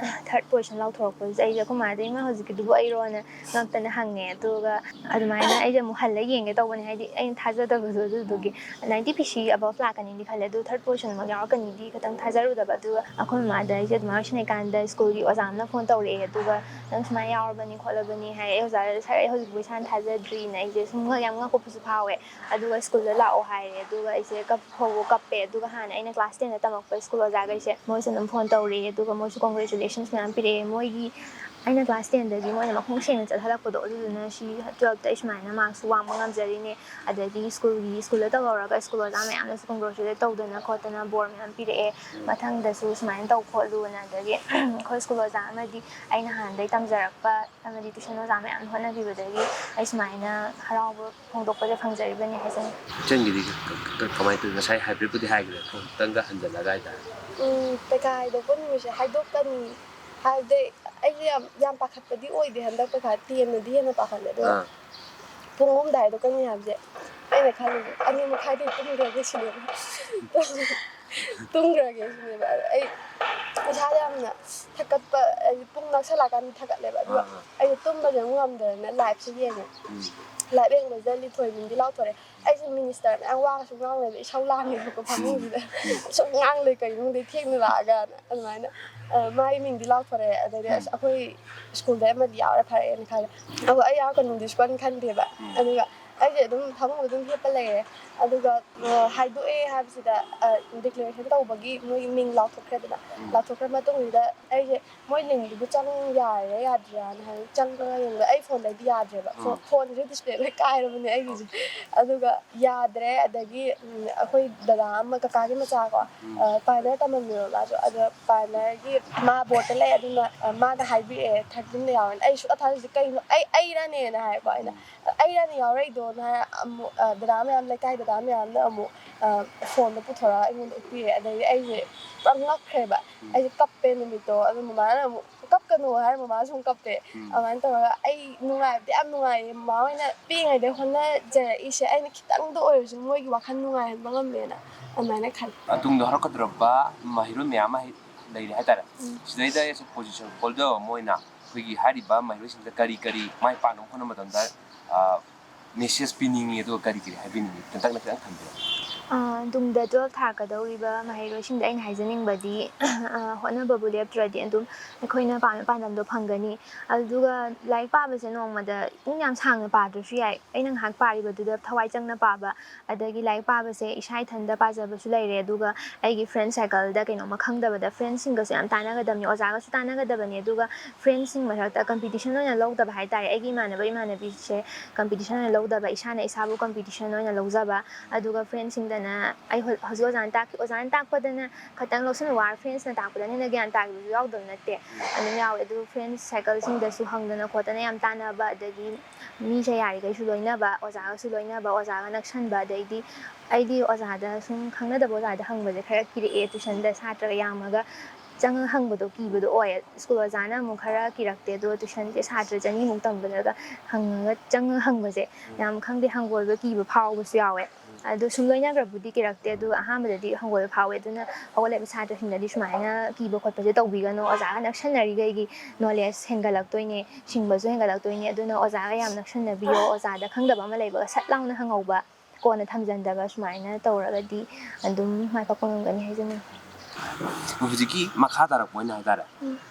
ꯊꯥꯔꯠ ꯄꯣꯖꯤꯁꯟ ꯂꯥꯎꯊꯣꯔꯛꯄꯗꯨꯗ ꯑꯩꯁꯦ ꯑꯩꯈꯣꯏ ꯃꯥꯗ, "ꯏꯃꯥ, ꯍꯧꯖꯤꯛꯀꯤꯗꯨꯕꯨ ꯑꯩꯔꯣꯅ?" ꯉꯛꯇꯅ ꯍꯪꯉꯦ꯫ ꯑꯗꯨꯒ ꯑꯗꯨꯃꯥꯏꯅ ꯑꯩꯁꯦ ꯑꯃꯨꯛ ꯍꯜꯂ ꯌꯦꯡꯒꯦ ꯇꯧꯕꯅꯦ, ꯍꯥꯏꯗꯤ ꯑꯩꯅ ꯊꯥꯖꯗꯕꯗꯣ꯫ ꯑꯗꯨꯗꯨꯒꯤ ꯅꯥꯏꯟꯇꯤ ꯄꯤꯁꯤ ꯑꯕꯞ ꯂꯥꯛꯀꯅꯤꯗꯤ ꯈꯜꯂꯦ, ꯑꯗꯨ ꯊꯥꯔꯠ ꯄꯣꯖꯤꯁꯟꯃꯛ ꯌꯥꯎꯔꯛꯀꯅꯤꯗꯤ ꯈꯤꯇꯪ ꯊꯥꯖꯔꯨꯗꯕ꯫ ꯑꯗꯨꯒ ꯑꯩꯈꯣꯏ ꯃꯃꯥꯗ ꯑꯩꯁꯦ ꯑꯗꯨꯃꯥꯏꯅ ꯁꯤꯟꯅꯩꯀꯥꯟꯗ ꯁ꯭ꯀꯨꯜꯒꯤ ꯑꯣꯖꯥ ꯑꯃꯅ ꯐꯣꯟ ꯇꯧꯔꯛꯑꯦ꯫ ꯑꯗꯨꯒ "ꯅꯪ ꯁꯨꯃꯥꯏꯅ ꯌꯥꯎꯔꯕꯅꯤ ꯈꯣꯠꯂꯕꯅꯤ" ꯍꯥꯏ꯫ ꯑꯩ ꯑꯣꯖꯥꯗ, "ꯁꯥꯔ, ꯑꯩ ꯍꯧꯖꯤꯛꯐꯥꯎ ꯏꯁꯥꯅ ꯊꯥꯖꯗ꯭ꯔꯤꯅ", ꯑꯩꯁꯦ ꯁꯨꯝ ꯉꯛ-, ꯌꯥꯝ ꯉꯛꯄꯁꯨ ꯐꯥꯎꯋꯦ꯫ ꯑꯗꯨꯒ "ꯁ꯭ꯀꯨꯜꯗ ꯂꯥꯛꯑꯣ" ꯍꯥꯏꯔꯦ꯫ ꯑꯗꯨꯒ ꯑꯩꯁꯦ ꯀꯞ ꯍꯧꯕ ꯀꯞꯄꯦ꯫ ꯑꯗꯨꯒ ꯍꯥꯟꯅ ꯑꯩꯅ ꯀ꯭ꯂꯥꯁ ꯇꯦꯟꯗ ꯇꯝꯃꯛꯄ ꯁ꯭ꯀꯨꯜ ꯑꯣꯖꯥꯈꯩꯁꯦ, ꯃꯣꯏꯁꯨ ꯑꯗꯨꯝ ꯐꯣꯟ ꯇꯧꯔꯛꯑꯦ꯫ ꯑꯗꯨꯒ ꯃꯣꯏꯁꯨ ꯀꯣꯡꯒ꯭ꯔꯦꯆꯨꯂꯦꯁꯟꯁ ꯃꯌꯥꯝ ꯄꯤꯔꯛꯑꯦ꯫ ꯃꯣꯏꯒꯤ, ꯑꯩꯅ ꯀ꯭ꯂꯥꯁ ꯇꯦꯟꯗꯒꯤ ꯃꯣꯏꯅ ꯃꯈꯣꯡ ꯁꯦꯡꯅ ꯆꯠꯍꯜꯂꯛꯄꯗꯣ, ꯑꯗꯨꯗꯨꯅ ꯁꯤ ꯇꯨꯌꯦꯜꯞꯇ ꯑꯩ ꯁꯨꯃꯥꯏꯅ ꯃꯥꯔꯛꯁꯨ ꯋꯥꯡꯕ ꯉꯝꯖꯔꯤꯅꯦ꯫ ꯑꯗꯒꯤ ꯁ꯭ꯀꯨꯜꯒꯤ, ꯁ꯭ꯀꯨꯜꯗ ꯇꯧꯍꯧꯔꯒ ꯁ꯭ꯀꯨꯜ ꯑꯣꯖꯥ ꯃꯌꯥꯝꯅꯁꯨ ꯀꯣꯡꯒ꯭ꯔꯦꯆꯨꯂꯦꯠ ꯇꯧꯗꯅ ꯈꯣꯠꯇꯅ ꯕꯣꯔ ꯃꯌꯥꯝ ꯄꯤꯔꯛꯑꯦ꯫ ꯃꯊꯪꯗꯁꯨ ꯁꯨꯃꯥꯏꯅ ꯇꯧ ꯈꯣꯠꯂꯨꯅ꯫ ꯑꯗꯒꯤ ꯑꯩꯈꯣꯏ ꯁ꯭ꯀꯨꯜ ꯑꯣꯖꯥ ꯑꯃꯗꯤ ꯑꯩꯅ ꯍꯥꯟꯅꯗꯒꯤ ꯇꯝꯖꯔꯛꯄ ꯑꯃꯗꯤ ꯇ꯭ꯌꯨꯁꯟ ꯑꯣꯖꯥ ꯃꯌꯥꯝꯅ ꯍꯣꯠꯅꯕꯤꯕꯗꯒꯤ ꯑꯩ ꯁꯨꯃꯥꯏꯅ ꯍꯔꯥꯎꯕ ꯐꯣꯡꯗꯣꯛꯄꯁꯦ ꯐꯪꯖꯔꯤꯕꯅꯤ ꯍꯥꯏꯖꯅꯤꯡꯏ꯫ ꯏꯆꯟꯒꯤꯗꯤ ꯀ-, ꯀ-, ꯀꯃꯥꯏꯅ ꯇꯧꯋꯤ? ꯉꯁꯥꯏ ꯍꯥꯏꯐꯦꯠꯄꯨꯗꯤ ꯍꯥꯏꯈ꯭ꯔꯦ, ꯑꯃꯨꯛꯇꯪꯒ ꯍꯟꯖꯜꯂꯒ ꯍꯥꯏꯇꯥꯔꯦ꯫ ꯎꯝ, ꯄꯩꯈꯥ ꯍꯥꯏꯗꯣꯛꯄ ꯅꯨꯃꯤꯠꯁꯦ ꯍꯥꯏꯗꯣꯛꯀꯅꯤ ꯍꯥꯏꯕꯗꯤ ꯑꯩꯁꯦ ꯌꯥꯝ, ꯌꯥꯝ ꯄꯥꯈꯠꯄꯗꯤ ꯑꯣꯏꯗꯦ ꯍꯟꯗꯛ ꯄꯩꯈꯥ, ꯇꯦꯟꯅꯗꯤ ꯍꯦꯟꯅ ꯄꯥꯈꯠꯂꯦ꯫ ꯑꯗꯨꯒ ꯑꯥ꯫ ꯄꯨꯡ ꯑꯍꯨꯝꯗ ꯍꯥꯏꯗꯣꯛꯀꯅꯤ ꯍꯥꯏꯕꯁꯦ ꯑꯩꯅ ꯈꯜꯂꯤꯁꯦ ꯑꯅꯤ ꯃꯈꯥꯏꯗꯩ ꯇꯨꯝꯈ꯭ꯔꯒꯦ ꯁꯤꯅꯦꯕ꯫ ꯇꯨꯝꯈ꯭ꯔꯒꯦ ꯁꯤꯅꯦꯕ꯫ ꯑꯗ ꯑꯩ ꯏꯁꯥꯗ ꯌꯥꯝꯅ ꯊꯛꯀꯠꯄ, ꯍꯥꯏꯗꯤ ꯄꯨꯡ ꯅꯛꯁꯜꯂꯛꯑꯀꯥꯟꯗ ꯊꯛꯀꯠꯂꯦꯕ꯫ ꯑꯗꯨꯒ ꯑꯥ, ꯑꯥ꯫ ꯑꯩꯁꯦ ꯇꯨꯝꯕꯁꯦ ꯑꯃꯨꯛ ꯉꯝꯗꯅ ꯂꯥꯏꯞꯁꯦ ꯌꯦꯡꯉꯦ꯫ ꯎꯝ꯫ ꯂꯥꯏꯞ ꯌꯦꯡꯕꯁꯤꯗ ꯂꯤꯟꯊꯣꯏ ꯃꯤꯡꯗꯤ ꯂꯥꯎꯊꯣꯔꯛꯑꯦ꯫ ꯑꯩꯁꯦ ꯃꯤꯅꯤꯁꯇꯔ ꯃꯌꯥꯝ ꯋꯥꯒ ꯁꯨꯝ ꯉꯥꯡ ꯂꯩꯕ, ꯏꯁꯧ ꯂꯥꯡꯉꯦꯕꯀꯣ ꯐꯃꯨꯡꯁꯤꯗ꯫ ꯁꯨꯝ ꯉꯥꯡ ꯂꯩ, "ꯀꯩꯅꯣ ꯈꯪꯗꯦ, ꯊꯦꯡꯅ ꯂꯥꯛꯑꯒꯅ"꯫ ꯑꯗꯨꯃꯥꯏꯅ, ꯑ, ꯃꯥꯒꯤ ꯃꯤꯡꯗꯤ ꯂꯥꯎꯊꯣꯔꯛꯑꯦ꯫ ꯑꯗꯩꯗꯤ, "ꯑꯁ, ꯎꯝ꯫ ꯑꯩꯈꯣꯏ ꯁ꯭ꯀꯨꯜꯗ ꯑꯃꯗꯤ ꯌꯥꯎꯔꯦ, ꯐꯔꯦꯅ" ꯈꯜꯂꯦ꯫ ꯑꯗꯣ ꯑꯩ ꯌꯥꯎꯔꯛꯀꯅꯤꯗꯤ ꯁꯨꯡꯈꯟ ꯈꯟꯗꯦꯕ꯫ ꯎꯝ꯫ ꯑꯗꯨꯒ ꯑꯩꯁꯦ ꯑꯗꯨꯝ ꯐꯃꯨꯡꯗ ꯑꯗꯨꯝ ꯍꯤꯞꯄ ꯂꯩꯔꯦ꯫ ꯑꯗꯨꯒ ꯍꯥꯏꯗꯣꯛꯑꯦ ꯍꯥꯏꯕꯁꯤꯗ, ꯗꯤꯀ꯭ꯂꯦꯔꯦꯁꯟ ꯇꯧꯕꯒꯤ ꯃꯣꯏꯒꯤ ꯃꯤꯡ ꯂꯥꯎꯊꯣꯛꯈ꯭ꯔꯦꯗꯅ꯫ ꯂꯥꯎꯊꯣꯛꯈ꯭ꯔ ꯃꯇꯨꯡꯁꯤꯗ ꯑꯩꯁꯦ ꯃꯣꯏ ꯂꯤꯡꯗꯨꯕꯨ ꯆꯪ ꯌꯥꯔꯤꯔꯥ ꯌꯥꯗ꯭ꯔꯤꯔꯥꯅ ꯍꯥꯏ ꯆꯪꯉꯒ ꯌꯦꯡꯕꯗ ꯑꯩ ꯐꯣꯟꯗꯩꯗꯤ ꯌꯥꯗ꯭ꯔꯦꯕ꯫ ꯐꯣꯟꯁꯦ ꯗꯤꯁꯄ꯭ꯂꯦ ꯂꯣꯏ ꯀꯥꯏꯔꯕꯅꯦ ꯑꯩꯒꯤꯁꯦ꯫ ꯑꯗꯨꯒ ꯌꯥꯗ꯭ꯔꯦ꯫ ꯑꯗꯒꯤ ꯑꯩꯈꯣꯏ ꯗꯗꯥ ꯑꯃ, ꯀꯀꯥꯒꯤ ꯃꯆꯥꯀꯣ, ꯄꯥꯏꯅꯔ ꯇꯝꯃꯝꯃꯦꯕ ꯃꯥꯁꯨ꯫ ꯑꯗꯣ ꯄꯥꯏꯅꯔꯒꯤ ꯃꯥ ꯕꯣꯔꯠꯇ ꯂꯩ꯫ ꯑꯗꯨꯅ ꯃꯥꯅ ꯍꯥꯏꯕꯤꯔꯛꯑꯦ, "ꯊꯥꯔꯇꯤꯟꯗ ꯌꯥꯎꯔꯅꯤ"꯫ ꯑꯩ ꯁꯨꯛꯊꯥ ꯊꯥꯖꯗꯦ꯫ "ꯀꯩꯅꯣ, ꯑꯩ ꯑꯩꯔꯅꯦꯅ?" ꯍꯥꯏꯀꯣ ꯑꯩꯅ꯫ "ꯑꯩꯔꯅꯦ ꯌꯥꯎꯔꯛꯏꯗꯣꯅ?" ꯍꯥꯏꯔ ꯑꯃꯨꯛ ꯗꯗꯥ ꯃꯌꯥꯝ, ꯂꯩꯀꯥꯏ ꯗꯗꯥ ꯃꯌꯥꯝꯅ ꯑꯃꯨꯛ ꯐꯣꯟꯗꯣ ꯄꯨꯊꯣꯔꯛꯑꯒ ꯑꯩꯉꯣꯟꯗ ꯎꯠꯄꯤꯔꯦ꯫ ꯑꯗꯩꯗꯤ ꯑꯩꯁꯦ ꯄꯨꯔꯥ ꯉꯛꯈ꯭ꯔꯦꯕ꯫ ꯑꯩꯁꯦ ꯀꯞꯄꯦ ꯅꯨꯃꯤꯠꯇꯣ꯫ ꯑꯗꯨ ꯃꯃꯥꯅ ꯑꯃꯨꯛ, "ꯀꯞꯀꯅꯣ" ꯍꯥꯏꯔ ꯃꯃꯥꯁꯨ ꯑꯃꯨꯛ ꯀꯞꯄꯦ꯫ ꯑꯗꯨꯃꯥꯏꯅ ꯇꯧꯔꯒ ꯑꯩ ꯅꯨꯡꯉꯥꯏꯕꯗꯤ ꯌꯥꯝ ꯅꯨꯡꯉꯥꯏꯌꯦ꯫ ꯃꯃꯥ ꯍꯣꯏꯅ ꯄꯤꯛꯏꯉꯩꯗꯩ ꯍꯣꯠꯅꯖꯔꯛꯏꯁꯦ ꯑꯩꯅ ꯈꯤꯇꯪꯗ ꯑꯣꯏꯔꯁꯨ ꯃꯣꯏꯒꯤ ꯋꯥꯈꯜ ꯅꯨꯡꯉꯥꯏꯍꯟꯕ ꯉꯝꯃꯦꯅ ꯑꯗꯨꯃꯥꯏꯅ ꯈꯜꯂꯦ꯫ ꯇꯨꯡꯗ ꯍꯧꯔꯛꯀꯗꯧꯔꯕ ꯃꯍꯩꯔꯣꯏ ꯃꯌꯥꯝ ꯑꯃ ꯂꯩꯔꯦ ꯍꯥꯏꯇꯥꯔꯦ꯫ ꯁꯤꯗꯩꯗ ꯑꯩꯁꯨ ꯄꯣꯖꯤꯁꯟ ꯍꯣꯜꯗꯔ ꯑꯃ ꯑꯣꯏꯅ ꯑꯩꯈꯣꯏꯒꯤ ꯍꯥꯏꯔꯤꯕ ꯃꯍꯩꯔꯣꯏꯁꯤꯡꯗ ꯀꯔꯤ ꯀꯔꯤ ꯃꯥꯏ ꯄꯥꯛꯅꯕ ꯍꯣꯠꯅꯕ ꯃꯇꯝꯗ, ꯑ, ꯃꯦꯁꯦꯖ ꯄꯤꯅꯤꯡꯉꯤ, ꯑꯗꯨꯒ ꯀꯔꯤ ꯀꯔꯤ ꯍꯥꯏꯕꯤꯅꯤꯡꯉꯤ? ꯇꯦꯟꯇꯛꯅ ꯈꯤꯇꯪ ꯊꯝꯕꯤꯔꯝꯃꯨ꯫ ꯑ, ꯇꯨꯡꯗ ꯇꯨꯋꯦꯜꯐ ꯊꯥꯔꯛꯀꯗꯧꯔꯤꯕ ꯃꯍꯩꯔꯣꯏꯁꯤꯡꯗ ꯑꯩꯅ ꯍꯥꯏꯖꯅꯤꯡꯕꯗꯤ, ꯑ, ꯍꯣꯠꯅꯕꯕꯨ ꯂꯦꯞꯇ꯭ꯔꯗꯤ ꯑꯗꯨꯝ ꯑꯩꯈꯣꯏꯅ ꯄꯥꯝꯃꯤ ꯄꯥꯟꯗꯝꯗꯣ ꯐꯪꯒꯅꯤ꯫ ꯑꯗꯨꯒ ꯂꯥꯏꯔꯤꯛ ꯄꯥꯕꯁꯦ ꯅꯣꯡꯃꯗ ꯄꯨꯡ ꯌꯥꯝ ꯁꯥꯡꯅ ꯄꯥꯗ꯭ꯔꯁꯨ ꯌꯥꯏ꯫ ꯑꯩꯅ ꯉꯥꯏꯍꯥꯛ ꯄꯥꯔꯤꯕꯗꯨꯗ ꯊꯋꯥꯏ ꯆꯪꯅ ꯄꯥꯕ, ꯑꯗꯒꯤ ꯂꯥꯏꯔꯤꯛ ꯄꯥꯕꯁꯦ ꯏꯁꯥ ꯏꯊꯟꯗ ꯄꯥꯖꯕꯁꯨ ꯂꯩꯔꯦ, ꯑꯗꯨꯒ ꯑꯩꯒꯤ ꯐ꯭ꯔꯦꯟ ꯁꯥꯔꯀꯜꯗ ꯀꯩꯅꯣꯝꯃ ꯈꯪꯗꯕꯗ ꯐ꯭ꯔꯦꯟꯁꯤꯡꯒꯁꯨ ꯌꯥꯝ ꯇꯥꯟꯅꯒꯗꯕꯅꯤ, ꯑꯣꯖꯥꯒꯁꯨ ꯇꯥꯟꯅꯒꯗꯕꯅꯤ꯫ ꯑꯗꯨꯒ ꯐ꯭ꯔꯦꯟꯁꯤꯡ ꯃꯔꯛꯇ ꯀꯝꯄꯤꯇꯤꯁꯟ ꯑꯣꯏꯅ ꯂꯧꯗꯕ ꯍꯥꯏ ꯇꯥꯔꯦ꯫ ꯑꯩꯒꯤ ꯏꯃꯥꯟꯅꯕ ꯏꯃꯥꯟꯅꯕꯤꯁꯦ ꯀꯝꯄꯤꯇꯤꯁꯟ ꯑꯣꯏꯅ ꯂꯧꯗꯕ, ꯏꯁꯥꯅ ꯏꯁꯥꯕꯨ ꯀꯝꯄꯤꯇꯤꯁꯟ ꯑꯣꯏꯅ ꯂꯧꯖꯕ꯫ ꯑꯗꯨꯒ ꯐ꯭ꯔꯦꯟꯁꯤꯡꯗꯅ ꯑꯩ ꯍꯧ-, ꯍꯧꯖꯤꯛ ꯑꯣꯖꯥꯅ ꯇꯥꯛꯈꯤ, ꯑꯣꯖꯥꯅ ꯇꯥꯛꯄꯗꯅ ꯈꯇꯪ ꯂꯧꯁꯤꯟꯕ ꯋꯥꯔ, ꯐ꯭ꯔꯦꯟꯁꯅ ꯇꯥꯛꯄꯗꯅ ꯍꯦꯟꯅ ꯒ꯭ꯌꯥꯟ ꯇꯥꯈꯤꯕꯁꯨ ꯌꯥꯎꯗꯕ ꯅꯠꯇꯦ, ꯑꯗꯨꯝ ꯌꯥꯎꯋꯦ꯫ ꯑꯗꯨ ꯐ꯭ꯔꯦꯟ ꯁꯥꯔꯀꯜꯁꯤꯡꯗꯁꯨ ꯍꯪꯗꯅ ꯈꯣꯠꯇꯅ ꯌꯥꯝ ꯇꯥꯟꯅꯕ, ꯑꯗꯒꯤ ꯃꯤꯁꯦ ꯌꯥꯔꯤꯈꯩꯁꯨ ꯂꯣꯏꯅꯕ, ꯑꯣꯖꯥꯒꯁꯨ ꯂꯣꯏꯅꯕ, ꯑꯣꯖꯥꯒ ꯅꯛꯁꯟꯕ, ꯑꯗꯩꯗꯤ ꯑꯩꯗꯤ ꯑꯣꯖꯥꯗ ꯁꯨꯝ ꯈꯪꯅꯗꯕ ꯑꯣꯖꯥꯗ ꯍꯪꯕꯁꯦ ꯈꯔ ꯀꯤꯔꯛꯑꯦ꯫ ꯇ꯭ꯌꯨꯁꯟꯗ ꯁꯥꯇ꯭ꯔꯒ ꯌꯥꯝꯃꯒ ꯆꯪꯉ ꯍꯪꯕꯗꯣ ꯀꯤꯕꯗꯣ ꯑꯣꯏ꯫ ꯁ꯭ꯀꯨꯜ ꯑꯣꯖꯥꯅ ꯑꯃꯨꯛ ꯈꯔ ꯀꯤꯔꯛꯇꯦ, ꯑꯗꯣ ꯇ꯭ꯌꯨꯁꯟꯁꯦ ꯁꯥꯇ꯭ꯔ ꯆꯅꯤꯃꯨꯛ ꯇꯝꯕꯗꯒ ꯍꯪꯉꯒ ꯆꯪꯉ ꯍꯪꯕꯁꯦ ꯌꯥꯝ, ꯈꯪꯗꯦ, ꯍꯪꯒꯣꯏꯕ, ꯀꯤꯕ ꯐꯥꯎꯕꯁꯨ ꯌꯥꯎꯋꯦ꯫ ꯑꯗꯣ ꯁꯨꯝ ꯂꯣꯏꯅꯈ꯭ꯔꯕꯨꯗꯤ ꯀꯤꯔꯛꯇꯦ, ꯑꯗꯣ ꯑꯍꯥꯟꯕꯗꯗꯤ ꯍꯪꯒꯣꯏꯕ ꯐꯥꯎꯋꯦ꯫ ꯑꯗꯨꯅ ꯍꯧꯒꯠꯂꯛꯏꯕ ꯁꯥꯇ꯭ꯔꯁꯤꯡꯗꯗꯤ ꯁꯨꯃꯥꯏꯅ ꯀꯤꯕ ꯈꯣꯠꯄꯁꯦ ꯇꯧꯕꯤꯒꯅꯨ, ꯑꯣꯖꯥꯒ ꯅꯛꯁꯟꯅꯔꯤꯈꯩꯒꯤ ꯅꯣꯂꯦꯖ ꯍꯦꯟꯒꯠꯂꯛꯇꯣꯏꯅꯦ, ꯁꯤꯡꯕꯁꯨ ꯍꯦꯟꯒꯠꯂꯛꯇꯣꯏꯅꯦ꯫ ꯑꯗꯨꯅ ꯑꯣꯖꯥꯒ ꯌꯥꯝ ꯅꯛꯁꯟꯅꯕꯤꯌꯣ, ꯑꯣꯖꯥꯗ ꯈꯪꯗꯕ ꯑꯃ ꯂꯩꯕꯒ ꯁꯠ ꯂꯥꯎꯅ ꯍꯪꯍꯧꯕ, ꯀꯣꯟꯅ ꯊꯝꯖꯤꯟꯗꯕ, ꯁꯨꯃꯥꯏꯅ ꯇꯧꯔꯒꯗꯤ ꯑꯗꯨꯝ ꯃꯥꯏ ꯄꯥꯛꯄ ꯉꯝꯒꯅꯤ ꯍꯥꯏꯖꯅꯤꯡꯉꯤ꯫ ꯍꯧꯖꯤꯛꯀꯤ ꯃꯈꯥ ꯇꯥꯔꯛꯄ ꯑꯣꯏꯅ ꯍꯥꯏꯇꯥꯔꯦ,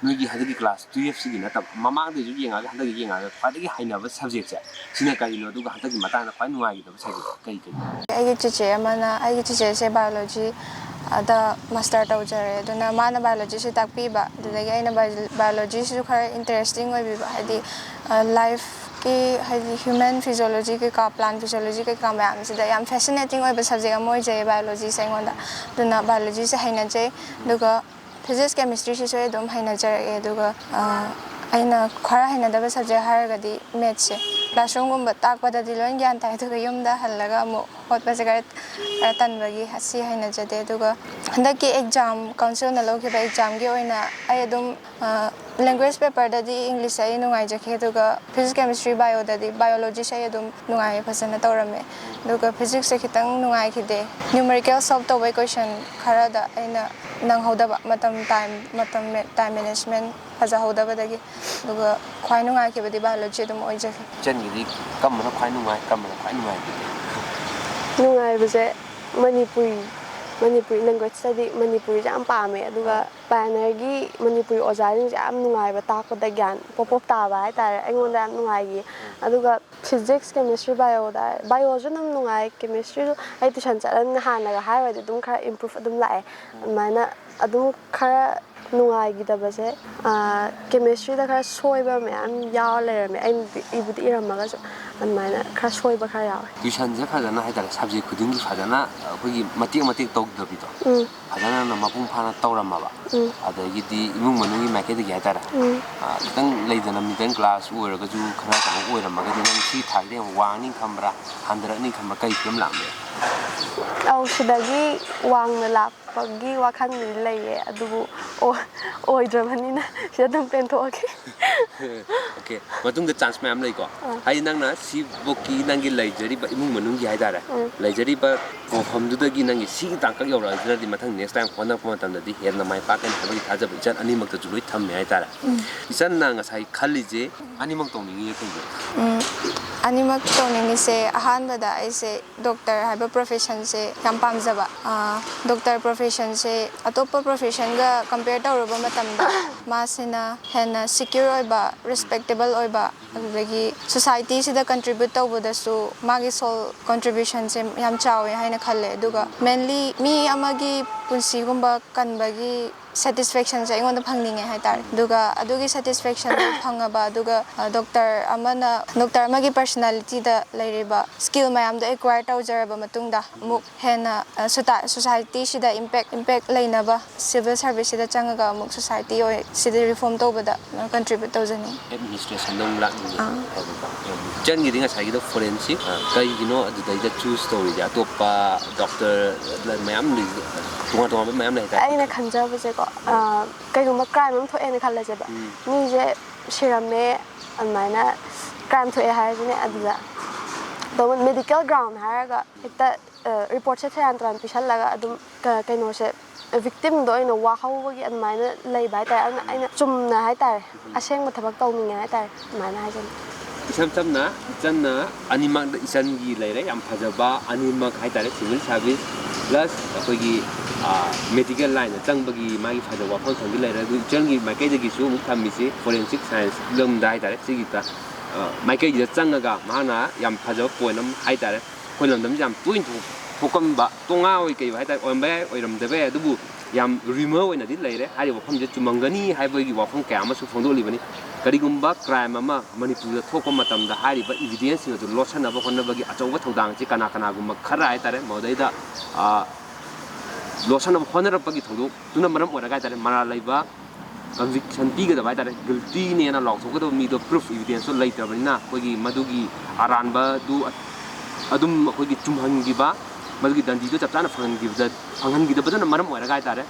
ꯅꯣꯏꯒꯤ ꯍꯟꯗꯛꯀꯤ class twelve ꯁꯤꯒꯤ ꯅꯠꯇꯕ, ꯃꯃꯥꯡꯗꯩꯁꯨ ꯌꯦꯡꯉꯒ ꯍꯟꯗꯛꯀꯤ ꯌꯦꯡꯉꯒ ꯈ꯭ꯋꯥꯏꯗꯒꯤ ꯍꯩꯅꯕ subject ꯁꯦ ꯁꯤꯅ ꯀꯔꯤꯅꯣ, ꯑꯗꯨꯒ ꯍꯟꯗꯛꯀꯤ ꯃꯇꯥꯡꯗ ꯈ꯭ꯋꯥꯏ ꯅꯨꯡꯉꯥꯏꯈꯤꯗꯕ subject ꯁꯦ ꯀꯔꯤ ꯀꯔꯤ? ꯑꯩꯒꯤ ꯆꯤꯆꯦ ꯑꯃꯅ, ꯑꯩꯒꯤ ꯆꯤꯆꯦꯁꯦ biology ꯗ master ꯇꯧꯖꯔꯦ, ꯑꯗꯨꯅ ꯃꯥꯅ biology ꯁꯦ ꯇꯥꯛꯄꯤꯕ, ꯑꯗꯨꯗꯒꯤ ꯑꯩꯅ bio-, biology ꯁꯤꯁꯨ ꯈꯔ interesting ꯑꯣꯏꯕꯤꯕ, ꯍꯥꯏꯗꯤ, ꯑ, life ꯀꯤ, ꯍꯥꯏꯗꯤ, human physiology ꯀꯩꯀꯥ, plant physiology ꯀꯩꯀꯥ ꯃꯌꯥꯝꯁꯤꯗ ꯌꯥꯝ fascinating ꯑꯣꯏꯕ subject ꯑꯃ ꯑꯣꯏꯖꯩꯌꯦ biology ꯁꯦ ꯑꯩꯉꯣꯟꯗ꯫ ꯑꯗꯨꯅ biology ꯁꯦ ꯍꯩꯅꯖꯩ꯫ ꯑꯗꯨꯒ physics, chemistry ꯁꯤꯁꯨ ꯑꯩ ꯑꯗꯨꯝ ꯍꯩꯅꯖꯔꯛꯑꯦ꯫ ꯑꯗꯨꯒ, ꯑ, ꯑꯩꯅ ꯈꯔ ꯍꯩꯅꯗꯕ subject ꯍꯥꯏꯔꯒꯗꯤ maths ꯁꯦ꯫ Classroom ꯒꯨꯝꯕ ꯇꯥꯛꯄꯗꯗꯤ ꯂꯣꯏ ꯒ꯭ꯌꯥꯟ ꯇꯥꯏ, ꯑꯗꯨꯒ ꯌꯨꯝꯗ ꯍꯜꯂꯒ ꯑꯃꯨꯛ ꯍꯣꯠꯄꯁꯦ ꯈꯔ, ꯈꯔ ꯇꯟꯕꯒꯤ ꯑꯁꯤ ꯍꯩꯅꯖꯗꯦ꯫ ꯑꯗꯨꯒ ꯍꯟꯗꯛꯀꯤ exam, council ꯅ ꯂꯧꯈꯤꯕ exam ꯒꯤ ꯑꯣꯏꯅ ꯑꯩ ꯑꯗꯨꯝ, ꯑ, language paper ꯗꯗꯤ English ꯁꯦ ꯑꯩ ꯅꯨꯡꯉꯥꯏꯖꯈꯤ, ꯑꯗꯨꯒ physics, chemistry, bio ꯗꯗꯤ biology ꯁꯦ ꯑꯩ ꯑꯗꯨꯝ ꯅꯨꯡꯉꯥꯏꯌꯦ, ꯐꯖꯅ ꯇꯧꯔꯝꯃꯦ꯫ ꯑꯗꯨꯒ physics ꯁꯦ ꯈꯤꯇꯪ ꯅꯨꯡꯉꯥꯏꯈꯤꯗꯦ꯫ Numerical solve ꯇꯧꯕꯩ question ꯈꯔꯗ ꯑꯩꯅ ꯅꯪꯍꯧꯗꯕ, ꯃꯇꯝ, time, ꯃꯇꯝ, time management ꯐꯖꯍꯧꯗꯕꯗꯒꯤ꯫ ꯑꯗꯨꯒ ꯈ꯭ꯋꯥꯏ ꯅꯨꯡꯉꯥꯏꯈꯤꯕꯗꯤ biology ꯑꯗꯨꯝ ꯑꯣꯏꯖꯈꯤ꯫ ꯏꯆꯟꯒꯤꯗꯤ ꯀꯔꯝꯕꯅ ꯈ꯭ꯋꯥꯏ ꯅꯨꯡꯉꯥꯏ, ꯀꯔꯝꯕꯅ ꯈ꯭ꯋꯥꯏ ꯅꯨꯡꯉꯥꯏꯈꯤꯒꯦ? ꯅꯨꯡꯉꯥꯏꯕꯁꯦ ꯃꯅꯤꯄꯨꯔꯤ, ꯃꯅꯤꯄꯨꯔꯤ language ꯇꯗꯤ ꯃꯅꯤꯄꯨꯔꯤꯁꯦ ꯌꯥꯝ ꯄꯥꯝꯃꯦ꯫ ꯑꯗꯨꯒ pioneer ꯒꯤ ꯃꯅꯤꯄꯨꯔꯤ ꯑꯣꯖꯥꯁꯤꯡꯁꯦ ꯌꯥꯝ ꯅꯨꯡꯉꯥꯏꯕ, ꯇꯥꯛꯄꯗ ꯒ꯭ꯌꯥꯟ ꯄꯣꯞ ꯄꯣꯞ ꯇꯥꯕ ꯍꯥꯏꯇꯥꯔꯦ꯫ ꯑꯩꯉꯣꯟꯗ ꯌꯥꯝ ꯅꯨꯡꯉꯥꯏꯈꯤ꯫ ꯑꯗꯨꯒ physics, chemistry, bio ꯗ, bio ꯁꯨ ꯑꯗꯨꯝ ꯅꯨꯡꯉꯥꯏ, chemistry ꯁꯨ ꯑꯩ tuition ꯆꯠꯂꯕꯅꯤꯅ ꯍꯥꯟꯅꯒ ꯍꯥꯏꯔꯨꯔꯗꯤ ꯑꯗꯨꯝ ꯈꯔ improve ꯑꯗꯨꯝ ꯂꯥꯛꯑꯦ꯫ ꯑꯗꯨꯃꯥꯏꯅ ꯑꯗꯨꯝ ꯈꯔ ꯅꯨꯡꯉꯥꯏꯈꯤꯗꯕꯁꯦ, chemistry ꯗ ꯈꯔ ꯁꯣꯏꯕ ꯃꯌꯥꯝ ꯌꯥꯎꯔ ꯂꯩꯔꯝꯃꯦ, ꯑꯩꯅꯗꯤ ꯏꯕꯨꯗꯤ ꯏꯔꯝꯃꯒꯁꯨ꯫ ꯑꯗꯨꯃꯥꯏꯅ ꯈꯔ ꯁꯣꯏꯕ ꯈꯔ ꯌꯥꯎꯋꯦ꯫ Tuition ꯁꯦ ꯐꯖꯅ ꯍꯥꯏꯇꯥꯔꯦ, subject ꯈꯨꯗꯤꯡꯒꯤ ꯐꯖꯅ ꯑꯩꯈꯣꯏꯒꯤ ꯃꯇꯦꯛ ꯃꯇꯦꯛ ꯇꯧꯗꯕꯤꯗꯣ, ꯎꯝ꯫ ꯐꯖꯅ ꯅꯪꯅ ꯃꯄꯨꯡ ꯐꯥꯅ ꯇꯧꯔꯝꯃꯕ꯫ ꯎꯝ꯫ ꯑꯗꯒꯤꯗꯤ ꯏꯃꯨꯡ ꯃꯅꯨꯡꯒꯤ ꯃꯥꯏꯀꯩꯗꯒꯤ ꯍꯥꯏꯇꯥꯔꯦ, ꯎꯝ꯫ ꯑ, ꯈꯤꯇꯪ ꯂꯩꯗꯅ, middle class ꯑꯣꯏꯔꯒꯁꯨ ꯈꯔ ꯀꯩꯅꯣ ꯑꯣꯏꯔꯝꯃꯒꯗꯤ ꯅꯪ ꯁꯤ ꯊꯥꯛꯁꯤꯗ ꯌꯥꯝ ꯋꯥꯡꯅꯤ ꯈꯟꯕ꯭ꯔꯥ, ꯍꯟꯊꯔꯛꯅꯤ ꯈꯟꯕ꯭ꯔꯥ, ꯀꯔꯤ ꯐꯤꯕꯝ ꯂꯥꯛꯑꯝꯒꯦ? ꯑꯧ, ꯁꯤꯗꯒꯤ ꯋꯥꯡꯅ ꯂꯥꯛꯄꯒꯤ ꯋꯥꯈꯜꯕꯨꯗꯤ ꯂꯩꯌꯦ, ꯑꯗꯨꯕꯨ ꯑꯣ-, ꯑꯣꯏꯗ꯭ꯔꯕꯅꯤꯅ ꯁꯤꯗ ꯑꯗꯨꯝ ꯄꯦꯟꯊꯣꯛꯑꯒꯦ꯫ Okay, ꯃꯇꯨꯡꯗ chance ꯃꯌꯥꯝ ꯂꯩꯀꯣ꯫ ꯑꯥ꯫ ꯍꯥꯏꯗꯤ ꯅꯪꯅ ꯁꯤꯐꯧꯀꯤ ꯅꯪꯒꯤ ꯂꯩꯖꯔꯤꯕ ꯏꯃꯨꯡ ꯃꯅꯨꯡꯒꯤ ꯍꯥꯏꯇꯥꯔꯦ, ꯎꯝ꯫ ꯂꯩꯖꯔꯤꯕ ꯃꯐꯝꯗꯨꯗꯒꯤ ꯅꯪꯒꯤ ꯁꯤꯒꯤ ꯇꯥꯡꯀꯛ ꯌꯧꯔꯛꯑꯗ꯭ꯔꯗꯤ ꯃꯊꯪ next time ꯍꯣꯠꯅꯔꯛꯄ ꯃꯇꯝꯗꯗꯤ ꯍꯦꯟꯅ ꯃꯥꯏ ꯄꯥꯛꯀꯅꯤ ꯍꯥꯏꯕꯒꯤ ꯊꯥꯖꯕ ꯏꯆꯟ ꯑꯅꯤꯃꯛꯇꯁꯨ ꯂꯣꯏ ꯊꯝꯃꯦ ꯍꯥꯏꯇꯥꯔꯦ꯫ ꯏꯆꯟꯅ ꯉꯁꯥꯏ ꯈꯜꯂꯤꯁꯦ ꯑꯅꯤꯃꯛ ꯇꯧꯅꯤꯡꯉꯤꯁꯦ ꯀꯩꯒꯤꯅꯣ? ꯎꯝ, ꯑꯅꯤꯃꯛ ꯇꯧꯅꯤꯡꯉꯤꯁꯦ, ꯑꯍꯥꯟꯕꯗ ꯑꯩꯁꯦ doctor ꯍꯥꯏꯕ profession ꯁꯦ ꯌꯥꯝ ꯄꯥꯝꯖꯕ꯫ ꯑꯥ, doctor profession ꯄ꯭ꯔꯣꯐꯦꯁꯟꯁꯦ ꯑꯇꯣꯞꯄ ꯄ꯭ꯔꯣꯐꯦꯁꯟꯒ ꯀꯝꯄꯤꯌꯔ ꯇꯧꯔꯨꯕ ꯃꯇꯝꯗ ꯃꯥꯁꯤꯅ ꯍꯦꯟꯅ ꯁꯤꯀ꯭ꯌꯣꯔ ꯑꯣꯏꯕ, ꯔꯦꯁꯄꯦꯛꯇꯦꯕꯜ ꯑꯣꯏꯕ, ꯑꯗꯨꯗꯒꯤ ꯁꯣꯁꯥꯏꯇꯤꯁꯤꯗ ꯀꯟꯇ꯭ꯔꯤꯕ꯭ꯌꯨꯠ ꯇꯧꯕꯗꯁꯨ ꯃꯥꯒꯤ ꯁꯣꯜ ꯀꯣꯟꯇ꯭ꯔꯤꯕ꯭ꯌꯨꯁꯟꯁꯦ ꯌꯥꯝ ꯆꯥꯎꯋꯦ ꯍꯥꯏꯅ ꯈꯜꯂꯦ꯫ ꯑꯗꯨꯒ ꯃꯦꯟꯂꯤ ꯃꯤ ꯑꯃꯒꯤ ꯄꯨꯟꯁꯤꯒꯨꯝꯕ ꯀꯟꯕꯒꯤ ꯁꯦꯇꯤꯁꯐꯦꯛꯁꯟꯁꯦ ꯑꯩꯉꯣꯟꯗ ꯐꯪꯅꯤꯡꯉꯦ ꯍꯥꯏꯇꯥꯔꯦ꯫ ꯑꯗꯨꯒ ꯑꯗꯨꯒꯤ ꯁꯦꯇꯤꯁꯐꯦꯛꯁꯟꯗꯣ ꯐꯪꯉꯕ, ꯑꯗꯨꯒ ꯗꯣꯛꯇꯔ ꯑꯃꯅ, ꯗꯣꯛꯇꯔ ꯑꯃꯒꯤ ꯄꯔꯁꯅꯥꯂꯤꯇꯤꯗ ꯂꯩꯔꯤꯕ ꯁ꯭ꯀꯤꯜ ꯃꯌꯥꯝꯗꯣ ꯑꯦꯀ꯭ꯋꯥꯌꯔ ꯇꯧꯖꯔꯕ ꯃꯇꯨꯡꯗ ꯑꯃꯨꯛ ꯍꯦꯟꯅ ꯁꯣꯁꯥꯏꯇꯤꯁꯤꯗ ꯏꯝꯄꯦꯛ ꯏꯝꯄꯦꯛ ꯂꯩꯅꯕ ꯁꯤꯚꯤꯜ ꯁꯔꯚꯤꯁꯁꯤꯗ ꯆꯪꯉꯒ ꯑꯃꯨꯛ ꯁꯣꯁꯥꯏꯇꯤ ꯑꯣꯏ ꯁꯤꯗ ꯔꯤꯐꯣꯔꯝ ꯇꯧꯕꯗ ꯀꯟꯇ꯭ꯔꯤꯕ꯭ꯌꯨꯠ ꯇꯧꯖꯅꯤꯡꯉꯤ꯫ ꯑꯦꯗꯃꯤꯅꯤꯁꯇ꯭ꯔꯦꯁꯟꯗ ꯑꯃꯨꯛ ꯂꯥꯛꯅꯤꯡꯉꯦ꯫ ꯏꯆꯟꯒꯤꯗꯤ ꯉꯁꯥꯏꯒꯤꯗꯣ ꯐꯣꯔꯦꯟꯁꯤꯛ, ꯀꯩꯒꯤꯅꯣ ꯑꯗꯨꯗꯩꯗ ꯆꯨꯁ ꯇꯧꯔꯤꯁꯦ? ꯑꯇꯣꯞꯄ ꯗꯣꯛꯇꯔ ꯃꯌꯥꯝ ꯂꯩ, ꯇꯣꯉꯥꯟ ꯇꯣꯉꯥꯟꯕ ꯃꯌꯥꯝ ꯂꯩ ꯍꯥꯏꯇꯥꯔꯦ꯫ ꯑꯩꯅ ꯈꯟꯖꯕꯁꯦꯀꯣ, ꯀꯩꯒꯨꯝꯕ ꯀ꯭ꯔꯥꯏꯝ ꯑꯃ ꯊꯣꯛꯑꯦꯅ ꯈꯜꯂꯁꯦꯕ꯫ ꯃꯤꯁꯦ ꯁꯤꯔꯝꯃꯦ, ꯑꯗꯨꯃꯥꯏꯅ ꯀ꯭ꯔꯥꯏꯝ ꯊꯣꯛꯑꯦ ꯍꯥꯏꯔꯁꯤꯅꯦ꯫ ꯑꯗꯨꯗ ꯃꯦꯗꯤꯀꯦꯜ ꯒ꯭ꯔꯥꯎꯟ ꯍꯥꯏꯔꯒ ꯍꯦꯛꯇ ꯔꯤꯄꯣꯔꯠꯁꯦ ꯁꯦꯔꯥꯟ ꯇꯨꯔꯥꯟ ꯄꯤꯁꯜꯂꯒ ꯑꯗꯨꯝ ꯀꯩꯅꯣꯁꯦ, ꯚꯤꯛꯇꯤꯝꯗꯣ ꯑꯣꯏꯅ ꯋꯥꯍꯧꯕꯒꯤ ꯑꯗꯨꯃꯥꯏꯅ ꯂꯩꯕ ꯍꯥꯏꯇꯥꯔꯦ꯫ ꯑꯗꯨꯅ ꯑꯩꯅ ꯆꯨꯝꯅ ꯍꯥꯏꯇꯥꯔꯦ, ꯑꯁꯦꯡꯕ ꯊꯕꯛ ꯇꯧꯅꯤꯡꯉꯦ ꯍꯥꯏꯇꯥꯔꯦ, ꯑꯗꯨꯃꯥꯏꯅ ꯍꯥꯏꯖꯅꯤꯡꯉꯤ꯫ ꯏꯁꯝ ꯁꯝꯅ ꯏꯆꯟꯅ ꯑꯅꯤꯃꯛꯇ, ꯏꯆꯟꯒꯤ ꯂꯩꯔꯦ ꯌꯥꯝ ꯐꯖꯕ ꯑꯅꯤꯃꯛ ꯍꯥꯏꯇꯥꯔꯦ, ꯁꯤꯚꯤꯜ ꯁꯥꯔꯚꯤꯁ ꯄ꯭ꯂꯁ ꯑꯩꯈꯣꯏꯒꯤ ꯃꯦꯗꯤꯀꯦꯜ ꯂꯥꯏꯟꯗ ꯆꯪꯕꯒꯤ ꯃꯥꯒꯤ ꯐꯖꯕ ꯋꯥꯐꯝ ꯊꯝꯕꯤ ꯂꯩꯔꯦ꯫ ꯑꯗꯨ ꯏꯆꯟꯒꯤ ꯃꯥꯏꯀꯩꯗꯒꯤꯁꯨ ꯑꯃꯨꯛ ꯊꯝꯃꯤꯁꯤ ꯐꯣꯔꯦꯟꯁꯤꯛ ꯁꯥꯏꯟꯁ ꯂꯝꯗ ꯍꯥꯏꯇꯥꯔꯦ꯫ ꯁꯤꯒꯤꯗ ꯃꯥꯏꯀꯩꯁꯤꯗ ꯆꯪꯉꯒ ꯃꯍꯥꯛꯅ ꯌꯥꯝ ꯐꯖꯕ ꯄꯣꯏꯟ ꯑꯃ ꯍꯥꯏꯇꯥꯔꯦ, ꯑꯩꯈꯣꯏ ꯂꯝꯗꯝꯁꯤ ꯌꯥꯝ ꯇꯣꯏꯅ ꯊꯣꯛ ꯊꯣꯛꯀꯟꯕ ꯇꯣꯉꯥ ꯑꯣꯏ ꯀꯩ ꯑꯣꯏ ꯍꯥꯏꯇꯥꯔꯦ, ꯑꯣꯏꯔꯝꯕ ꯌꯥꯏ, ꯑꯣꯏꯔꯝꯗꯕ ꯌꯥꯏ, ꯑꯗꯨꯕꯨ ꯌꯥꯝ ꯔꯤꯃꯔ ꯑꯣꯏꯅꯗꯤ ꯂꯩꯔꯦ꯫ ꯍꯥꯏꯔꯤꯕ ꯋꯥꯐꯝꯁꯦ ꯆꯨꯝꯃꯝꯒꯅꯤ ꯍꯥꯏꯕꯒꯤ ꯋꯥꯐꯝ ꯀꯌꯥ ꯑꯃꯁꯨ ꯐꯣꯡꯗꯣꯛꯂꯤꯕꯅꯤ꯫ ꯀꯔꯤꯒꯨꯝꯕ ꯀ꯭ꯔꯥꯏꯝ ꯑꯃ ꯃꯅꯤꯄꯨꯔꯗ ꯊꯣꯛꯄ ꯃꯇꯝꯗ ꯍꯥꯏꯔꯤꯕ ꯏꯚꯤꯗꯦꯟꯁꯁꯤꯡ ꯑꯗꯨ ꯂꯣꯠꯁꯟꯅꯕ ꯍꯣꯠꯅꯕꯒꯤ ꯑꯆꯧꯕ ꯊꯧꯗꯥꯡꯁꯤ ꯀꯅꯥ ꯀꯅꯥꯒꯨꯝꯕ ꯈꯔ ꯍꯥꯏꯇꯥꯔꯦ, ꯃꯗꯩꯗ ꯂꯣꯠꯁꯟꯅꯕ ꯍꯣꯠꯅꯔꯛꯄꯒꯤ ꯊꯧꯗꯣꯛꯇꯨꯅ ꯃꯔꯝ ꯑꯣꯏꯔꯒ ꯍꯥꯏꯇꯥꯔꯦ, ꯃꯔꯥꯜ ꯂꯩꯕ ꯀꯟꯚꯤꯛꯁꯟ ꯄꯤꯒꯗꯕ ꯍꯥꯏꯇꯥꯔꯦ, ꯒꯤꯜꯇꯤꯅꯦꯅ ꯂꯥꯎꯊꯣꯛꯀꯗꯕ ꯃꯤꯗꯣ ꯄ꯭ꯔꯨꯐ ꯏꯚꯤꯗꯦꯟꯁꯇꯣ ꯂꯩꯇ꯭ꯔꯕꯅꯤꯅ ꯑꯩꯈꯣꯏꯒꯤ ꯃꯗꯨꯒꯤ ꯑꯔꯥꯟꯕꯗꯨ ꯑꯗꯨꯝ ꯑꯩꯈꯣꯏꯒꯤ ꯆꯨꯝꯍꯟꯈꯤꯕ, ꯃꯗꯨꯒꯤ ꯗꯟꯗꯤꯗꯨ ꯆꯞ ꯆꯥꯅ ꯐꯪꯍꯟꯈꯤꯕꯗ ꯐꯪꯍꯟꯈꯤꯗꯕꯗꯨꯅ ꯃꯔꯝ ꯑꯣꯏꯔꯒ ꯍꯥꯏꯇꯥꯔꯦ,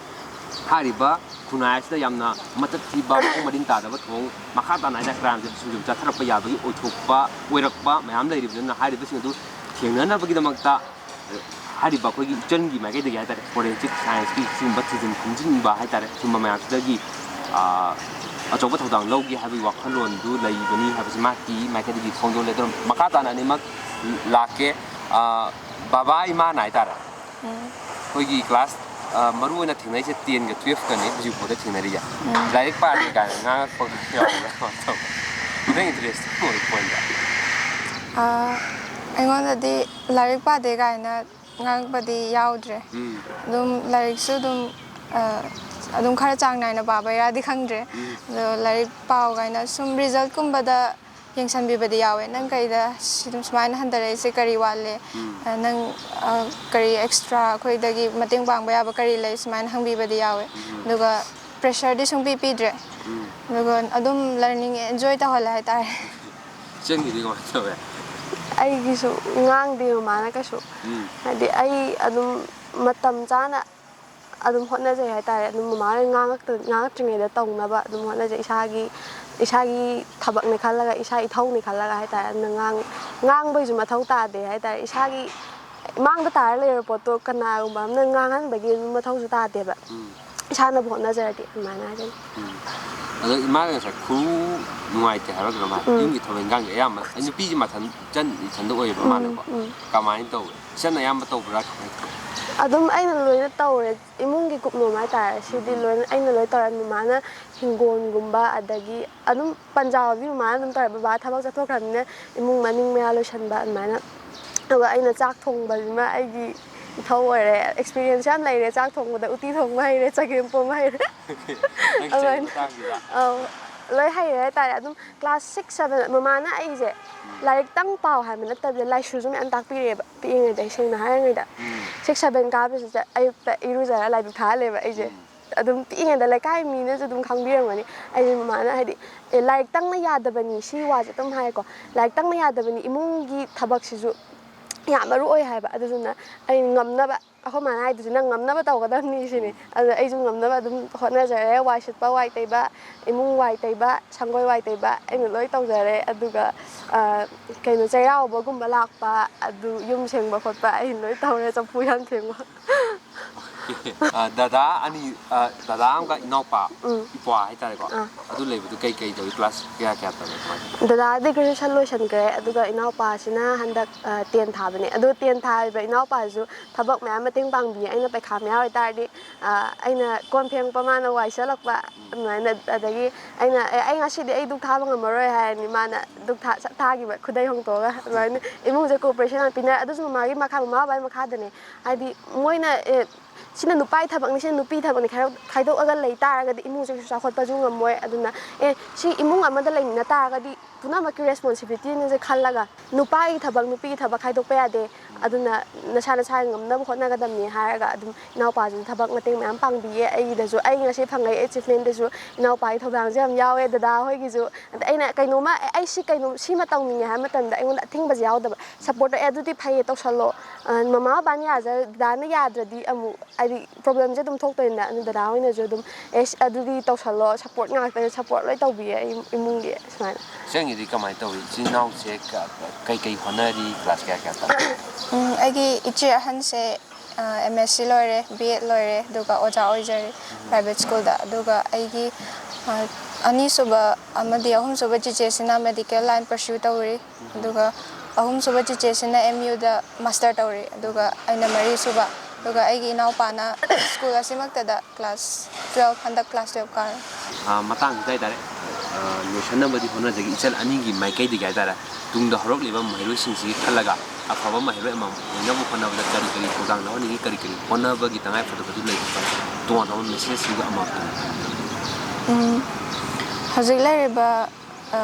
ꯍꯥꯏꯔꯤꯕ ꯈꯨꯟꯅꯥꯏ ꯑꯁꯤꯗ ꯌꯥꯝꯅ ꯃꯊꯛ ꯊꯤꯕ ꯃꯑꯣꯡ ꯃꯔꯤꯟ ꯇꯥꯗꯕ ꯊꯧꯑꯣꯡ ꯃꯈꯥ ꯇꯥꯅ ꯍꯥꯏꯇꯥꯔꯦ ꯀ꯭ꯔꯥꯏꯝꯁꯦ ꯁꯨꯝ ꯁꯨꯝ ꯆꯠꯊꯔꯛꯄ ꯌꯥꯕꯒꯤ ꯑꯣꯏꯊꯣꯛꯄ ꯑꯣꯏꯔꯛꯄ ꯃꯌꯥꯝ ꯂꯩꯔꯤꯕꯅꯤꯅ ꯍꯥꯏꯔꯤꯕꯁꯤꯡ ꯑꯗꯨ ꯊꯦꯡꯅꯅꯕꯒꯤꯗꯃꯛꯇ ꯍꯥꯏꯔꯤꯕ ꯑꯩꯈꯣꯏꯒꯤ ꯏꯆꯟꯒꯤ ꯃꯥꯏꯀꯩꯗꯒꯤ ꯍꯥꯏꯇꯥꯔꯦ ꯐꯣꯔꯦꯟꯁꯤꯛ ꯁꯥꯏꯟꯁꯀꯤ ꯁꯤꯒꯨꯝꯕ ꯊꯤꯖꯤꯟ ꯈꯨꯝꯖꯤꯟꯕ ꯍꯥꯏꯇꯥꯔꯦ ꯁꯨꯝꯕ ꯃꯌꯥꯝꯁꯤꯗꯒꯤ ꯑꯆꯧꯕ ꯊꯧꯗꯥꯡ ꯂꯧꯒꯦ ꯍꯥꯏꯕꯒꯤ ꯋꯥꯈꯜꯂꯣꯟꯗꯨ ꯂꯩꯕꯅꯤ ꯍꯥꯏꯕꯁꯤ ꯃꯍꯥꯛꯀꯤ ꯃꯥꯏꯀꯩꯗꯒꯤ ꯐꯣꯡꯗꯣꯛꯂꯦ꯫ ꯑꯗꯨꯅ ꯃꯈꯥ ꯇꯥꯅ ꯑꯅꯤꯃꯛ ꯂꯥꯛꯀꯦ꯫ ꯕꯕꯥ ꯏꯃꯥꯅ ꯍꯥꯏꯇꯥꯔꯦ ꯑꯩꯈꯣꯏꯒꯤ ꯀ꯭ꯂꯥꯁ ꯃꯔꯨ ꯑꯣꯏꯅ ꯊꯦꯡꯅꯔꯤꯁꯦ ꯇꯦꯟꯒ ꯇꯨꯌꯦꯜꯐꯀꯅꯤ ꯍꯧꯖꯤꯛꯐꯥꯎꯗ ꯊꯦꯡꯅꯔꯤꯁꯦ꯫ ꯂꯥꯏꯔꯤꯛ ꯄꯥꯗꯦ ꯀꯥꯏꯅ ꯉꯥꯡꯉꯛꯄ ꯌꯥꯎꯕ꯭ꯔꯥ? ꯀꯃꯥꯏꯅ ꯇꯧꯕ? ꯅꯪ ꯏꯟꯇꯔꯦꯁ ꯑꯣꯏ ꯄꯣꯏꯟꯗ? ꯑꯩꯉꯣꯟꯗꯗꯤ ꯂꯥꯏꯔꯤꯛ ꯄꯥꯗꯦ ꯀꯥꯏꯅ ꯉꯥꯡꯉꯛꯄꯗꯤ ꯌꯥꯎꯗ꯭ꯔꯦ꯫ ꯑꯗꯨꯝ ꯂꯥꯏꯔꯤꯛꯁꯨ ꯑꯗꯨꯝ ꯑꯗꯨꯝ ꯈꯔ ꯆꯥꯡ ꯅꯥꯏꯅ ꯄꯥꯕꯩꯔꯥꯗꯤ ꯈꯪꯗ꯭ꯔꯦ꯫ ꯑꯗꯣ ꯂꯥꯏꯔꯤꯛ ꯄꯥꯎ ꯀꯥꯏꯅ ꯁꯨꯝ ꯔꯤꯖꯜꯠꯀꯨꯝꯕꯗ ꯌꯦꯡꯁꯟꯕꯤꯕꯗꯤ ꯌꯥꯎꯋꯦ꯫ "ꯅꯪ ꯀꯩꯗ ꯁꯤ ꯑꯗꯨꯝ ꯁꯨꯃꯥꯏꯅ ꯍꯟꯊꯔꯛꯏꯁꯦ ꯀꯔꯤ ꯋꯥꯠꯂꯦ? ꯅꯪ ꯀꯔꯤ ꯑꯦꯛꯁꯇ꯭ꯔꯥ ꯑꯩꯈꯣꯏꯗꯒꯤ ꯃꯇꯦꯡ ꯄꯥꯡꯕ ꯌꯥꯕ ꯀꯔꯤ ꯂꯩ?" ꯁꯨꯃꯥꯏꯅ ꯍꯪꯕꯤꯕꯗꯤ ꯌꯥꯎꯋꯦ꯫ ꯑꯗꯨꯒ ꯄ꯭ꯔꯦꯁꯔꯗꯤ ꯁꯨꯡꯄꯤ ꯄꯤꯗ꯭ꯔꯦ꯫ ꯑꯗꯨꯒ ꯑꯗꯨꯝ ꯂꯔꯅꯤꯡ ꯑꯦꯟꯖꯣꯏ ꯇꯧꯍꯜꯂꯦ ꯍꯥꯏꯇꯥꯔꯦ꯫ ꯏꯆꯟꯒꯤꯗꯤ ꯀꯃꯥꯏꯅ ꯇꯧꯋꯦ? ꯑꯩꯒꯤꯁꯨ ꯉꯥꯡꯗꯦ ꯃꯃꯥꯅ ꯀꯩꯁꯨ꯫ ꯎꯝ꯫ ꯍꯥꯏꯗꯤ ꯑꯩ ꯑꯗꯨꯝ ꯃꯇꯝ ꯆꯥꯅ ꯑꯗꯨꯝ ꯍꯣꯠꯅꯖꯩ ꯍꯥꯏꯇꯥꯔꯦ꯫ ꯑꯗꯨꯝ ꯃꯃꯥ ꯍꯣꯏ ꯉꯥꯡꯉꯛꯇ-, ꯉꯥꯡꯉꯛꯇ꯭ꯔꯤꯉꯩꯗ ꯇꯧꯅꯕ ꯑꯗꯨꯝ ꯍꯣꯠꯅꯖꯩ꯫ ꯏꯁꯥꯒꯤ, ꯏꯁꯥꯒꯤ ꯊꯕꯛꯅꯦ ꯈꯜꯂꯒ, ꯏꯁꯥ ꯏꯊꯧꯅꯦ ꯈꯜꯂꯒ ꯍꯥꯏꯇꯥꯔꯦ꯫ ꯑꯗꯨꯅ ꯉꯥꯡ-, ꯉꯥꯡꯕꯩꯁꯨ ꯃꯊꯧ ꯇꯥꯗꯦ ꯍꯥꯏꯇꯥꯔꯦ꯫ ꯏꯁꯥꯒꯤ ꯃꯥꯡꯗ ꯇꯥꯔ ꯂꯩꯔꯕ ꯄꯣꯠꯇꯣ ꯀꯅꯥꯒꯨꯝꯕ ꯑꯃꯅ ꯉꯥꯡꯍꯟꯕꯒꯤ ꯑꯗꯨꯝ ꯃꯊꯧꯁꯨ ꯇꯥꯗꯦꯕ꯫ ꯎꯝ꯫ ꯏꯁꯥꯅꯕꯨ ꯍꯣꯠꯅꯖꯔꯗꯤ ꯑꯗꯨꯃꯥꯏꯅ ꯍꯥꯏꯖꯅꯤꯡꯉꯤ꯫ ꯎꯝ꯫ ꯑꯗꯣ ꯏꯃꯥꯒ ꯉꯁꯥꯏ ꯈꯨꯔꯨ ꯅꯨꯡꯉꯥꯏꯇꯦ ꯍꯥꯏꯕ ꯀꯩꯅꯣꯝ ꯍꯥꯏ꯫ ꯎꯝ꯫ ꯌꯨꯝꯒꯤ ꯊꯕꯛ ꯏꯟꯈꯥꯡꯁꯦ ꯑꯌꯥꯝꯕ ꯑꯩ ꯅꯨꯄꯤꯁꯦ ꯃꯊꯟ ꯏꯆꯟ ꯏꯊꯟꯗ ꯑꯣꯏꯌꯦꯕ ꯎꯝ, ꯃꯥꯅꯀꯣ꯫ ꯎꯝ꯫ ꯀꯃꯥꯏꯅ ꯇꯧꯋꯦ? ꯏꯆꯟꯅ ꯑꯌꯥꯝꯕ ꯇꯧꯕ꯭ꯔꯥ? ꯀꯃꯥꯏꯅ ꯇꯧꯋꯦ? ꯑꯗꯨꯝ ꯑꯩꯅ ꯂꯣꯏꯅ ꯇꯧꯔꯦ꯫ ꯏꯃꯨꯡꯒꯤ ꯀꯨꯞꯅꯣꯝ ꯍꯥꯏꯇꯥꯔꯦ꯫ ꯁꯤꯗꯤ ꯎꯝ꯫ ꯂꯣꯏꯅ ꯑꯩꯅ ꯂꯣꯏ ꯇꯧꯔꯦ꯫ ꯃꯃꯥꯅ ꯍꯤꯡꯒꯣꯜꯒꯨꯝꯕ ꯑꯗꯒꯤ ꯑꯗꯨꯝ ꯄꯟꯖꯥꯎꯗꯤ ꯃꯃꯥꯅ ꯑꯗꯨꯝ ꯇꯧꯔꯦ꯫ ꯕꯕꯥ ꯊꯕꯛ ꯆꯠꯊꯣꯛꯈ꯭ꯔꯕꯅꯤꯅ ꯏꯃꯨꯡ ꯃꯅꯤꯡ ꯃꯌꯥ ꯂꯣꯏꯁꯟꯕ ꯑꯗꯨꯃꯥꯏꯅ꯫ ꯑꯗꯨꯒ ꯑꯩꯅ ꯆꯥꯛ ꯊꯣꯡꯕꯁꯤꯃ ꯑꯩꯒꯤ ꯏꯊꯧ ꯑꯣꯏꯔꯦ꯫ ꯑꯦꯛꯁꯄꯤꯔꯤꯌꯦꯟꯁ ꯌꯥꯝ ꯂꯩꯔꯦ꯫ ꯆꯥꯛ ꯊꯣꯡꯕꯗ ꯎꯇꯤ ꯊꯣꯡꯕ ꯍꯩꯔꯦ, ꯆꯒꯦꯝ ꯄꯣꯝꯕ ꯍꯩꯔꯦ꯫ ꯅꯪ ꯆꯍꯤ ꯑꯗꯨꯃꯥꯏꯅ꯫ ꯃꯇꯥꯡꯁꯤꯗ? ꯑꯧ, ꯂꯣꯏ ꯍꯩꯔꯦ ꯍꯥꯏꯇꯥꯔꯦ꯫ ꯑꯗꯨꯝ ꯀ꯭ꯂꯥꯁ ꯁꯤꯛꯁ, ꯁꯚꯦꯟ ꯃꯃꯥꯅ ꯑꯩꯁꯦ ꯎꯝ꯫ ꯂꯥꯏꯔꯤꯛꯇꯪ ꯄꯥꯎ ꯍꯥꯏꯕ ꯅꯠꯇꯕꯤꯗ ꯂꯥꯏꯁꯨꯁꯨ ꯃꯌꯥꯝ ꯇꯥꯛꯄꯤꯔꯛꯑꯦꯕ ꯄꯤꯛꯏꯉꯩꯗꯒꯤ꯫ ꯁꯦꯡꯅ ꯍꯥꯏꯔꯤꯉꯩꯗ ꯎꯝ꯫ ꯁꯤꯛꯁ, ꯁꯚꯦꯟ ꯀꯥꯕꯁꯤꯗ ꯑꯌꯨꯛꯇ ꯏꯔꯨꯖꯔ ꯂꯥꯏꯗꯨꯛ ꯊꯥꯍꯜꯂꯦꯕ ꯑꯩꯁꯦ꯫ ꯎꯝ꯫ ꯑꯗꯨꯝ ꯄꯤꯛꯏꯉꯩꯗ ꯂꯩꯀꯥꯏ ꯃꯤꯅꯁꯨ ꯑꯗꯨꯝ ꯈꯪꯕꯤꯔꯝꯒꯅꯤ꯫ ꯑꯩꯁꯦ ꯃꯃꯥꯅ ꯍꯥꯏꯗꯤ, "ꯑꯦ, ꯂꯥꯏꯔꯤꯛꯇꯪꯅ ꯌꯥꯗꯕꯅꯤ", ꯁꯤ ꯋꯥꯁꯦ ꯑꯗꯨꯝ ꯍꯥꯏꯌꯦꯀꯣ꯫ "ꯂꯥꯏꯔꯤꯛꯇꯪꯅ ꯌꯥꯗꯕꯅꯤ, ꯏꯃꯨꯡꯒꯤ ꯊꯕꯛꯁꯤꯁꯨ ꯌꯥꯝ ꯃꯔꯨ ꯑꯣꯏ" ꯍꯥꯏꯕ꯫ ꯑꯗꯨꯗꯨꯅ ꯑꯩ ꯉꯝꯅꯕ, ꯑꯩꯈꯣꯏ ꯃꯥꯅ ꯍꯥꯏꯗꯨꯁꯨ, "ꯅꯪ ꯉꯝꯅꯕ ꯇꯧꯒꯗꯕꯅꯤ" ꯁꯤꯅꯤ꯫ ꯎꯝ꯫ ꯑꯗꯨꯅ ꯑꯩꯁꯨ ꯉꯝꯅꯕ ꯑꯗꯨꯝ ꯍꯣꯠꯅꯖꯔꯦ꯫ ꯋꯥꯏ ꯁꯤꯠꯄ, ꯋꯥꯏ ꯇꯩꯕ, ꯏꯃꯨꯡ ꯋꯥꯏ ꯇꯩꯕ, ꯁꯪꯒꯣꯏ ꯋꯥꯏ ꯇꯩꯕ ꯑꯩꯅ ꯂꯣꯏ ꯇꯧꯖꯔꯦ꯫ ꯑꯗꯨꯒ, ꯑ, ꯀꯩꯅꯣ, ꯆꯩꯔꯥꯎꯕꯒꯨꯝꯕ ꯂꯥꯛꯄ, ꯑꯗꯨ ꯌꯨꯝ ꯁꯦꯡꯕ ꯈꯣꯠꯄ ꯑꯩꯅ ꯂꯣꯏ ꯇꯧꯔꯦ, ꯆꯐꯨ ꯎꯌꯥꯟ ꯐꯦꯡꯕ꯫ ꯑ, ꯗꯗꯥ ꯑꯅꯤ, ꯑ, ꯗꯗꯥ ꯑꯃꯒ ꯏꯅꯥꯎꯄꯥ, ꯎꯝ꯫ ꯏꯄ꯭ꯋꯥ ꯍꯥꯏꯇꯥꯔꯦꯀꯣ꯫ ꯑꯥ꯫ ꯑꯗꯨ ꯂꯩꯕꯗꯨ ꯀꯩ ꯀꯩ ꯇꯧꯏ? ꯀ꯭ꯂꯥꯁ ꯀꯌꯥ ꯀꯌꯥ ꯇꯝꯃꯦ? ꯀꯃꯥꯏꯅ ꯇꯧꯏ? ꯗꯗꯥꯗꯤ ꯒ꯭ꯔꯦꯖꯨꯑꯦꯁꯟ ꯂꯣꯏꯁꯟꯈ꯭ꯔꯦ, ꯑꯗꯨꯒ ꯏꯅꯥꯎꯄꯥꯁꯤꯅ ꯍꯟꯗꯛ, ꯑ, ꯇꯦꯟ ꯊꯥꯕꯅꯦ꯫ ꯑꯗꯣ ꯇꯦꯟ ꯊꯥꯔꯤꯕ ꯏꯅꯥꯎꯄꯥꯁꯤꯁꯨ ꯊꯕꯛ ꯃꯌꯥꯝ ꯃꯇꯦꯡ ꯄꯥꯡꯕꯤꯌꯦ꯫ ꯑꯩꯅ ꯄꯩꯈꯥ ꯃꯌꯥ ꯑꯣꯏꯇꯥꯔꯗꯤ, ꯑ, ꯑꯩꯅ ꯀꯣꯟ ꯐꯦꯡꯉꯛꯄ ꯃꯥꯅ ꯋꯥꯏ ꯁꯤꯠꯂꯛꯄ, ꯑꯗꯨꯃꯥꯏꯅ꯫ ꯑꯗꯒꯤ ꯑꯩꯅ, "ꯑꯦ, ꯑꯩ ꯉꯁꯤꯗꯤ ꯑꯩ ꯙꯨꯛ ꯊꯥꯕ ꯉꯝꯃꯔꯣꯏ" ꯍꯥꯏꯔꯅꯤ, ꯃꯥꯅ ꯙꯨꯛ ꯊꯥ-, ꯁꯠ ꯊꯥꯈꯤꯕ ꯈꯨꯗꯩ ꯍꯣꯡꯇꯣꯛꯑꯒ꯫ ꯑꯗꯨꯃꯥꯏꯅ ꯏꯃꯨꯡꯁꯦ ꯀꯣꯑꯣꯄꯔꯦꯁꯟ ꯌꯥꯝ ꯄꯤꯅꯔꯦ꯫ ꯑꯗꯨꯁꯨ ꯃꯃꯥꯒꯤ ꯃꯈꯥ, ꯃꯃꯥ ꯕꯕꯥꯒꯤ ꯃꯈꯥꯗꯅꯦ꯫ ꯍꯥꯏꯗꯤ ꯃꯣꯏꯅ, "ꯑꯦ, ꯁꯤꯅ ꯅꯨꯄꯥꯒꯤ ꯊꯕꯛꯅꯤ, ꯁꯤꯅ ꯅꯨꯄꯤꯒꯤ ꯊꯕꯛꯅꯤ" ꯈꯥꯏꯗꯣꯛ-, ꯈꯥꯏꯗꯣꯛꯑꯒ ꯂꯩ ꯇꯥꯔꯒꯗꯤ ꯏꯃꯨꯡꯁꯦ ꯀꯩꯁꯨ ꯆꯥꯎꯈꯠꯄꯁꯨ ꯉꯝꯃꯣꯏ꯫ ꯑꯗꯨꯅ, "ꯑꯦ, ꯁꯤ ꯏꯃꯨꯡ ꯑꯃꯗ ꯂꯩꯃꯤꯟꯅ ꯇꯥꯔꯒꯗꯤ ꯄꯨꯝꯅꯃꯛꯀꯤ ꯔꯦꯁꯄꯣꯟꯁꯤꯕꯤꯂꯤꯇꯤꯅꯦꯁꯦ ꯈꯜꯂꯒ ꯅꯨꯄꯥꯒꯤ ꯊꯕꯛ, ꯅꯨꯄꯤꯒꯤ ꯊꯕꯛ ꯈꯥꯏꯗꯣꯛꯄ ꯌꯥꯗꯦ꯫ ꯑꯗꯨꯅ ꯅꯁꯥ ꯅꯁꯥꯒꯤ ꯉꯝꯅꯕ ꯍꯣꯠꯅꯒꯗꯕꯅꯤ" ꯍꯥꯏꯔꯒ ꯑꯗꯨꯝ ꯏꯅꯥꯎꯄꯥꯁꯤꯁꯨ ꯊꯕꯛ ꯃꯇꯦꯡ ꯃꯌꯥꯝ ꯄꯥꯡꯕꯤꯌꯦ꯫ ꯑꯩꯒꯤꯗꯁꯨ, ꯑꯩ ꯉꯁꯤ ꯐꯪꯉꯛꯏ ꯑꯦꯆꯤꯞꯃꯦꯟꯗꯁꯨ ꯏꯅꯥꯎꯄꯥꯒꯤ ꯊꯧꯗꯥꯡꯁꯨ ꯌꯥꯝ ꯌꯥꯎꯋꯦ, ꯗꯗꯥ ꯍꯣꯏꯒꯤꯁꯨ꯫ ꯑꯗ ꯑꯩꯅ ꯀꯩꯅꯣꯝꯃ, "ꯑꯦ, ꯑꯩ ꯁꯤ ꯀꯩꯅꯣꯝ, ꯁꯤꯃ ꯇꯧꯅꯤꯡꯉꯦ" ꯍꯥꯏꯕ ꯃꯇꯝꯗ ꯑꯩꯉꯣꯟꯗ ꯑꯊꯤꯡꯕꯁꯦ ꯌꯥꯎꯗꯕ, ꯁꯞꯄꯣꯔꯠ ꯇꯧꯔꯛꯑꯦ꯫ "ꯑꯗꯨꯗꯤ ꯐꯩꯌꯦ, ꯇꯧꯁꯜꯂꯣ꯫ ꯑ, ꯃꯃꯥ ꯕꯕꯥꯅ ꯌꯥꯖ-, ꯗꯗꯥꯅ ꯌꯥꯗ꯭ꯔꯗꯤ ꯑꯃꯨꯛ ꯍꯥꯏꯗꯤ ꯄ꯭ꯔꯣꯕ꯭ꯂꯦꯝꯁꯦ ꯑꯗꯨꯝ ꯊꯣꯛꯇꯣꯏꯅ", ꯑꯗꯨ ꯗꯗꯥ ꯍꯣꯏꯅꯁꯨ ꯑꯗꯨꯝ, "ꯑꯦ, ꯑꯗꯨꯗꯤ ꯇꯧꯁꯜꯂꯣ", ꯁꯞꯄꯣꯔꯠ ꯉꯥꯛꯇꯅꯦ, ꯁꯞꯄꯣꯔꯠ ꯂꯣꯏ ꯇꯧꯕꯤꯌꯦ ꯑꯩ ꯏꯃꯨꯡꯒꯤ ꯁꯨꯃꯥꯏꯅ꯫ ꯏꯆꯟꯒꯤꯗꯤ ꯀꯃꯥꯏꯅ ꯇꯧꯏ? ꯏꯆꯤꯟ ꯏꯅꯥꯎꯁꯦ ꯀ-, ꯀꯩꯀꯩ ꯍꯣꯠꯅꯔꯤ? ꯀ꯭ꯂꯥꯁ ꯀꯌꯥ ꯀꯌꯥ ꯇꯝꯃꯤ? ꯎꯝ, ꯑꯩꯒꯤ ꯏꯆꯦ ꯑꯍꯟꯁꯦ, ꯑ, ꯑꯦꯝ ꯑꯦꯁ ꯁꯤ ꯂꯣꯏꯔꯦ, ꯕꯤ ꯑꯦꯗ ꯂꯣꯏꯔꯦ, ꯑꯗꯨꯒ ꯑꯣꯖꯥ ꯑꯣꯏꯖꯔꯤ ꯄ꯭ꯔꯥꯏꯚꯦꯠ ꯁ꯭ꯀꯨꯜꯗ꯫ ꯑꯗꯨꯒ ꯑꯩꯒꯤ, ꯑ, ꯑꯅꯤꯁꯨꯕ ꯑꯃꯗꯤ ꯑꯍꯨꯝꯁꯨꯕ ꯆꯤꯆꯦꯁꯤꯅ ꯃꯦꯗꯤꯀꯦꯜ ꯂꯥꯏꯟ ꯄꯔꯁ꯭ꯌꯨ ꯇꯧꯔꯤ꯫ ꯑꯗꯨꯒ ꯑꯍꯨꯝꯁꯨꯕ ꯆꯤꯆꯦꯁꯤꯅ ꯑꯦꯝ ꯌꯨꯗ ꯃꯥꯁꯇꯔ ꯇꯧꯔꯤ꯫ ꯑꯗꯨꯒ ꯑꯩꯅ ꯃꯔꯤꯁꯨꯕ꯫ ꯑꯗꯨꯒ ꯑꯩꯒꯤ ꯏꯅꯥꯎꯄꯥꯅ ꯁ꯭ꯀꯨꯜ ꯑꯁꯤꯃꯛꯇꯗ ꯀ꯭ꯂꯥꯁ ꯇꯨꯌꯦꯜꯐ, ꯍꯟꯗꯛ ꯀ꯭ꯂꯥꯁ ꯇꯨꯌꯦꯜꯐ ꯀꯥꯔꯦ꯫ ꯑ, ꯃꯇꯥꯡꯁꯤꯗ ꯍꯥꯏꯇꯥꯔꯦ, ꯑ, ꯂꯣꯏꯁꯟꯅꯕꯗꯤ ꯍꯣꯠꯅꯖꯒꯦ꯫ ꯏꯆꯟ ꯑꯅꯤꯒꯤ ꯃꯥꯏꯀꯩꯗꯒꯤ ꯍꯥꯏꯇꯥꯔꯦ, ꯇꯨꯡꯗ ꯍꯧꯔꯛꯂꯤꯕ ꯃꯍꯩꯔꯣꯏꯁꯤꯡꯁꯤꯒꯤ ꯈꯜꯂꯒ ꯑꯐꯕ ꯃꯍꯩꯔꯣꯏ ꯑꯃ ꯑꯣꯏꯅꯕ ꯍꯣꯠꯅꯕꯗ ꯀꯔꯤ ꯀꯔꯤ ꯊꯧꯗꯥꯡ ꯂꯧꯍꯟꯅꯤꯡꯉꯤ, ꯀꯔꯤ ꯀꯔꯤ ꯍꯣꯠꯅꯕꯒꯤ ꯇꯉꯥꯏ ꯐꯗꯕꯗꯨ ꯂꯩꯕ, ꯇꯣꯉꯥꯟ ꯇꯣꯉꯥꯟꯕ ꯃꯦꯁꯦꯖꯁꯤꯡꯗꯨ ꯑꯃꯃꯝꯇꯪ꯫ ꯎꯝ, ꯍꯧꯖꯤꯛ ꯂꯩꯔꯤꯕ, ꯑ,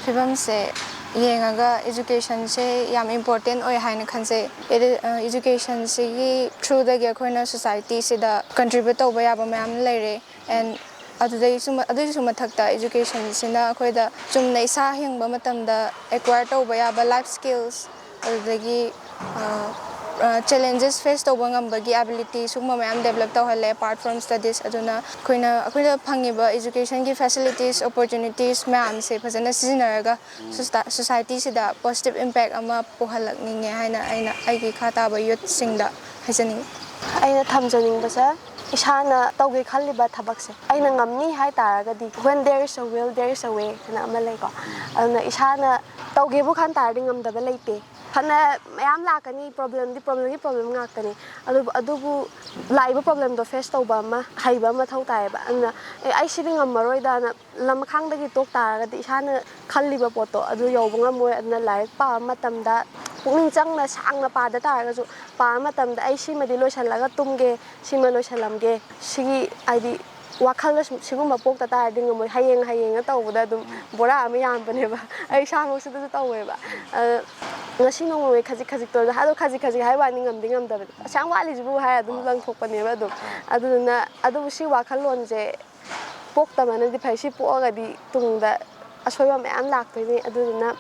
ꯐꯤꯕꯝꯁꯦ ꯌꯦꯡꯉꯒ ꯏꯖꯨꯀꯦꯁꯟꯁꯦ ꯌꯥꯝ ꯏꯝꯄꯣꯔꯇꯦꯟ ꯑꯣꯏ ꯍꯥꯏꯅ ꯈꯟꯖꯩ꯫ ꯑꯦꯗꯤ-, ꯑ, ꯏꯖꯨꯀꯦꯁꯟꯁꯤꯒꯤ ꯊ꯭ꯔꯨꯗꯒꯤ ꯑꯩꯈꯣꯏꯅ ꯁꯣꯁꯥꯏꯇꯤꯁꯤꯗ ꯀꯟꯇ꯭ꯔꯤꯕ꯭ꯌꯨꯠ ꯇꯧꯕ ꯌꯥꯕ ꯃꯌꯥꯝ ꯂꯩꯔꯦ꯫ ꯑꯦꯟ ꯑꯗꯨꯗꯩꯁꯨ ꯃ-, ꯑꯗꯨꯒꯤꯁꯨ ꯃꯊꯛꯇ ꯏꯖꯨꯀꯦꯁꯟꯁꯤꯅ ꯑꯩꯈꯣꯏꯗ ꯆꯨꯝꯅ ꯏꯁꯥ ꯍꯤꯡꯕ ꯃꯇꯝꯗ ꯑꯦꯀ꯭ꯋꯥꯌꯔ ꯇꯧꯕ ꯌꯥꯕ ꯂꯥꯏꯐ ꯁ꯭ꯀꯤꯜꯁ, ꯑꯗꯨꯗꯒꯤ, ꯑ, ꯑ, ꯆꯦꯂꯦꯟꯖꯦꯁ ꯐꯦꯁ ꯇꯧꯕ ꯉꯝꯕꯒꯤ ꯑꯦꯕꯤꯂꯤꯇꯤ, ꯁꯤꯒꯨꯝꯕ ꯃꯌꯥꯝ ꯗꯦꯕꯂꯞ ꯇꯧꯍꯜꯂꯦ ꯑꯦꯄꯥꯔꯠ ꯐ꯭ꯔꯣꯝ ꯁ꯭ꯇꯗꯤꯁ꯫ ꯑꯗꯨꯅ ꯑꯩꯈꯣꯏꯅ, ꯑꯩꯈꯣꯏꯅ ꯐꯪꯉꯤꯕ ꯏꯖꯨꯀꯦꯁꯟꯒꯤ ꯐꯦꯁꯤꯂꯤꯇꯤꯁ, ꯑꯣꯄꯣꯔꯆꯨꯅꯤꯇꯤꯁ ꯃꯌꯥꯝꯁꯦ ꯐꯖꯅ ꯁꯤꯖꯤꯟꯅꯔꯒ ꯁꯣꯁꯥꯏꯇꯤꯁꯤꯗ ꯄꯣꯖꯤꯇꯤꯞ ꯏꯝꯄꯦꯛ ꯑꯃ ꯄꯨꯍꯜꯂꯛꯅꯤꯡꯉꯦ ꯍꯥꯏꯅ ꯑꯩꯅ ꯑꯩꯒꯤ ꯏꯈꯥ ꯇꯥꯕ ꯌꯨꯠꯁꯤꯡꯗ ꯍꯥꯏꯖꯅꯤꯡꯉꯤ꯫ ꯑꯩꯅ ꯊꯝꯖꯅꯤꯡꯕꯁꯦ, ꯏꯁꯥꯅ ꯇꯧꯒꯦ ꯈꯜꯂꯤꯕ ꯊꯕꯛꯁꯦ ꯑꯩꯅ ꯉꯝꯅꯤ ꯍꯥꯏ ꯇꯥꯔꯒꯗꯤ, "When there is a will, there is a way" ꯍꯥꯏꯅ ꯑꯃ ꯂꯩꯀꯣ꯫ ꯑꯗꯨꯅ ꯏꯁꯥꯅ ꯇꯧꯒꯦꯕꯨ ꯈꯟ ꯇꯥꯔꯗꯤ ꯉꯝꯗꯕ ꯂꯩꯇꯦ꯫ ꯐꯅ ꯃꯌꯥꯝ ꯂꯥꯛꯀꯅꯤ, problemꯗꯤ problemꯒꯤ problem ꯉꯥꯛꯇꯅꯤ꯫ ꯑꯗꯨꯕꯨ, ꯑꯗꯨꯕꯨ ꯂꯥꯛꯏꯕ problemꯗꯣ face ꯇꯧꯕ ꯑꯃ, ꯍꯩꯕ ꯑꯃ ꯃꯊꯧ ꯇꯥꯏꯌꯦꯕ꯫ ꯑꯗꯨꯅ "ꯑꯦ, ꯑꯩ ꯁꯤꯗꯤ ꯉꯝꯃꯔꯣꯏꯗꯅ" ꯂꯝꯈꯥꯡꯗꯒꯤ ꯇꯣꯛ ꯇꯥꯔꯒꯗꯤ ꯏꯁꯥꯅ ꯈꯜꯂꯤꯕ ꯄꯣꯠꯇꯣ ꯑꯗꯨ ꯌꯧꯕ ꯉꯝꯃꯣꯏ꯫ ꯑꯗꯨꯅ ꯂꯥꯏꯔꯤꯛ ꯄꯥꯕ ꯃꯇꯝꯗ ꯄꯨꯛꯅꯤꯡ ꯆꯪꯅ ꯁꯥꯡꯅ ꯄꯥꯗ ꯇꯥꯔꯒꯁꯨ, ꯄꯥꯕ ꯃꯇꯝꯗ "ꯑꯩ ꯁꯤꯃꯗꯤ ꯂꯣꯏꯁꯤꯜꯂꯒ ꯇꯨꯝꯒꯦ, ꯁꯤꯃ ꯂꯣꯏꯁꯤꯜꯂꯝꯒꯦ", ꯁꯤꯒꯤ ꯍꯥꯏꯗꯤ ꯋꯥꯈꯜꯗ ꯁꯨꯝ ꯁꯤꯒꯨꯝꯕ ꯄꯣꯛꯇ ꯇꯥꯔꯗꯤ ꯉꯝꯃꯣꯏ꯫ ꯍꯌꯦꯡ ꯍꯌꯦꯡꯅ ꯇꯧꯕꯗ ꯑꯗꯨꯝ ꯕꯣꯔꯥ ꯑꯃ ꯌꯥꯝꯕꯅꯦꯕ꯫ ꯑꯩ ꯏꯁꯥꯃꯛꯁꯨ ꯑꯗꯨꯁꯨ ꯇꯧꯋꯦꯕ꯫ ꯑꯗ ꯉꯁꯤ ꯅꯣꯡꯃꯒꯤ ꯈꯖꯤꯛ ꯈꯖꯤꯛꯇꯣ ꯑꯗꯣ ꯈꯖꯤꯛ ꯈꯖꯤꯛ ꯍꯥꯏꯕ ꯋꯥꯅꯤ, ꯉꯝꯗꯤ ꯉꯝꯗꯕꯅꯦ꯫ "ꯑꯁ, ꯌꯥꯝ ꯋꯥꯠꯂꯤꯁꯤꯕꯨ" ꯍꯥꯏꯔ ꯑꯗꯨꯝ ꯂꯪꯊꯣꯛꯄꯅꯦꯕ ꯑꯗꯨꯝ꯫ ꯑꯗꯨꯗꯨꯅ ꯑꯗꯨꯕꯨ ꯁꯤ ꯋꯥꯈꯜꯂꯣꯟꯁꯦ ꯄꯣꯛꯇꯕꯅꯗꯤ ꯐꯩ꯫ ꯁꯤ ꯄꯣꯛꯑꯒꯗꯤ ꯇꯨꯡꯗ ꯑꯁꯣꯏꯕ ꯃꯌꯥꯝ ꯂꯥꯛꯇꯣꯏꯅꯤ꯫ ꯑꯗꯨꯗꯨꯅ,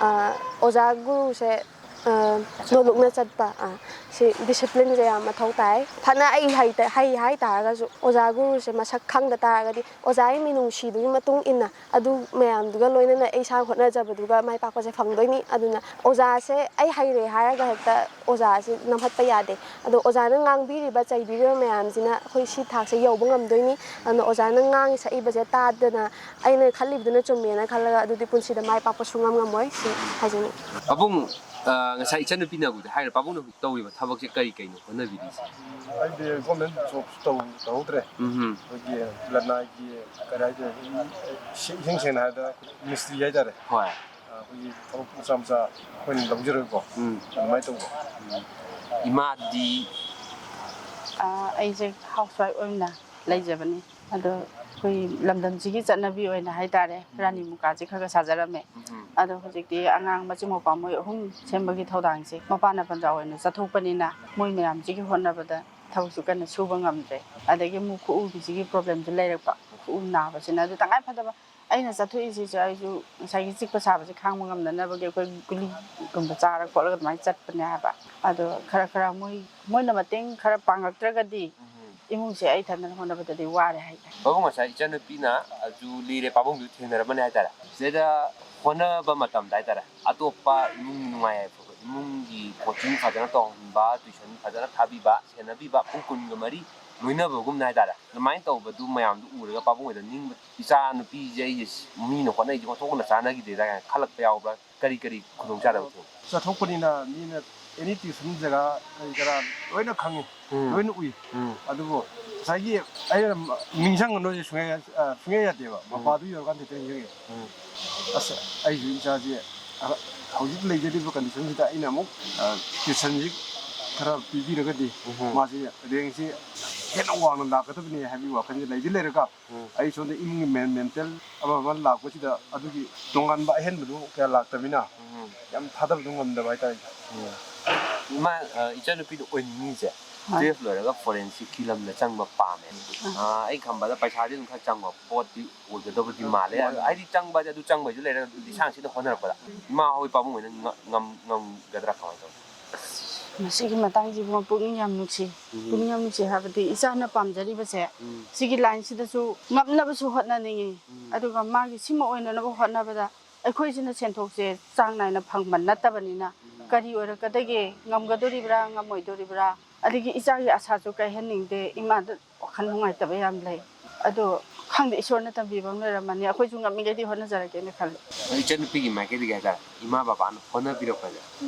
ꯑ, ꯑꯣꯖꯥ ꯒꯨꯔꯨꯁꯦ, ꯑ, ꯅꯣꯂꯨꯛꯅ ꯆꯠꯄ, ꯑ, ꯁꯤ disciplineꯁꯦ ꯌꯥꯝ ꯃꯊꯧ ꯇꯥꯏ꯫ ꯐꯅ ꯑꯩ ꯍꯩꯇ-, ꯍꯩ ꯍꯥꯏ ꯇꯥꯔꯒꯁꯨ ꯑꯣꯖꯥ ꯒꯨꯔꯨꯁꯦ ꯃꯁꯛ ꯈꯪꯗ ꯇꯥꯔꯒꯗꯤ ꯑꯣꯖꯥꯒꯤ ꯃꯤꯅꯨꯡꯁꯤꯗꯨꯒꯤ ꯃꯇꯨꯡ ꯏꯟꯅ ꯑꯗꯨ ꯃꯌꯥꯝꯗꯨꯒ ꯂꯣꯏꯅꯅ ꯑꯩ ꯏꯁꯥꯅ ꯍꯣꯠꯅꯖꯕꯗꯨꯒ ꯃꯥꯏ ꯄꯥꯛꯄꯁꯦ ꯐꯪꯗꯣꯏꯅꯤ꯫ ꯑꯗꯨꯅ ꯑꯣꯖꯥꯁꯦ ꯑꯩ ꯍꯩꯔꯦ ꯍꯥꯏꯔꯒ ꯍꯦꯛꯇ ꯑꯣꯖꯥꯁꯦ ꯅꯝꯍꯠꯄ ꯌꯥꯗꯦ꯫ ꯑꯗꯣ ꯑꯣꯖꯥꯅ ꯉꯥꯡꯕꯤꯔꯤꯕ, ꯆꯩꯕꯤꯔꯤꯕ ꯃꯌꯥꯝꯁꯤꯅ ꯑꯩꯈꯣꯏ ꯁꯤ ꯊꯥꯛꯁꯦ ꯌꯧꯕ ꯉꯝꯗꯣꯏꯅꯤ꯫ ꯑꯗꯨꯅ ꯑꯣꯖꯥꯅ ꯉꯥꯡꯉꯤ ꯁꯛꯏꯕꯁꯦ ꯇꯥꯗꯅ ꯑꯩꯅ ꯈꯜꯂꯤꯕꯗꯨꯅ ꯆꯨꯝꯃꯦꯅ ꯈꯜꯂꯒ ꯑꯗꯨꯗꯤ ꯄꯨꯟꯁꯤꯗ ꯃꯥꯏ ꯄꯥꯛꯄ ꯁꯨꯡꯉꯝ ꯉꯝꯃꯣꯏ꯫ ꯁꯤ ꯍꯥꯏꯖꯅꯤꯡꯉꯤ꯫ ꯄꯥꯕꯨꯡ, ꯑ, ꯉꯁꯥꯏ ꯏꯆꯟꯅꯨꯄꯤꯅꯕꯨꯗꯤ ꯍꯥꯏꯈ꯭ꯔꯦ, ꯄꯥꯕꯨꯡꯅ ꯍꯧꯖꯤꯛ ꯇꯧꯔꯤꯕ ꯊꯕꯛꯁꯦ ꯀꯔꯤ ꯀꯩꯅꯣ ꯍꯣꯠꯅꯕꯤꯔꯤꯁꯦ? ꯑꯩꯗꯤ government jobꯁꯨ ꯇꯧ-, ꯇꯧꯍꯧꯗ꯭ꯔꯦ꯫ ꯎꯝ꯫ ꯑꯩꯈꯣꯏꯒꯤ ꯂꯅꯥꯏꯒꯤ, ꯀꯔꯤ ꯍꯥꯏꯗꯣꯏꯅꯣ, ꯏꯁꯦꯡ ꯁꯦꯡꯅ ꯍꯥꯏꯔꯕꯗ ꯃꯤꯁꯇ꯭ꯔꯤ ꯍꯥꯏꯇꯥꯔꯦ꯫ ꯍꯣꯏ꯫ ꯑ, ꯑꯩꯈꯣꯏꯒꯤ ꯊꯕꯛ ꯃꯆꯥ ꯃꯆꯥ ꯑꯩꯈꯣꯏꯅ ꯂꯧꯖꯔꯒꯀꯣ꯫ ꯎꯝ꯫ ꯑꯗꯨꯃꯥꯏꯅ ꯇꯧꯕ꯫ ꯎꯝ꯫ ꯏꯃꯥꯗꯤ? ꯑ, ꯑꯩꯁꯦ housewife ꯑꯣꯏꯅ ꯂꯩꯖꯕꯅꯤ꯫ ꯑꯗꯣ ꯑꯩꯈꯣꯏ ꯂꯝꯗꯝꯁꯤꯒꯤ ꯆꯠꯅꯕꯤ ꯑꯣꯏꯅ ꯍꯥꯏꯇꯥꯔꯦ, ꯔꯥꯅꯤ ꯃꯨꯀꯥꯁꯦ ꯈꯔ ꯈꯔ ꯁꯥꯖꯔꯝꯃꯦ꯫ ꯎꯝ꯫ ꯑꯗꯣ ꯍꯧꯖꯤꯛꯇꯤ ꯑꯉꯥꯡ ꯃꯆꯤꯟ ꯃꯧꯄꯥ ꯃꯣꯏ ꯑꯍꯨꯝ ꯁꯦꯝꯕꯒꯤ ꯊꯧꯗꯥꯡꯁꯦ ꯃꯄꯥꯅ ꯄꯟꯖꯥ ꯑꯣꯏꯅ ꯆꯠꯊꯣꯛꯄꯅꯤꯅ, ꯃꯣꯏ ꯃꯌꯥꯝꯁꯤꯒꯤ ꯍꯣꯠꯅꯕꯗ ꯊꯕꯛꯁꯨ ꯀꯟꯅ ꯁꯨꯕ ꯉꯝꯗ꯭ꯔꯦ꯫ ꯑꯗꯒꯤ ꯑꯃꯨꯛ ꯈꯨꯎꯒꯤꯁꯤꯒꯤ problemꯁꯨ ꯂꯩꯔꯛꯄ, ꯈꯨꯎ ꯅꯥꯕꯁꯤꯅ꯫ ꯑꯗꯨ ꯇꯉꯥꯏ ꯐꯗꯕ ꯑꯩꯅ ꯆꯠꯊꯣꯛꯏꯁꯤꯁꯨ ꯑꯩꯁꯨ ꯉꯁꯥꯏꯒꯤ ꯆꯤꯛꯄ ꯁꯥꯕꯁꯦ ꯈꯥꯡꯕ ꯉꯝꯅꯅꯕꯒꯤ ꯑꯩꯈꯣꯏ ꯒꯨꯂꯤꯒꯨꯝꯕ ꯆꯥꯔ ꯈꯣꯠꯂꯒ ꯑꯗꯨꯃꯥꯏꯅ ꯆꯠꯄꯅꯦ ꯍꯥꯏꯕ꯫ ꯑꯗꯣ ꯈꯔ ꯈꯔ ꯃꯣꯏ, ꯃꯣꯏꯅ ꯃꯇꯦꯡ ꯈꯔ ꯄꯥꯡꯉꯛꯇ꯭ꯔꯒꯗꯤ ꯎꯝ꯫ ꯏꯃꯨꯡꯁꯦ ꯑꯩ ꯏꯊꯟꯗꯅ ꯍꯣꯠꯅꯕꯗꯗꯤ ꯋꯥꯔꯦ ꯍꯥꯏꯇꯥꯔꯦ꯫ ꯄꯥꯕꯨꯡ, ꯉꯁꯥꯏ ꯏꯆꯟꯅꯨꯄꯤꯅ ꯑꯗꯨ ꯂꯤꯔꯦ, ꯄꯥꯕꯨꯡꯁꯨ ꯊꯦꯡꯅꯔꯝꯃꯅꯤ ꯍꯥꯏꯇꯥꯔꯦ꯫ ꯁꯤꯗꯩꯗ ꯍꯣꯠꯅꯕ ꯃꯇꯝꯗ ꯍꯥꯏꯇꯥꯔꯦ, ꯑꯇꯣꯞꯄ ꯏꯃꯨꯡ ꯅꯨꯡꯉꯥꯏ ꯌꯥꯏꯐꯕ ꯏꯃꯨꯡꯒꯤ ꯀꯣꯆꯤꯡ ꯐꯖꯅ ꯇꯧꯍꯟꯕ, ꯇꯨꯏꯁꯟ ꯐꯖꯅ ꯊꯥꯕꯤꯕ, ꯁꯦꯟꯅꯕꯤꯕ, ꯄꯨꯡ ꯀꯨꯟꯒ ꯃꯔꯤ ꯂꯣꯏꯅꯕꯒꯨꯝꯅ ꯍꯥꯏꯇꯥꯔꯦ꯫ ꯑꯗꯨꯃꯥꯏꯅ ꯇꯧꯕꯗꯨ ꯃꯌꯥꯝꯗꯨ ꯎꯔꯒ ꯄꯥꯕꯨꯡ ꯍꯣꯏꯗ ꯅꯤꯡꯕ, "ꯏꯆꯥ ꯅꯨꯄꯤꯁꯦ ꯑꯩꯒꯤ ꯃꯤꯅ ꯍꯣꯠꯅꯩꯁꯦ ꯑꯣꯟꯊꯣꯛꯅ ꯆꯥꯟꯅꯈꯤꯗꯦꯗ" ꯀꯥꯏꯅ ꯈꯜꯂꯛꯄ ꯌꯥꯎꯕ꯭ꯔꯥ? ꯀꯔꯤ ꯀꯔꯤ ꯈꯨꯗꯣꯡꯆꯥꯗꯕ ꯊꯦꯡꯅꯩ? ꯆꯠꯊꯣꯛꯄꯅꯤꯅ ꯃꯤꯅ ꯑꯦꯅꯤ ꯇ꯭ꯌꯨꯁꯟ ꯖꯒꯥ ꯀꯔꯤ ꯀꯔꯥ ꯂꯣꯏꯅ ꯈꯪꯉꯤ, ꯎꯝ꯫ ꯂꯣꯏꯅ ꯎꯏ꯫ ꯎꯝ꯫ ꯑꯗꯨꯕꯨ ꯉꯁꯥꯏꯒꯤ ꯑꯩꯅ ꯅꯤꯡꯁꯤꯡꯒꯅꯨꯁꯦ ꯁꯨꯡꯌꯥ ꯌꯥ-, ꯑ, ꯁꯨꯡꯌꯥ ꯌꯥꯗꯦꯕ꯫ ꯎꯝ꯫ ꯃꯄꯥꯗꯨ ꯌꯧꯔꯀꯥꯟꯗ ꯍꯦꯛꯇ ꯅꯤꯡꯁꯤꯡꯉꯦ꯫ ꯎꯝ꯫ ꯑꯁ, ꯑꯩꯁꯨ ꯏꯆꯥꯁꯦ, ꯑ, ꯍꯧꯖꯤꯛ ꯂꯩꯖꯔꯤꯕ ꯀꯟꯗꯤꯁꯟꯁꯤꯗ ꯑꯩꯅ ꯑꯃꯨꯛ, ꯑ, ꯇ꯭ꯌꯨꯁꯟꯁꯤ ꯈꯔ ꯄꯤꯕꯤꯔꯒꯗꯤ ꯎꯝ꯫ ꯃꯥꯁꯤ ꯔꯦꯡꯁꯤ ꯍꯦꯟꯅ ꯋꯥꯡꯅ ꯂꯥꯛꯀꯗꯕꯅꯤ ꯍꯥꯏꯕꯒꯤ ꯋꯥꯈꯜꯁꯤ ꯂꯩꯗꯤ ꯂꯩꯔꯒ ꯎꯝ꯫ ꯑꯩ ꯁꯣꯝꯗ ꯏꯃꯨꯡꯒꯤ ꯃꯦꯟ-, ꯃꯦꯟꯇꯦꯜ ꯑꯃ ꯑꯃ ꯂꯥꯛꯄꯁꯤꯗ ꯑꯗꯨꯒꯤ ꯇꯣꯉꯥꯟꯕ ꯑꯍꯦꯟꯕꯗꯨ ꯀꯌꯥ ꯂꯥꯛꯇꯕꯅꯤꯅ ꯎꯝ꯫ ꯌꯥꯝ ꯊꯥꯗꯕꯗꯣ ꯉꯝꯗꯕ ꯍꯥꯏꯇꯥꯔꯦ꯫ ꯎꯝ꯫ ꯏꯃꯥ, ꯑ, ꯏꯆꯟꯅꯨꯄꯤꯗꯣ ꯑꯣꯏꯅꯤꯡꯉꯤꯁꯦ ꯍꯣꯏ꯫ ꯇꯨꯌꯦꯜꯐ ꯂꯣꯏꯔꯒ ꯐꯣꯔꯦꯟꯁꯤꯛꯀꯤ ꯂꯝꯗ ꯆꯪꯕ ꯄꯥꯝꯃꯦ꯫ ꯑꯥ꯫ ꯑ, ꯑꯩ ꯈꯟꯕꯗ ꯄꯩꯁꯥꯗꯤ ꯑꯗꯨꯝ ꯈꯔ ꯆꯪꯕ ꯄꯣꯠꯇꯤ ꯑꯣꯏꯒꯗꯕꯗꯤ ꯃꯥꯜꯂꯦ꯫ ꯃꯥꯅꯤ꯫ ꯍꯥꯏꯗꯤ ꯆꯪꯕ ꯍꯥꯏꯗꯤ ꯑꯗꯨ ꯆꯪꯕꯩꯁꯨ ꯂꯩꯔꯦ, ꯂꯤꯁꯥꯡꯁꯤꯗ ꯍꯣꯠꯅꯔꯛꯄꯗ꯫ ꯏꯃꯥ ꯍꯣꯏ ꯄꯥꯕꯨꯡ ꯍꯣꯏꯅ ꯉ-, ꯉꯝ-, ꯉꯝꯒꯗ꯭ꯔꯥ ꯀꯃꯥꯏꯅ ꯇꯧꯅꯤ? ꯃꯁꯤꯒꯤ ꯃꯇꯥꯡꯁꯤꯕꯨ ꯄꯨꯛꯅꯤꯡ ꯌꯥꯝ ꯅꯨꯡꯁꯤ꯫ ꯎꯝ꯫ ꯄꯨꯛꯅꯤꯡ ꯌꯥꯝ ꯅꯨꯡꯁꯤ ꯍꯥꯏꯕꯗꯤ ꯏꯆꯥꯅ ꯄꯥꯝꯖꯔꯤꯕꯁꯦ ꯎꯝ꯫ ꯁꯤꯒꯤ ꯂꯥꯏꯟꯁꯤꯗꯁꯨ ꯉꯝꯅꯕꯁꯨ ꯍꯣꯠꯅꯅꯤꯡꯉꯤ꯫ ꯎꯝ꯫ ꯑꯗꯨꯒ ꯃꯥꯒꯤ ꯁꯤꯃ ꯑꯣꯏꯅꯅꯕ ꯍꯣꯠꯅꯕꯗ ꯑꯩꯈꯣꯏꯁꯤꯅ ꯁꯦꯟꯊꯣꯛꯁꯦ ꯆꯥꯡ ꯅꯥꯏꯅ ꯐꯪꯕ ꯅꯠꯇꯕꯅꯤꯅ ꯎꯝ꯫ ꯀꯔꯤ ꯑꯣꯏꯔꯛꯀꯗꯒꯦ, ꯉꯝꯒꯗꯣꯔꯤꯕ꯭ꯔꯥ, ꯉꯝꯃꯣꯏꯗꯣꯔꯤꯕ꯭ꯔꯥ? ꯑꯗꯒꯤ ꯏꯆꯥꯒꯤ ꯑꯁꯥꯁꯨ ꯀꯥꯏꯍꯟꯅꯤꯡꯗꯦ꯫ ꯏꯃꯥꯗ ꯋꯥꯈꯜ ꯅꯨꯡꯉꯥꯏꯇꯕ ꯌꯥꯝ ꯂꯩ꯫ ꯑꯗꯣ ꯈꯪꯗꯦ, ꯏꯁꯣꯔꯅ ꯇꯝꯕꯤꯕ ꯑꯃ ꯂꯩꯔꯝꯃꯅꯤ꯫ ꯑꯩꯈꯣꯏꯁꯨ ꯉꯝꯃꯤꯈꯩꯗꯤ ꯍꯣꯠꯅꯖꯔꯒꯦꯅ ꯈꯜꯂꯦ꯫ ꯑꯗꯣ ꯏꯆꯟꯅꯨꯄꯤꯒꯤ ꯃꯥꯏꯀꯩꯗꯒꯤ ꯍꯥꯏꯇꯥꯔꯦ, ꯏꯃꯥ ꯕꯕꯥꯅ ꯍꯣꯠꯅꯕꯤꯔꯛꯄꯁꯦ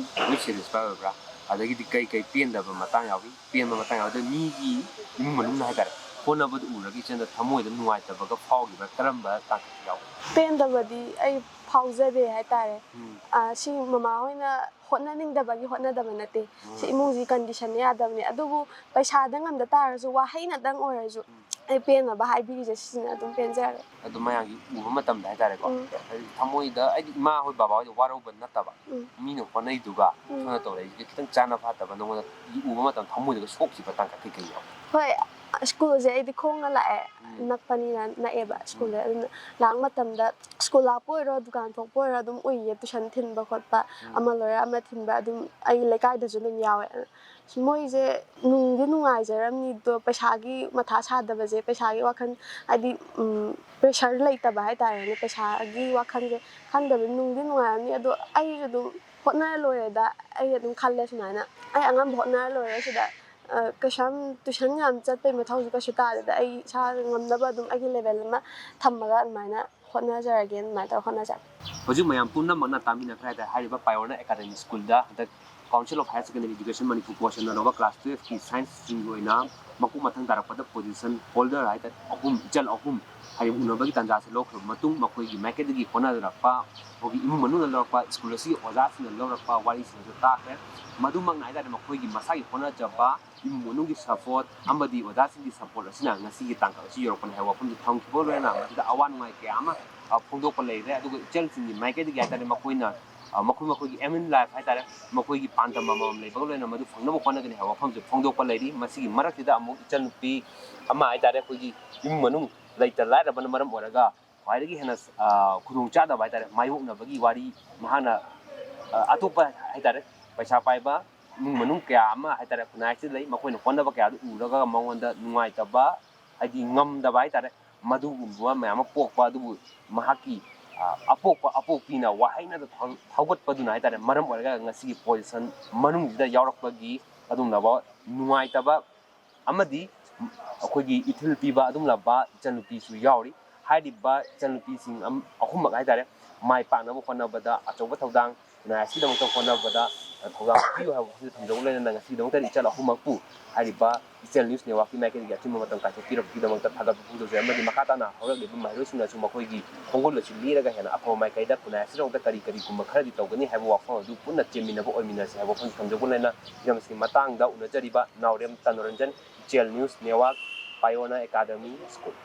ꯂꯣꯏ ꯁꯦꯇꯤꯁꯐꯥꯏ ꯑꯣꯏꯕ꯭ꯔꯥ? ꯑꯗꯒꯤꯗꯤ ꯀꯩ ꯀꯩ ꯄꯦꯟꯗꯕ ꯃꯇꯥꯡ ꯌꯥꯎꯏ? ꯄꯦꯟꯕ ꯃꯇꯥꯡ ꯌꯥꯎꯏ꯫ ꯑꯗꯣ ꯃꯤꯒꯤ ꯏꯃꯨꯡ ꯃꯅꯨꯡꯅ ꯍꯥꯏꯇꯥꯔꯦ, ꯍꯣꯠꯅꯕꯗꯨ ꯎꯔꯒ ꯏꯆꯟꯗ ꯊꯃꯣꯏꯗ ꯅꯨꯡꯉꯥꯏꯇꯕꯒ ꯐꯥꯎꯈꯤꯕ ꯀꯔꯝꯕ ꯇꯥꯡꯀꯛꯇ ꯌꯥꯎꯏ? ꯄꯦꯟꯗꯕꯗꯤ ꯑꯩ ꯐꯥꯎꯖꯗꯦ ꯍꯥꯏꯇꯥꯔꯦ꯫ ꯎꯝ꯫ ꯑ, ꯁꯤ ꯃꯃꯥ ꯍꯣꯏꯅ ꯍꯣꯠꯅꯅꯤꯡꯗꯕꯒꯤ ꯍꯣꯠꯅꯗꯕ ꯅꯠꯇꯦ꯫ ꯁꯤ ꯎꯝ꯫ ꯏꯃꯨꯡꯁꯤ ꯀꯟꯗꯤꯁꯟ ꯌꯥꯗꯕꯅꯦ꯫ ꯑꯗꯨꯕꯨ ꯄꯩꯁꯥꯗ ꯉꯝꯗ ꯇꯥꯔꯁꯨ ꯋꯥꯍꯩꯅꯗꯪ ꯑꯣꯏꯔꯁꯨ ꯎꯝ꯫ ꯑꯩ ꯄꯦꯟꯅꯕ ꯍꯥꯏꯕꯤꯔꯤꯁꯦ ꯁꯤꯁꯤꯅ ꯑꯗꯨꯝ ꯄꯦꯟꯖꯔꯦ꯫ ꯑꯗꯨ ꯃꯌꯥꯝꯒꯤ ꯎꯕ ꯃꯇꯝꯗ ꯍꯥꯏꯇꯥꯔꯦꯀꯣ, ꯎꯝ꯫ ꯍꯥꯏꯗꯤ ꯊꯃꯣꯏꯗ, ꯍꯥꯏꯗꯤ ꯏꯃꯥ ꯍꯣꯏ ꯕꯕꯥ ꯍꯣꯏꯗ ꯋꯥꯔꯧꯕ ꯅꯠꯇꯕ, ꯎꯝ꯫ ꯃꯤꯅ ꯍꯣꯠꯅꯩꯗꯨꯒ ꯎꯝ꯫ ꯁꯣꯝꯗ ꯇꯧꯔꯛꯏꯁꯤꯒ ꯈꯤꯇꯪ ꯆꯥꯟꯅ ꯐꯥꯠꯇꯕ ꯅꯉꯣꯟꯗ ꯎꯕ ꯃꯇꯝꯗ ꯊꯃꯣꯏꯗꯒ ꯁꯣꯛꯈꯤꯕ ꯇꯥꯡꯀꯛ ꯀꯩꯀꯩ ꯌꯥꯎꯒꯦ? ꯍꯣꯏ, ꯁ꯭ꯀꯨꯜꯁꯦ ꯑꯩꯗꯤ ꯈꯣꯡꯅ ꯂꯥꯛꯑꯦ, ꯎꯝ꯫ ꯅꯛꯄꯅꯤꯅ ꯅꯛꯑꯦꯕ ꯁ꯭ꯀꯨꯜꯗ꯫ ꯎꯝ꯫ ꯑꯗꯨꯅ ꯂꯥꯛꯄ ꯃꯇꯝꯗ ꯁ꯭ꯀꯨꯜ ꯂꯥꯛꯄ ꯑꯣꯏꯔꯣ, ꯗꯨꯀꯥꯟ ꯊꯣꯛꯄ ꯑꯣꯏꯔꯣ, ꯑꯗꯨꯝ ꯎꯏꯌꯦ꯫ ꯇꯨꯏꯁꯟ ꯊꯤꯟꯕ ꯈꯣꯠꯄ, ꯎꯝ꯫ ꯑꯃ ꯂꯣꯏꯔ ꯑꯃ ꯊꯤꯟꯕ, ꯑꯗꯨꯝ ꯑꯩꯒꯤ ꯂꯩꯀꯥꯏꯗꯁꯨ ꯑꯗꯨꯝ ꯌꯥꯎꯋꯦ꯫ ꯃꯣꯏꯁꯦ ꯅꯨꯡꯗꯤ ꯅꯨꯡꯉꯥꯏꯖꯔꯝꯅꯤ, ꯑꯗꯣ ꯄꯩꯁꯥꯒꯤ ꯃꯊꯥ ꯁꯥꯗꯕꯁꯦ, ꯄꯩꯁꯥꯒꯤ ꯋꯥꯈꯜ, ꯍꯥꯏꯗꯤ, ꯎꯝ, ꯄ꯭ꯔꯦꯁꯔ ꯂꯩꯇꯕ ꯍꯥꯏꯇꯥꯔꯦꯅꯦ, ꯄꯩꯁꯥꯒꯤ ꯋꯥꯈꯜꯁꯦ ꯈꯟꯗꯕ ꯅꯨꯡꯗꯤ ꯅꯨꯡꯉꯥꯏꯔꯝꯅꯤ꯫ ꯑꯗꯣ ꯑꯩꯁꯨ ꯑꯗꯨꯝ ꯍꯣꯠꯅꯔ ꯂꯣꯏꯔꯦꯗ꯫ ꯑꯩ ꯑꯗꯨꯝ ꯈꯜꯂꯦ ꯁꯨꯃꯥꯏꯅ, ꯑꯩ ꯑꯉꯝꯕ ꯍꯣꯠꯅꯔ ꯂꯣꯏꯔꯦ ꯁꯤꯗ꯫ ꯑ, ꯀꯩꯁꯨ ꯌꯥꯝ tuition ꯌꯥꯝ ꯆꯠꯄꯩ ꯃꯊꯧꯁꯨ ꯀꯩꯁꯨ ꯇꯥꯗꯦꯗ꯫ ꯑꯩ ꯏꯁꯥꯅ ꯉꯝꯅꯕ ꯑꯗꯨꯝ ꯑꯩꯒꯤ level ꯑꯃ ꯊꯝꯃꯒ ꯑꯗꯨꯃꯥꯏꯅ ꯍꯣꯠꯅꯖꯔꯒꯦ, ꯑꯗꯨꯃꯥꯏꯅ ꯇꯧꯔ ꯍꯣꯠꯅꯖꯔꯒꯦ꯫ ꯍꯧꯖꯤꯛ ꯃꯌꯥꯝ ꯄꯨꯝꯅꯃꯛꯅ ꯇꯥꯃꯤꯟꯅꯈ꯭ꯔꯦ ꯍꯥꯏꯇꯥꯔꯦ꯫ ꯍꯥꯏꯔꯤꯕ Pioneer Academy Schoolꯗ ꯍꯟꯗꯛ Council of Higher Secondary Education Manipur ꯀꯣꯔꯁꯟꯅ ꯂꯧꯕ class twelveꯀꯤ scienceꯁꯤꯡꯒꯤ ꯑꯣꯏꯅ ꯃꯀꯣꯛ ꯃꯊꯪ ꯇꯥꯔꯛꯄꯗ position holder ꯍꯥꯏꯇꯥꯔꯦ, ꯑꯍꯨꯝ, ꯏꯆꯜ ꯑꯍꯨꯝ ꯍꯥꯏꯗꯤ ꯎꯅꯕꯒꯤ ꯇꯥꯟꯖꯥꯁꯦ ꯂꯧꯈ꯭ꯔꯕ ꯃꯇꯨꯡ, ꯃꯈꯣꯏꯒꯤ ꯃꯥꯏꯀꯩꯗꯒꯤ ꯍꯣꯠꯅꯖꯔꯛꯄ, ꯃꯈꯣꯏꯒꯤ ꯏꯃꯨꯡ ꯃꯅꯨꯡꯅ ꯂꯧꯔꯛꯄ, school ꯑꯁꯤꯒꯤ ꯑꯣꯖꯥꯁꯤꯡꯅ ꯂꯧꯔꯛꯄ ꯋꯥꯔꯤꯁꯤꯡꯁꯨ ꯇꯥꯈ꯭ꯔꯦ꯫ ꯃꯗꯨꯃꯛꯅ ꯍꯥꯏꯇꯥꯔꯦ, ꯃꯈꯣꯏꯒꯤ ꯃꯁꯥꯒꯤ ꯍꯣꯠꯅꯖꯕ, ꯏꯃꯨꯡ ꯃꯅꯨꯡꯒꯤ support ꯑꯃꯗꯤ ꯑꯣꯖꯥꯁꯤꯡꯒꯤ support ꯑꯁꯤꯅ ꯉꯁꯤꯒꯤ ꯇꯥꯡꯀꯛ ꯑꯁꯤ ꯌꯧꯔꯛꯄꯅꯤ ꯍꯥꯏꯕ ꯋꯥꯐꯝꯁꯤ ꯊꯝꯈꯤꯕ ꯂꯣꯏꯅꯅ ꯃꯁꯤꯗ ꯑꯋꯥ ꯅꯨꯡꯉꯥꯏ ꯀꯌꯥ ꯑꯃ, ꯑ, ꯐꯣꯡꯗꯣꯛꯄ ꯂꯩꯔꯦ꯫ ꯑꯗꯨꯒ ꯏꯆꯜꯁꯤꯡꯒꯤ ꯃꯥꯏꯀꯩꯗꯒꯤ ꯍꯥꯏꯇꯥꯔꯦ, ꯃꯈꯣꯏꯅ, ꯑ, ꯃꯈꯣꯏ ꯃꯈꯣꯏꯒꯤ aim in life ꯍꯥꯏꯇꯥꯔꯦ, ꯃꯈꯣꯏꯒꯤ ꯄꯥꯟꯗꯝ ꯑꯃꯃꯝ ꯂꯩꯕꯒ ꯂꯣꯏꯅꯅ ꯃꯗꯨ ꯐꯪꯅꯕ ꯍꯣꯠꯅꯒꯅꯤ ꯍꯥꯏꯕ ꯋꯥꯐꯝꯁꯨ ꯐꯣꯡꯗꯣꯛꯄ ꯂꯩꯔꯤ꯫ ꯃꯁꯤꯒꯤ ꯃꯔꯛꯁꯤꯗ ꯑꯃꯨꯛ ꯏꯆꯟꯅꯨꯄꯤ ꯑꯃ ꯍꯥꯏꯇꯥꯔꯦ, ꯑꯩꯈꯣꯏꯒꯤ ꯏꯃꯨꯡ ꯃꯅꯨꯡ ꯂꯩꯇ ꯂꯥꯏꯔꯕꯅ ꯃꯔꯝ ꯑꯣꯏꯔꯒ ꯈ꯭ꯋꯥꯏꯗꯒꯤ ꯍꯦꯟꯅ, ꯑ, ꯈꯨꯗꯣꯡ ꯆꯥꯗꯕ ꯍꯥꯏꯇꯥꯔꯦ, ꯃꯥꯌꯣꯛꯅꯕꯒꯤ ꯋꯥꯔꯤ ꯃꯍꯥꯛꯅ, ꯑ, ꯑꯇꯣꯞꯄ ꯍꯥꯏꯇꯥꯔꯦ, ꯄꯩꯁꯥ ꯄꯥꯏꯕ ꯏꯃꯨꯡ ꯃꯅꯨꯡ ꯀꯌꯥ ꯑꯃ ꯍꯥꯏꯇꯥꯔꯦ, ꯈꯨꯟꯅꯥꯏꯁꯤꯗ ꯂꯩ, ꯃꯈꯣꯏꯅ ꯍꯣꯠꯅꯕ ꯀꯌꯥꯗꯨ ꯎꯔꯒ ꯃꯉꯣꯟꯗ ꯅꯨꯡꯉꯥꯏꯇꯕ, ꯍꯥꯏꯗꯤ ꯉꯝꯗꯕ ꯍꯥꯏꯇꯥꯔꯦ, ꯃꯗꯨꯒꯨꯝꯕ ꯃꯌꯥꯝ ꯑꯃ ꯄꯣꯛꯄ ꯑꯗꯨꯕꯨ ꯃꯍꯥꯛꯀꯤ, ꯑ, ꯑꯄꯣꯛꯄ ꯑꯄꯣꯛꯄꯤꯅ ꯋꯥꯍꯩꯅꯗ ꯊꯧ-, ꯊꯧꯒꯠꯄꯗꯨꯅ ꯍꯥꯏꯇꯥꯔꯦ, ꯃꯔꯝ ꯑꯣꯏꯔꯒ ꯉꯁꯤꯒꯤ position ꯃꯅꯨꯡꯁꯤꯗ ꯌꯥꯎꯔꯛꯄꯒꯤ ꯑꯗꯨꯒꯨꯝꯂꯕ ꯅꯨꯡꯉꯥꯏꯇꯕ ꯑꯃꯗꯤ ꯑꯩꯈꯣꯏꯒꯤ ꯏꯊꯤꯜ ꯄꯤꯕ ꯑꯗꯨꯒꯨꯝꯂꯕ ꯏꯆꯟꯅꯨꯄꯤꯁꯨ ꯌꯥꯎꯔꯤ꯫ ꯍꯥꯏꯔꯤꯕ ꯏꯆꯟꯅꯨꯄꯤꯁꯤꯡ ꯑꯝ-, ꯑꯍꯨꯝꯃꯛ ꯍꯥꯏꯇꯥꯔꯦ, ꯃꯥꯏ ꯄꯥꯛꯅꯕ ꯍꯣꯠꯅꯕꯗ ꯑꯆꯧꯕ ꯊꯧꯗꯥꯡ ꯈꯨꯟꯅꯥꯏ ꯑꯁꯤꯒꯤꯗꯃꯛꯇ ꯍꯣꯠꯅꯕꯗ ꯊꯧꯗꯥꯡ ꯄꯤꯌꯨ ꯍꯥꯏꯕ ꯋꯥꯐꯝꯁꯤ ꯊꯝꯖꯕ ꯂꯣꯏꯅꯅ ꯉꯁꯤꯒꯤꯗꯃꯛꯇꯗꯤ ꯏꯆꯜ ꯑꯍꯨꯝꯃꯛꯄꯨ ꯍꯥꯏꯔꯤꯕ ꯏꯆꯦꯜ ꯅ꯭ꯌꯨꯁ ꯅꯦꯠꯋꯥꯔꯛꯀꯤ ꯃꯥꯏꯀꯩꯗꯒꯤ ꯑꯆꯤꯟꯕ ꯃꯇꯝ ꯀꯥꯏꯊꯣꯛꯄꯤꯔꯛꯄꯒꯤꯗꯃꯛꯇ ꯊꯥꯒꯠꯄ ꯐꯣꯡꯗꯣꯛꯆꯔꯤ꯫ ꯑꯃꯗꯤ ꯃꯈꯥ ꯇꯥꯅ ꯍꯧꯔꯛꯂꯤꯕ ꯃꯍꯩꯔꯣꯏꯁꯤꯡꯅꯁꯨ ꯃꯈꯣꯏꯒꯤ ꯈꯣꯡꯒꯨꯜ ꯑꯁꯤ ꯂꯤꯔꯒ ꯍꯦꯟꯅ ꯑꯐꯕ ꯃꯥꯏꯀꯩꯗ ꯈꯨꯟꯅꯥꯏ ꯑꯁꯤꯒꯤꯗꯃꯛꯇ ꯀꯔꯤ ꯀꯔꯤꯒꯨꯝꯕ ꯈꯔꯗꯤ ꯇꯧꯒꯅꯤ ꯍꯥꯏꯕ ꯋꯥꯐꯝ ꯑꯗꯨ ꯄꯨꯟꯅ ꯆꯦꯟꯃꯤꯟꯅꯕ ꯑꯣꯏꯃꯤꯟꯅꯁꯤ ꯍꯥꯏꯕ ꯋꯥꯐꯝꯁꯤ ꯊꯝꯖꯕ ꯂꯣꯏꯅꯅ ꯍꯤꯔꯝ ꯑꯁꯤꯒꯤ ꯃꯇꯥꯡꯗ ꯎꯅꯖꯔꯤꯕ ꯅꯥꯎꯔꯦꯝ ꯇꯅꯨꯔꯟꯖꯟ, ꯏꯆꯦꯜ news network, Pioneer Academy School꯫